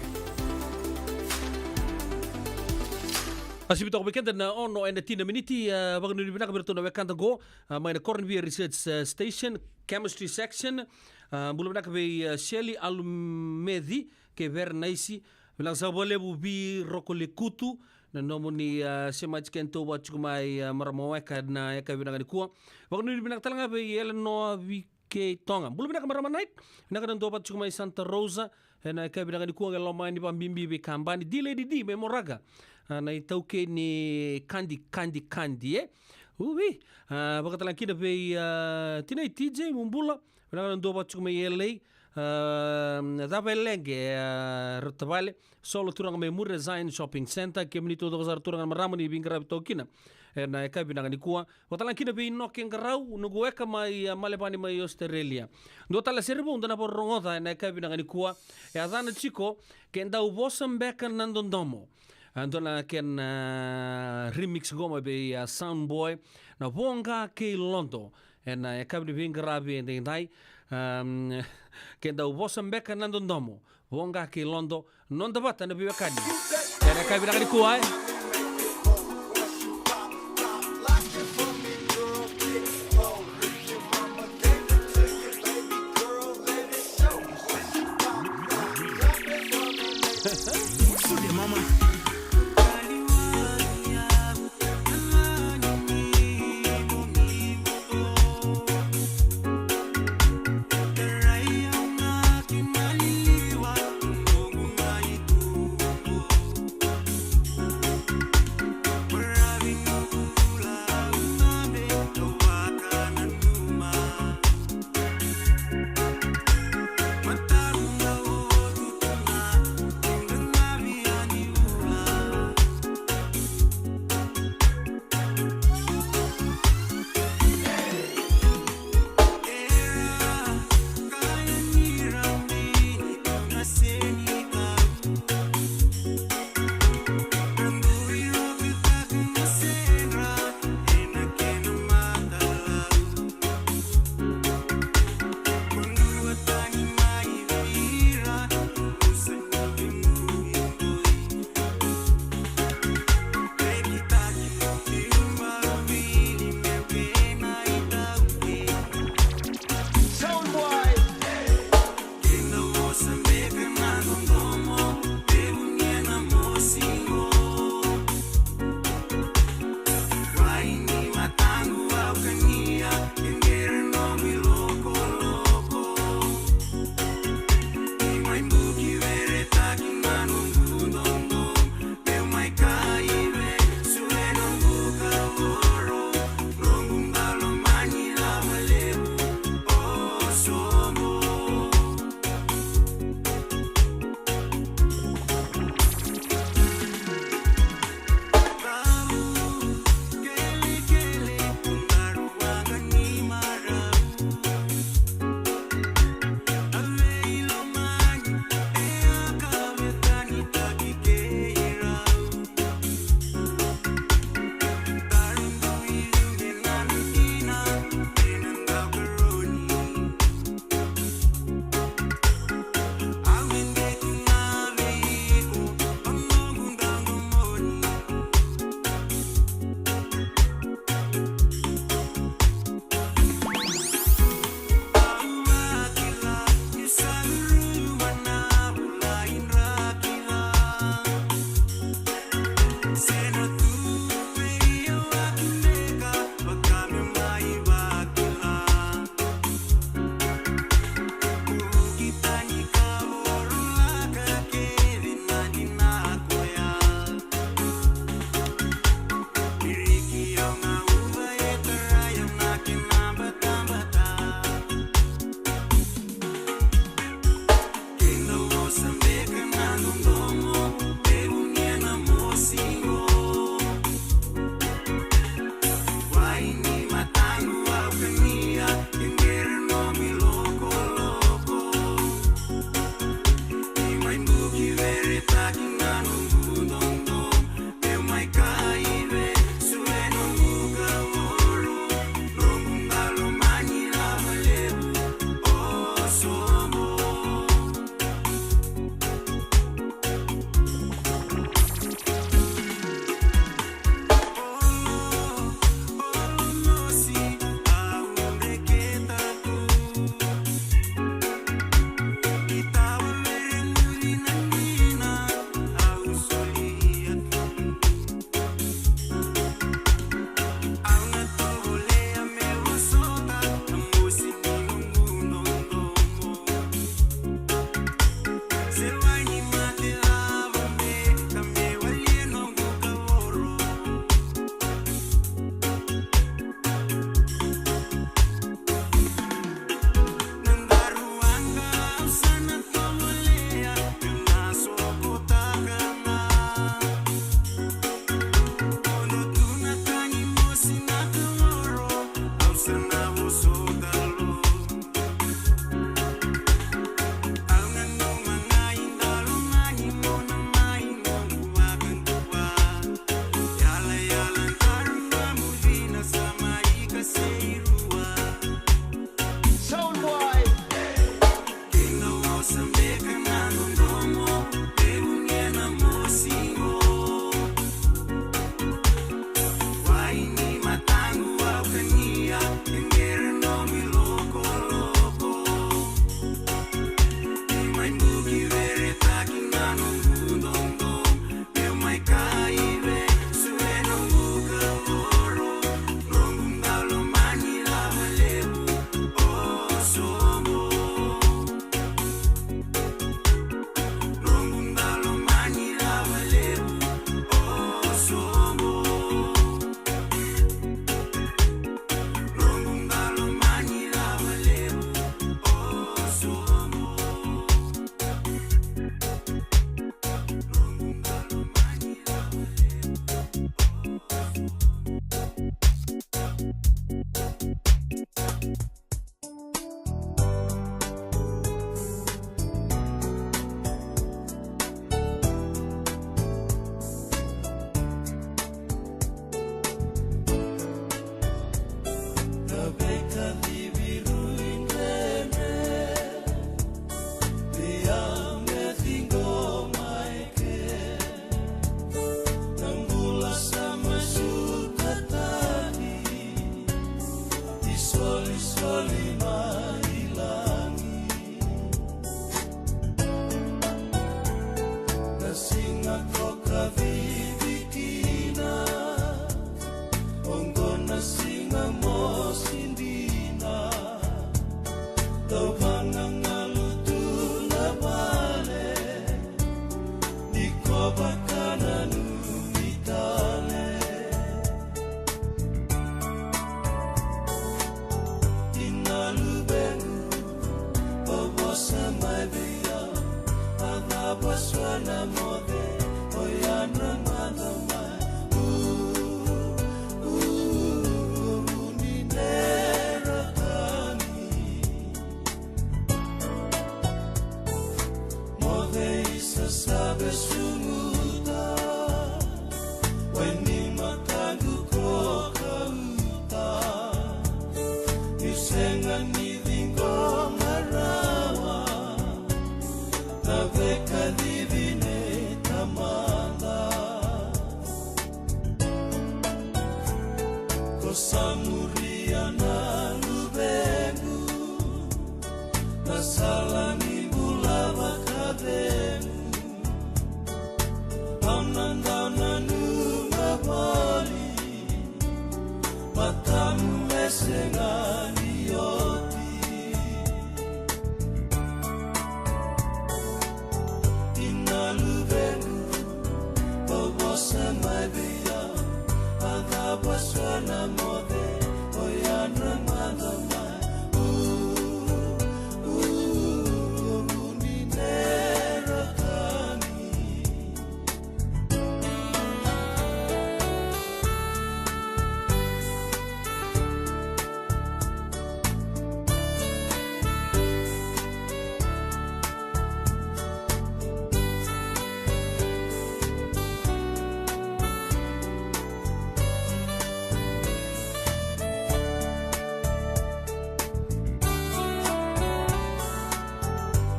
A sivi toka vei keda na ono ena tini na miniti, a, vakanuinui vinaka vei iratou na wekada qo, a, mai na Koronivia Research, a, Station, Chemistry Section, a, bula vinaka vei, a, Shelly Alumeci kei Verenaisi, vinaka saka vakalevu vei Roko Lekutu, na nomuni, a, semati keitou vata tiko mai, a, marama weka na yakavi vinaka nikua. Vakanuinui vinaka tale ga vei Elenoa Vikeitoga. Bula vinaka marama Night. Vinaka na dua vata tiko mai Santa Rosa ena yakavi vinaka nikua, qai lomani vakabibi vei Kabani D Lady D mai Moraga. A, na itaukei ni kadi, kadi, kadi, e? Uvi. A, vakatale ga kina vei, a, tinai T J, mo bula. Vinaka na dua vata tiko mai L A, a, cava e leqe, a, rau tavale, solo turaga mai muri e Zion Shopping Centre, kemuni taucoko sara turaga na marama ni veiqaravi toka kina ena yakavi vinaka nikua. Vakatale ga kina vei Noke Qarau, noqu weka mai, a, Malevani mai Australia. Dua tale na sere vou da na vakarorogoca ena yakavi vinaka nikua. E yacana tiko, Ke Dau Vosa Beka na Dodomo. A, dua na kena, a, remix qo mai vei, a, Soundboy, na Voqa kei Lodo. Ena yakavi ni veiqaravi edaidai, am, Ke Dau Vosa Beka na Dodomo, Voqa kei Lodo, noda vata na veiwekani. Ena yakavi vinaka nikua, e. Sa muria na luvequ, na sala ni bula vakacegu. Au na dau nanuma voli, matamu e sega ni oti. Tina luvequ, vou vosa mai vei au, a cava so na moce, o yadra mada mai. U, u, u, ni nera tani.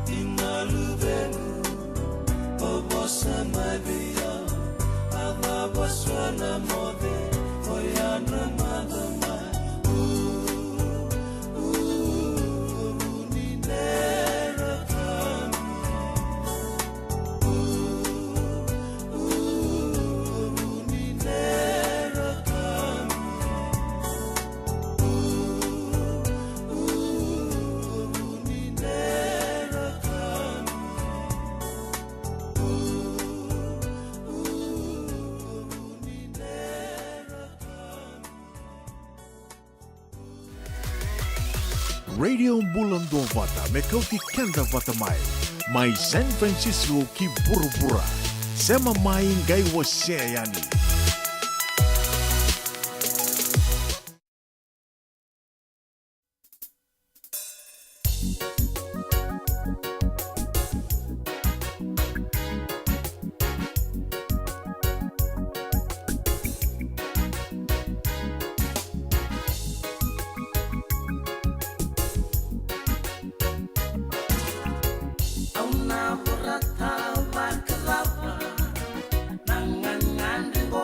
Tina luvequ, vou vosa mai vei au, a cava so na moce, o yadra mada mai. U, u, u, ni nera tani. U, u, u, ni nera tani. U, u, u, ni nera tani. Radio Bula Duavata, me kauti keda vata mai. Mai San Francisco ki vuravura. Sema mai, qai wasea yani. Au na vorata vakacava na gagadre qo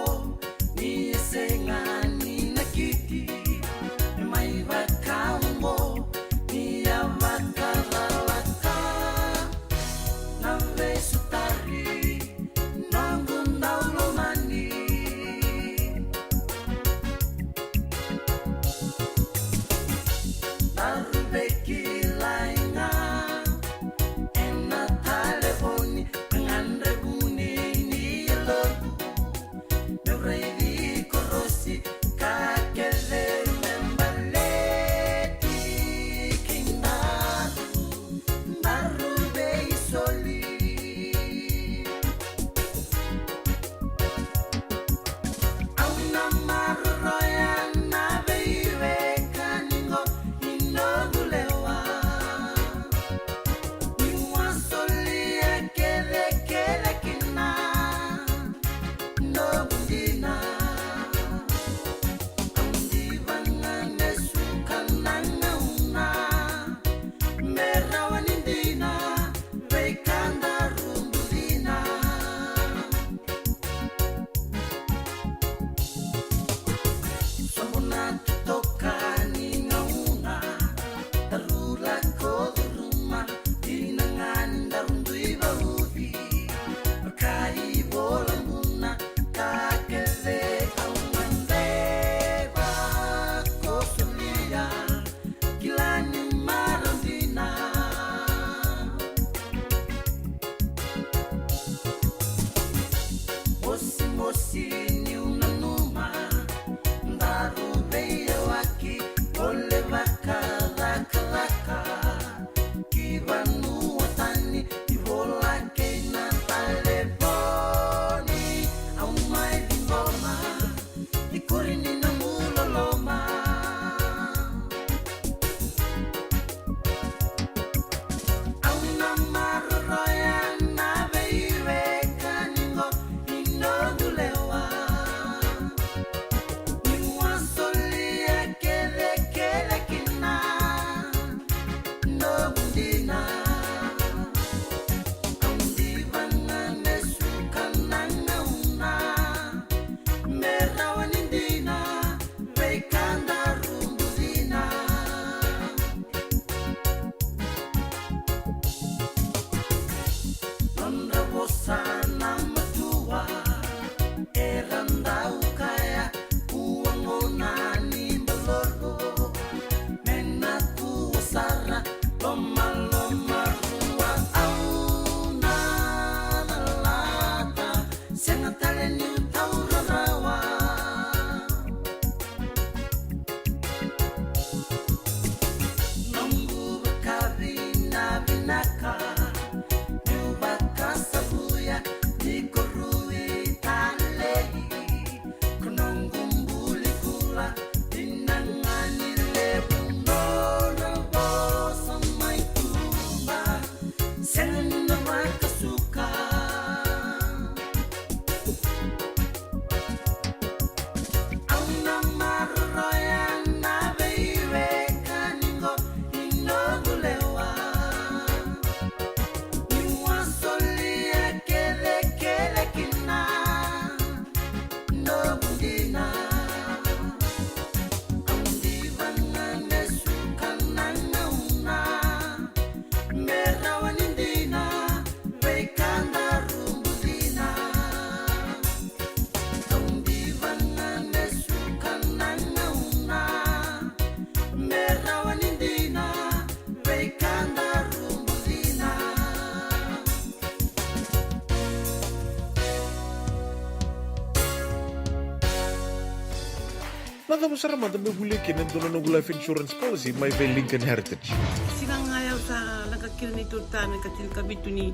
Na cava sara mada me volia kina e dua na noqu life insurance policy mai vei Lincoln Heritage? Siga ga ya au sa leqa kina ni tuta na ka tinikavitu ni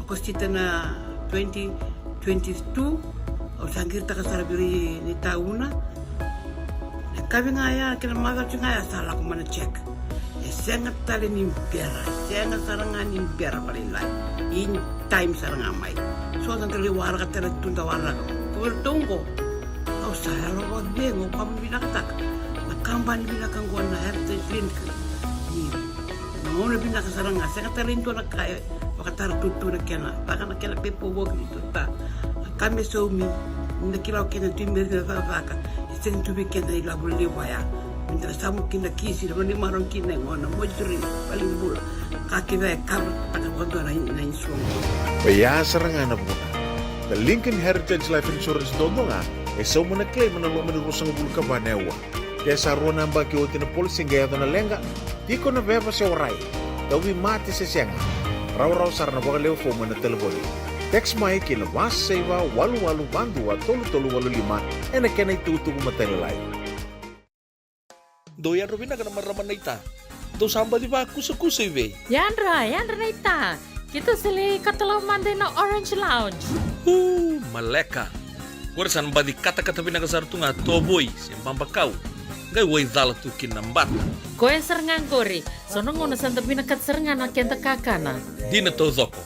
Okosita na twenty twenty-two. Au sa qiritaka sara vei ira ni tauna. Na kavi ga ya kei na macawa ga ya sa lako mai na check. E sega tale ni bera, e sega sara ga ni bera vakalailai. In time sara ga mai. So sa da lai waraka tale tu da waraka. Ko vei ratou qo. Au sa yalo vakacegu, au vakavinavinakataka na kabani vinaka qo na Heritage Link. Ni na gauna vinaka sara ga, sega tale ni dua na ka e vakatara tutu na kena, vaka na kena paperwork ni tuta. Na ka me saumi, ni na kila o kena tu i meri na cakacaka, e sega ni tu vei keda ilavo levu ya. Me da na samu kina kisi, na vanua ni marau kina e gona, moituri, valenibula. Ka kece e kava taka vakadua na, na insurance. Oya sara ga na vuna. Na Lincoln Heritage Life Insurance duadua ga e sauma na claim ena loma ni ruasagavulu ka va na aua. Ke sa rua na yabaki oti na policy qai yaco na leqa, tiko na veva se warai, tauvimate se sega, rawarawa sara na vakalewe fomu ena talevoni. Text mai ki na va saiva walu walu va dua tolu tolu walu lima ena kena itukutuku matailalai. Dou yadra vinaka na marama naita. Dou sa baci vakusakusa i vei? Yadra, yadra naita. Keitou sa lai katalau mada ina Orange Lounge. Uu, maleka. Qori sa na baci katakata vinaka sara tu ga tovoi se babakau. Qai waicala tu kina na bata. Koya sara ga qori. So na gauna sa da vinakata sara ga na keda kakana. Dina taucoko.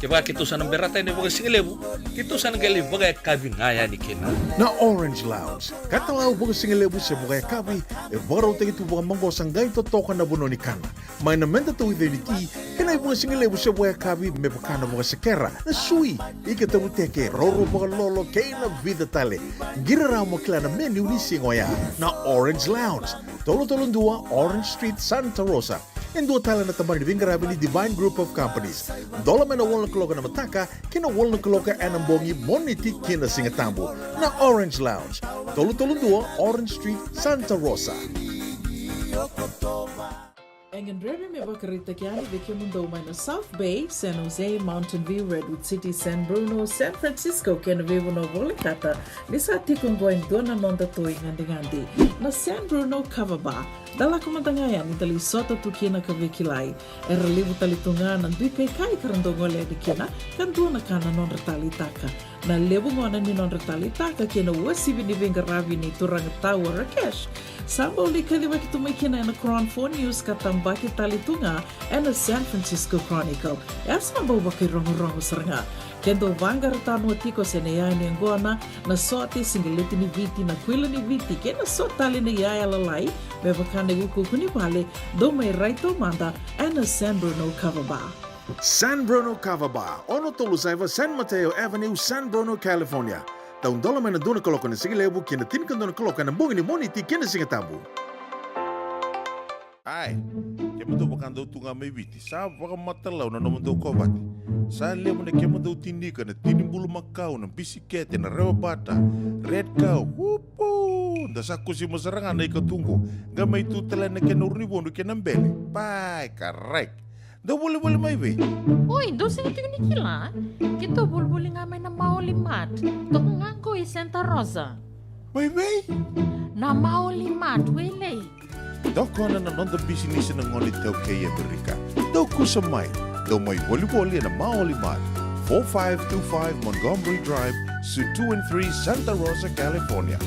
Kevaka keitou sa na berata yani vakasigalevu, keitou sa na qai lai vakayakavi ga yani kina. Na Orange Lounge, katalau vakasigalevu se vakayakavi, e vakarautaki tu vakamaqosa qai totoka na vanua ni kana. Mai na meda tauica ni ti, kei na ivakasigalevu se vakayakavi me vaka na vakasekera, na sui, ika tavuteke, raurau vakalolo, kei na vica tale. Qiri rawa mo kila na menu ni siga oya. Na Orange Lounge, tolu tolu dua Orange Street, Santa Rosa. E dua tale na tabana ni veiqaravi ni Divine Group of Companies. Dola mai na walu na kaloko ena mataka ki na walu na kaloko ena bogi, Moniti ki na Sigatabu. Na Orange Lounge, tolu tolu dua Orange Street, Santa Rosa. E gadrevi me vakaraitaki yani vei kemudou mai na South Bay, San Jose, Mountain View, Redwood City, San Bruno, San Francisco kei na veivanua volekata, ni sa tiko oqo e dua na noda toi gadigadi, na San Bruno Kava Bar. Da lako mada ga yani da lai sota tu kina ka veikilai. Era levu tale tu ga na dui kaikai ka ra dau gole yani kina, ka dua na ka na nodra taleitaka. Na levu gona ni nodra taleitaka kei na uasivi ni veiqaravi ni turaga Tau o Rakesh, sa bau lai kacivaki tu mai kina ena Chron Four News ka tabaki tale tu ga ena San Francisco Chronicle. E a sa bau vakairogorogo sara ga. Ke dou vaqara tanua tiko se na iyaya ni yaqona, na sote, siqeleti ni Viti, na kuila ni Viti kei na so tale na iyaya lalai me vaka na iukuuku ni vale, dou mai rai taumada ena San Bruno Kava Bar. San Bruno Kava Bar, ono tolu saiva San Mateo Avenue, San Bruno, California. Taudola mai na dua na kaloko ena sigalevu ki na tinikadua na kaloko ena bogi ni Moniti kei na Sigatabu. Ai, kemudou vakadau tu ga mai Viti, sa vakamatalau na nomudou kovate. Sa levu na kemudou tinika, na tini bulumakau, na bisikete, na rewabata, red cow, upu! Da sa kusima sara ga na ika tu qo, qai mai tu tale na kena uru ni vodu kei na bele. Pai, karai. Dou volivoli mai vei? Oi, dou sega tiko ni kila? Keitou volivoli ga mai na Maoli Mart. Toka ga qo i Santa Rosa. Mai vei? Na Maoli Mart, Wailei. Tokona na noda bisinisi na gone iTaukei i Amerika. Dou kusa mai. Dou mai volivoli ena Maoli Mart, four five two five Montgomery Drive, Suite two and three, Santa Rosa, California.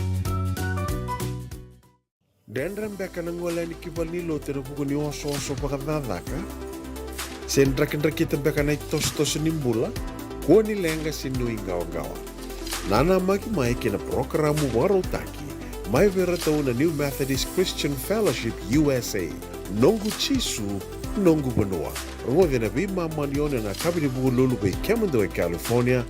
Dredre beka na gole yani ki valenilotu ena vuku ni osooso vakacakacaka? Se drakidrakita beka na itosotoso ni bula? Kua ni leqa se nuiqawaqawa. Nanamaki mai ki na parokaramu vakarautaki mai vei iratou na New Methodist Christian Fellowship U S A, Noqu Jisu, Noqu Vanua. Rogoci ena veimama ni ono ena yakavi ni Vukelulu vei kemudou e California,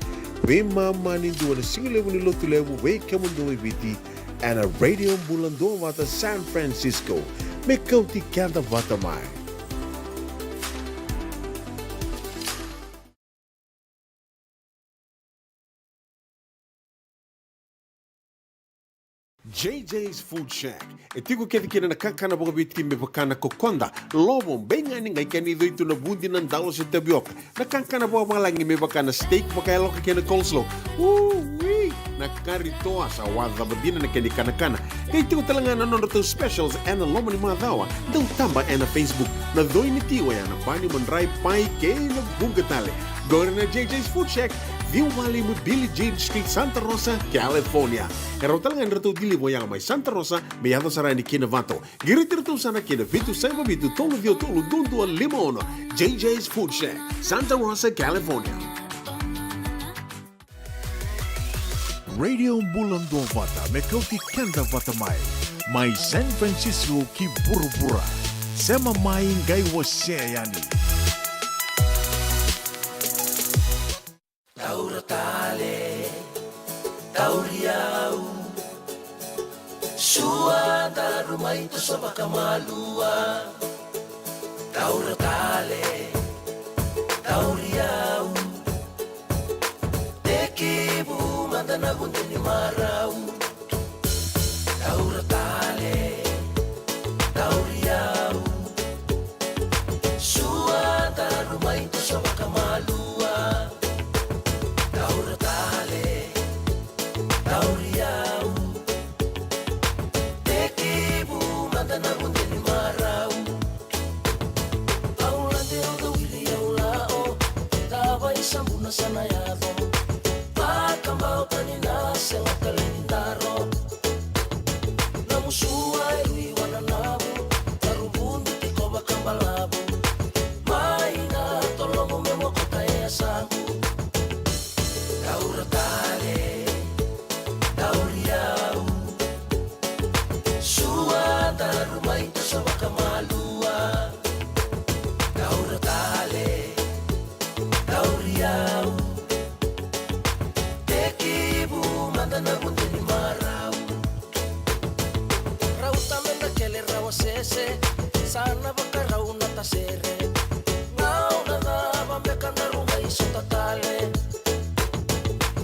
veimama ni dua ena sigalevu ni Lotulevu vei kemudou e Viti, ena Radio Bula Duavata San Francisco. Me kauti keda vata mai. J J's Food Shack. E tiko kece kina na kakana vakaviti me vaka na kokoda, lovo, beigani, qai kena icoi tu na vudi, na dalo se tavioka. Na kakana vakavalagi me vaka na steak vakayaloka kei na coleslaw. Ui! Na kari toa sa wacava dina na kena ikanakana. Kei tiko tale ga na nodratou specials ena loma ni macawa. Dau taba ena Facebook. Na coi ni tiko ya na pani, madrai, pai kei na vuqa tale. Qori na J J's Food Shack, ciwa walu lima Billie Jean Street, Santa Rosa, California. E rawa tale ga ni ratou deliver ya mai Santa Rosa me yaco sara yani ki Navato. Qiriti iratou sara ki na vitu saiva vitu tolu ciwa tolu dua dua lima ono. J J's Food Shack, Santa Rosa, California. Radio Bula Duavata me kauti keda vata mai, mai San Francisco ki vuravura. Sema mai, qai wasea yani. Taura tale, tauri au. Sua, daru mai toso vakamalua. Taura tale, tauri au. Tekivu mada na gude ni marau. Taura tale, tauri au. Sua, daru mai toso vakamalua. Taura tale, tauri au. Tekivu mada na gude ni marau. Au lade, au dawiri, au lao. Cava i sabu na sa na yaco? Vakabau tani na sega tale ni daro. Na musua e rui wananavu. Taru budu tiko vakabalavu. Mai na tolomu me mokota e yasamu. Taura tale, tauri au. Sua, daru mai toso vakamalua. Taura tale, tauri au. Tekivu mada na gude ni marau. Rauta me da kele rawa sese, sa na vakarau na tasere. Gauna cava beka daru mai sota tale?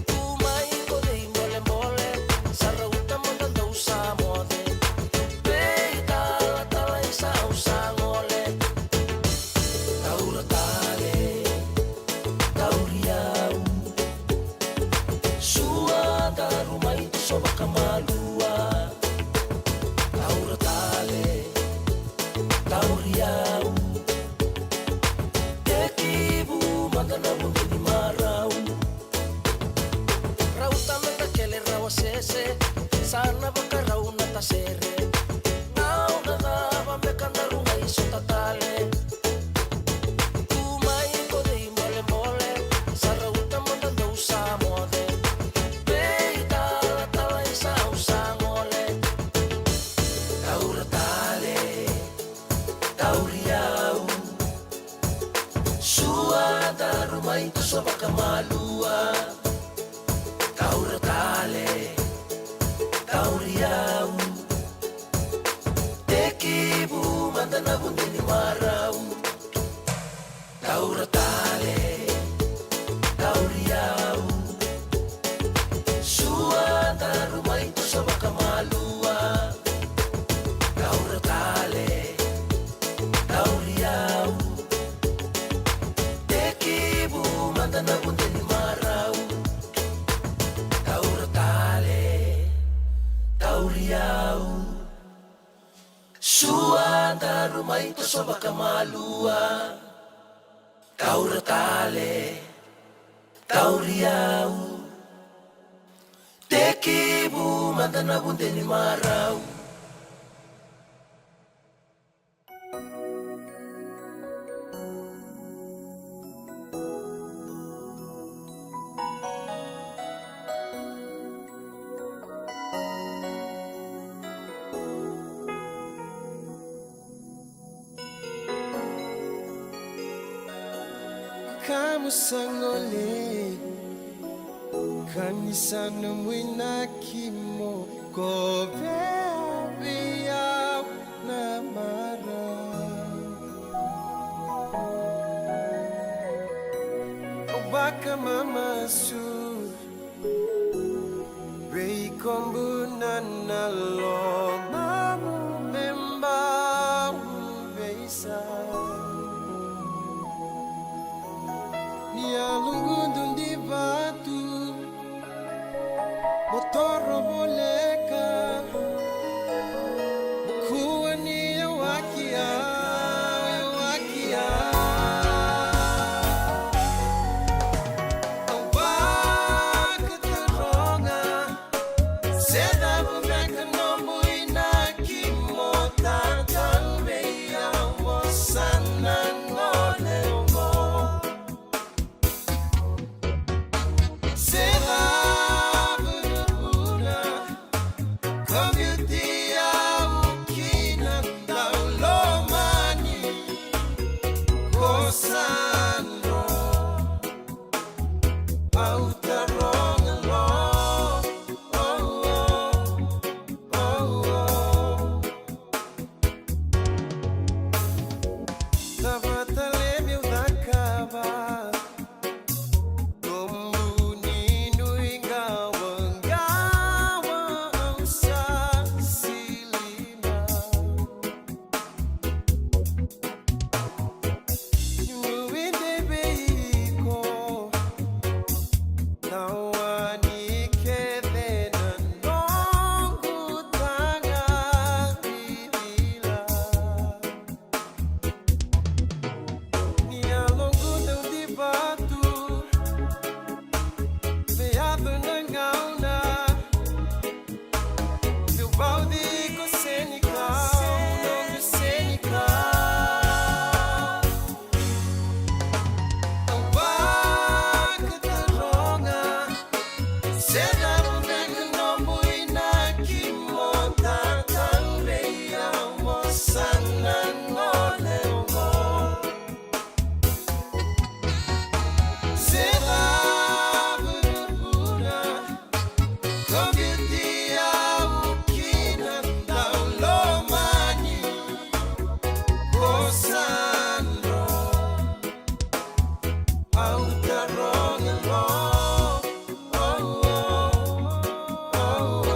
Tu mai ko cei bolebole, sa rauta mada dou sa moce. Veitalatala i sa au sa gole. Taura tale, tauri au. Sua, daru mai toso vakamalua. Taura tale, tauri au. Tekivu mada na gude ni marau. Rauta me da kele rawa sese, sa na vakarau na tasere. Gauna cava beka daru mai sota tale? Tu mai ko cei bolebole, sa rauta mada dou sa moce. Veitalatala i sa au sa gole. Taura tale, tauri au. Sua, daru mai toso vakamalua. Taura tale, tauri au. Tekivu mada na gude ni marau. Taura tale, tauri au. Sua, daru mai toso vakamalua. Taura tale, tauri au. Tekivu mada na gude ni marau. Taura tale, tauri au. Sua, daru mai toso vakamalua. Taura tale, tauri au. Tekivu mada na gude ni marau. Kamu sa gole, ka ni sa nomu inaki mo kovea vei au na marau. Au vakamamasu, veikobu na lomamu me bau veisau. Ni yaloqu dau divatu, Kauti au ki na daulomani ko Sandro. Au taroga lo, oh, oh, oh, oh. Cava tale meu cakava? Nomu ni nuiqawaqawa au sa sili mai. Niu nuidei vei iko, na wani kece na noqu taga vivila. Ni yaloqu dau divatu, me yaco na gauna, meu vauci ko Senikau, noqu Senikau. Au vakataroga, se cava beka nomu inaki mo tatau vei au mo sa na gole oqo. Se cava na vuna kauti au ki na daulomani ko Sandro. Au taroga lo, oh, oh, oh,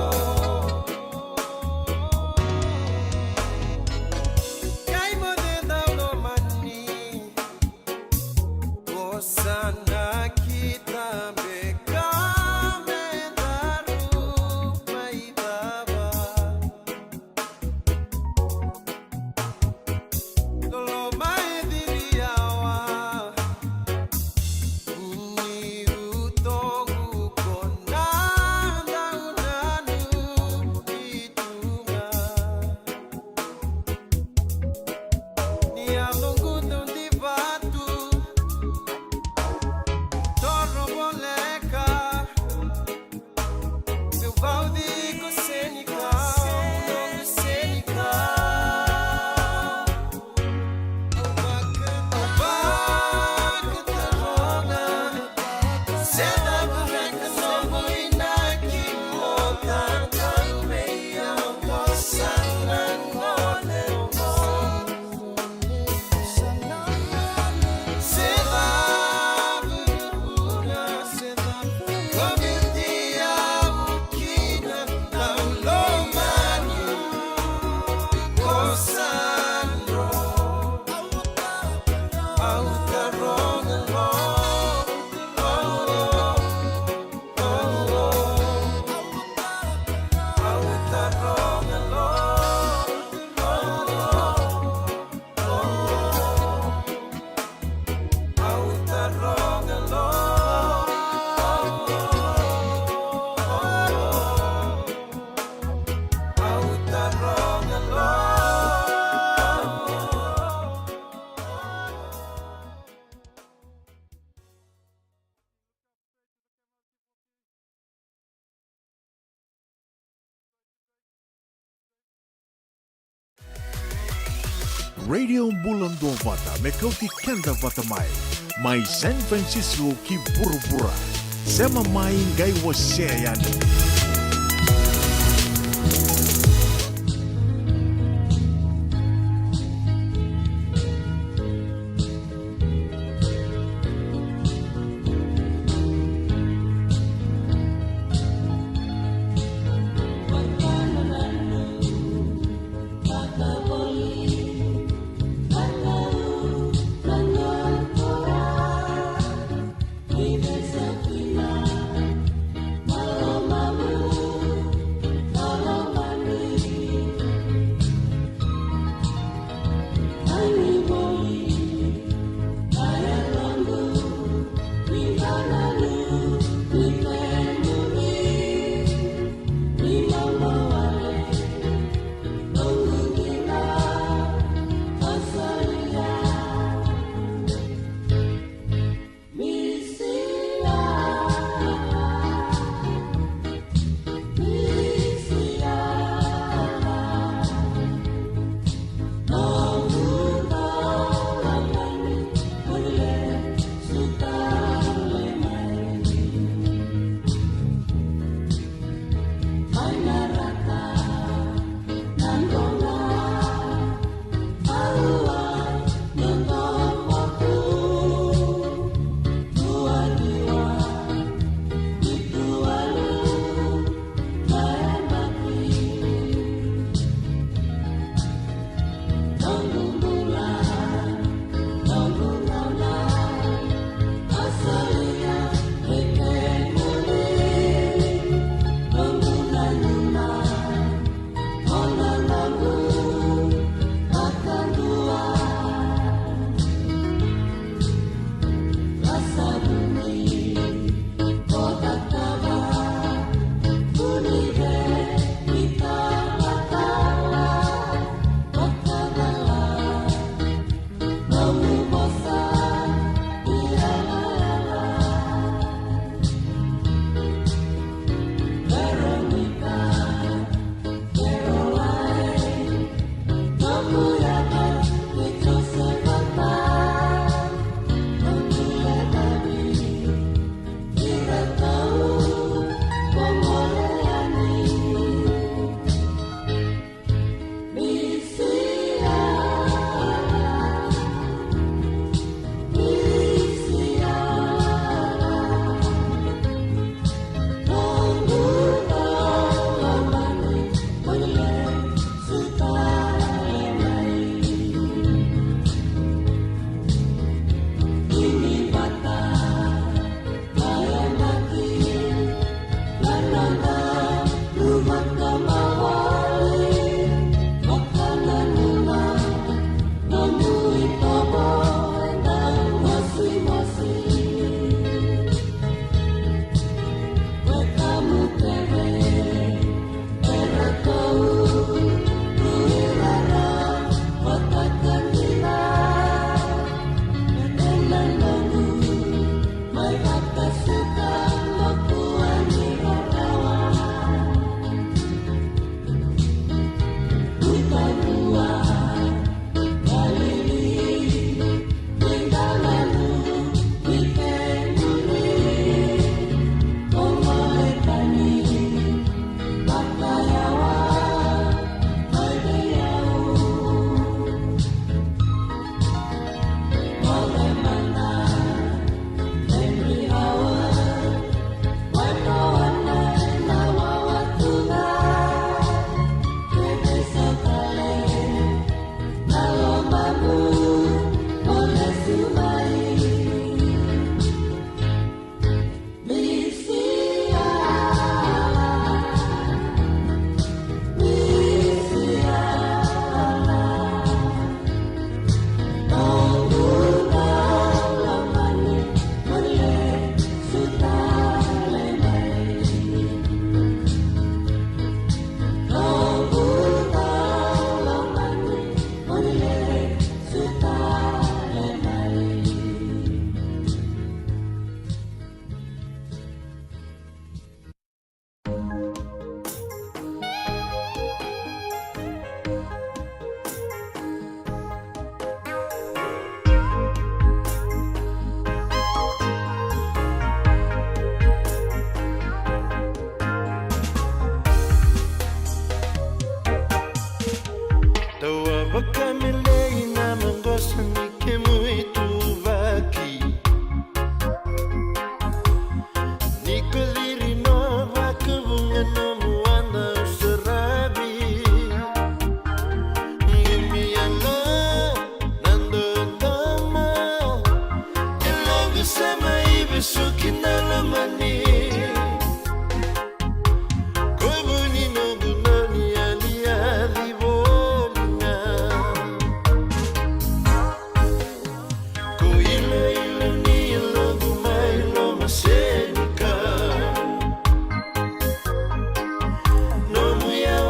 oh. Qai moce daulomani, ko sa na kita beka me daru mai cava? Loloma e ciri yawa, uni utoqu ko na daunanu i tuga. Ni yaloqu dau divatu, toro voleka. Meu vauci ko Senikau, noqu Senikau. Au vakataroga, se cava beka nomu inaki mo tatau vei au mo sa na gole oqo. Radio Bula Duavata, me kauti keda vata mai. Mai San Francisco ki vuravura. Sema mai qai wasea yani.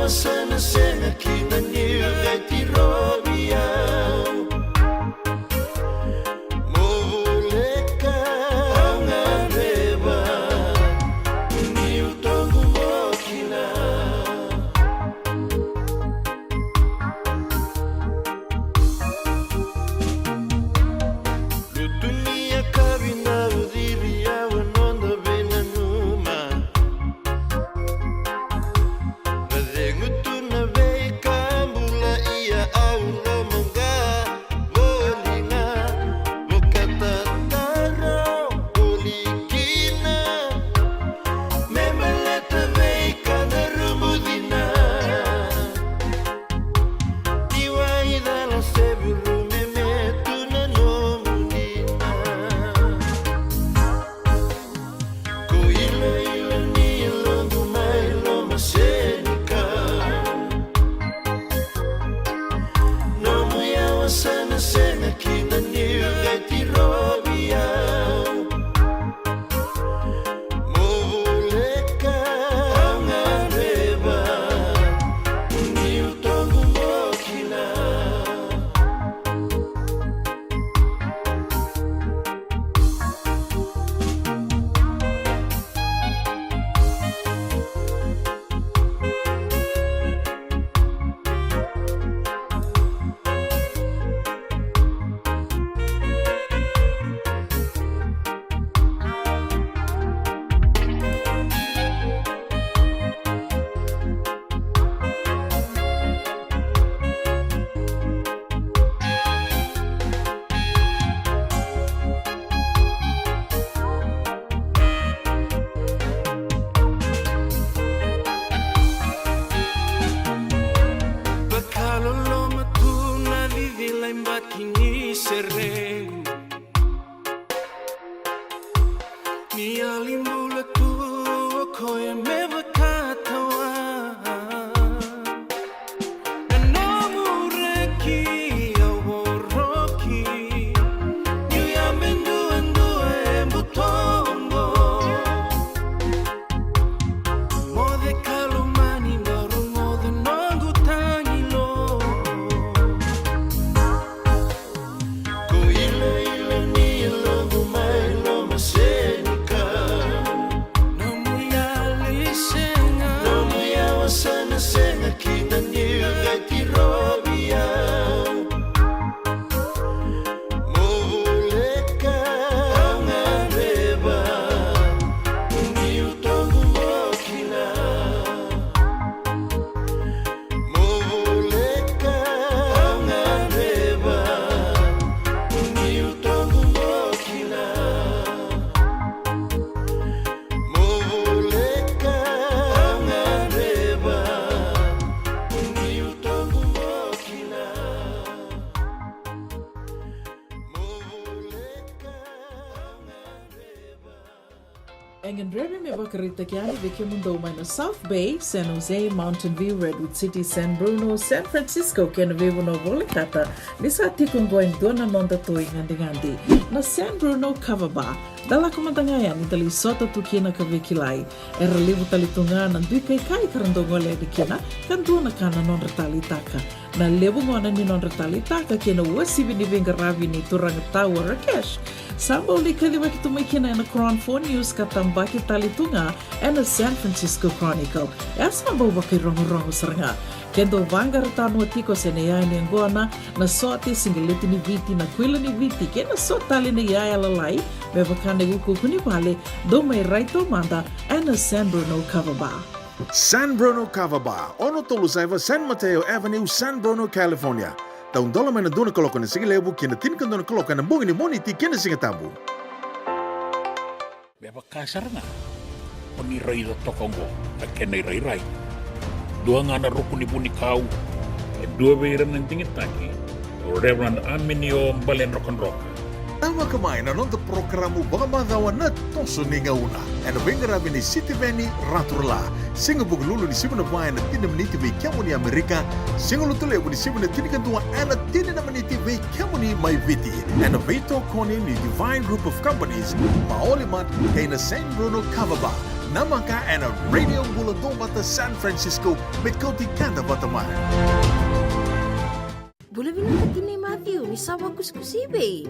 Sa na sega kina niu qai tirovi au. Mo voleka au gadreva niu toqu mo kila. Lutu ni yakavi na uciri au e noda veinanuma. Na cegu tu na veika bula ia au lomaqa voli ga. Vakatataro voli kina me baleta veika na rubucina. Ni waicala se vurume me tu na nomu dina. Ko ilaila ni yaloqu mai loma senikau. Nomu yawa sa na sega kina niu qai tirovi au. Mo voleka au gadreva niu toqu mo kila. Vakaloloma tu na cici lai bati ni serequ. Ni yali bula tu o koya me vakatawa. Na nomu reki au voroki. Niu yabe duadua e butoqo. Moce ka lomani, bau rogoca noqu tagilo. Ko ilaila ni yaloqu mai loma senikau. Nomu yali sega. Nomu yawa sa na sega kina niu qai tirovi au. Mo voleka au gadreva niu toqu mo kila. Mo voleka au gadreva niu toqu mo kila. Mo voleka au gadreva niu toqu mo kila. Mo voleka au gadreva. E gadrevi me vakaraitaki yani vei kemudou mai na South Bay, San Jose, Mountain View, Redwood City, San Bruno, San Francisco kei na veivanua volekata, ni sa tiko oqo e dua na noda toi gadigadi, na San Bruno Kava Bar. Da lako mada ga yani da lai sota tu kina ka veikilai. Era levu tale tu ga na dui kaikai ka ra dau gole yani kina, ka dua na ka na nodra taleitaka. Na levu gona ni nodra taleitaka kei na uasivi ni veiqaravi nei turaga Tau Rakesh, sa bau lai kacivaki tu mai kina ena Cron Four News ka tabaki tale tu ga ena San Francisco Chronicle. E a sa bau vakairogorogo sara ga. Ke dou vaqara tanoa tiko se na iyaya ni yaqona, na sote, siqeleti ni Viti, na kuila ni Viti kei na so tale na iyaya lalai me vaka na iukuuku ni vale, dou mai rai taumada ena San Bruno Kava Bar. San Bruno Kava Bar, ono tolu saiva San Mateo Avenue, San Bruno, California. Taudola mai na dua na kaloko na sigalevu ki na tinikadua na kaloko ena bogi ni Moniti kei na Sigatabu. Me vaka sara ga o ni raica toka oqo na kena irairai. Dua ga na ruku ni vunikau, e dua vei ira na digitaki, o Reverend Aminio Baledrokadroka. Tavaka mai na noda porokaramu vakamacawa na Toso ni Gauna, ena veiqaravi nei Sitiveni Raturala. Siga Vukelulu ni sivi na va ena tini na miniti vei kemuni Amerika. Siga Lotulevu ni sivi na tinikadua ena tini na miniti vei kemuni mai Viti. Ena veitokoni ni Divine Group of Companies, Maoli Mart kei na San Bruno Kava Bar. Namaka ena Radio Bula Duavata San Francisco, me kauti keda vata mai. Bula vinaka tinai Matthew, ni sa vakusikusi i vei?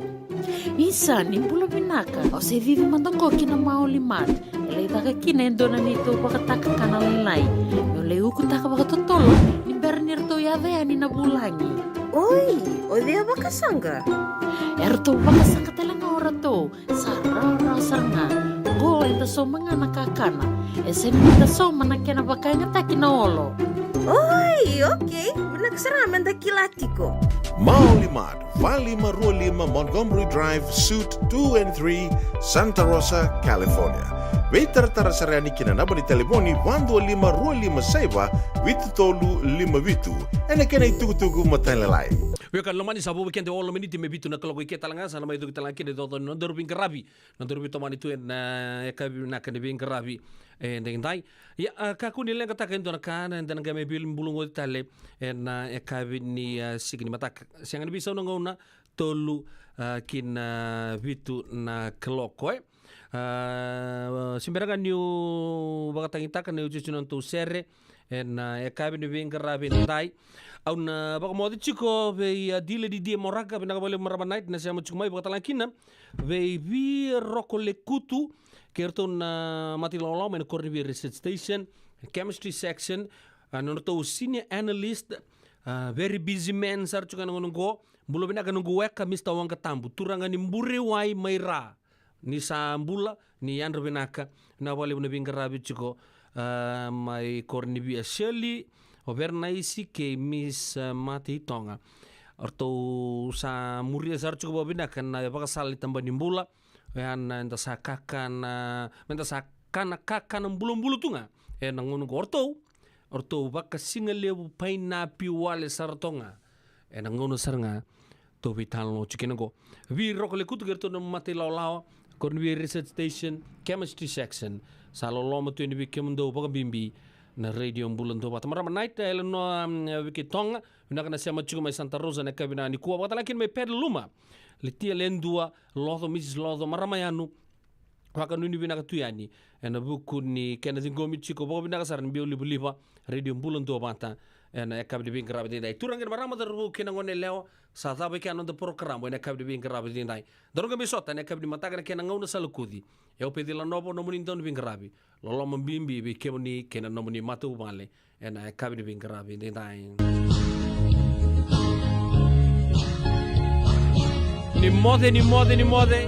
Ni sa, ni bula vinaka. Au se cici mada qo ki na Maoli Mart. E lai caka kina e dua na neitou vakatakakana lailai. Meu lai ukutaka vakatotolo ni bera ni ratou yaco yani na vulagi. Oi, o cei a vakasaqa? E ratou vakasaqa tale ga o ratou. Sa rawarawa sara ga. Qo eda sauma ga na kakana. E sega ni da sauma na kena vakayagataki na olo. Oi, okei. Vinaka sara ga meda kila tiko. Maoli Mart, va lima rua lima Montgomery Drive, Suite two and three, Santa Rosa, California. Veitaratara sara yani ki na naba ni talevoni va dua lima rua lima saiva vitu tolu lima vitu. Ena kena itukutuku matailalai. Weka lomani, sa vo vei keda e ono na miniti me vitu na kaloko, i ke tale ga sa na mai cuki tale ga kina e coco ni nodaru veiqaravi. Nodaru veitomani tu ena, e, yakavi vinaka ni veiqaravi, e, edaidai. Ia, a, kakua ni leqataka e dua na ka, na, eda na qai mai veibulu goci tale ena, e, yakavi ni, a, siga ni mataka. Sega ni veisau na gauna, tolu, a, ki na vitu na kaloko, e. A, se bera ga niu vakatagitaka na iotioti ni nodatou sere ena, e, yakavi ni veiqaravi edaidai. Au na vakamoce tiko vei, a, Dile Didi Moraga, vinaka vakalevu marama Night na sema tiko mai, vakatalega kina vei Viroko Lekutu, kei ratou na mata ilawalawa mai na Koronivia Research Station, Chemistry Section, a, na nodratou senior analyst, a, very busy man sara tiko ena gauna oqo. Bula vinaka noqu weka, Mister Waqatabu, turaga ni Burewai mai Ra. Ni sa bula, ni yadra vinaka, vinaka vakalevu na veiqaravi tiko, a, mai Koronivia, Shirley, o Vernaisi kei Miss, a, Mate i Toga. O ratou sa muria sara tiko vakavinaka na vakasala ni taba ni bula, oya na eda sa kakana, meda sa kana kakana bulabula tu ga ena gauna oqo. O ratou, o ratou vakasigalevu painapi wale sara toga ena gauna sara ga tou veitalanoa tiko kina oqo. Viroko Lekutu kei ratou na mata ilawalawa, Koronivia Research Station, Chemistry Section. Sa loloma tu yani vei kemudou vakabibi na Radio Bula Duavata. Marama Night, Eleanor, um, Viki Toga, vinaka na sema tiko mai Santa Rosa ena yakavi vinaka nikua. Vakatalega kina mai Ped Luma, Litia Ledua, Loco, Missus Loco, marama Yanu, vakanuinui vinaka tu yani ena vuku ni kena ciqomi tiko vakavinaka sara ni biau livaliva Radio Bula Duavata ena yakavi ni veiqaravi edaidai. Turaga kei na marama, cauravou kei na goneyalewa, sa cava e kea na noda porokaramu ena yakavi ni veiqaravi edaidai. Daru qai mai sota ena yakavi ni mataka ena kena gauna sa lokuci. E au Peci Lanovo, nomuni dau ni veiqaravi. Loloma bibi vei kemuni kei na nomuni matavuvale ena yakavi ni veiqaravi edaidai. Ni moce, ni moce, ni moce.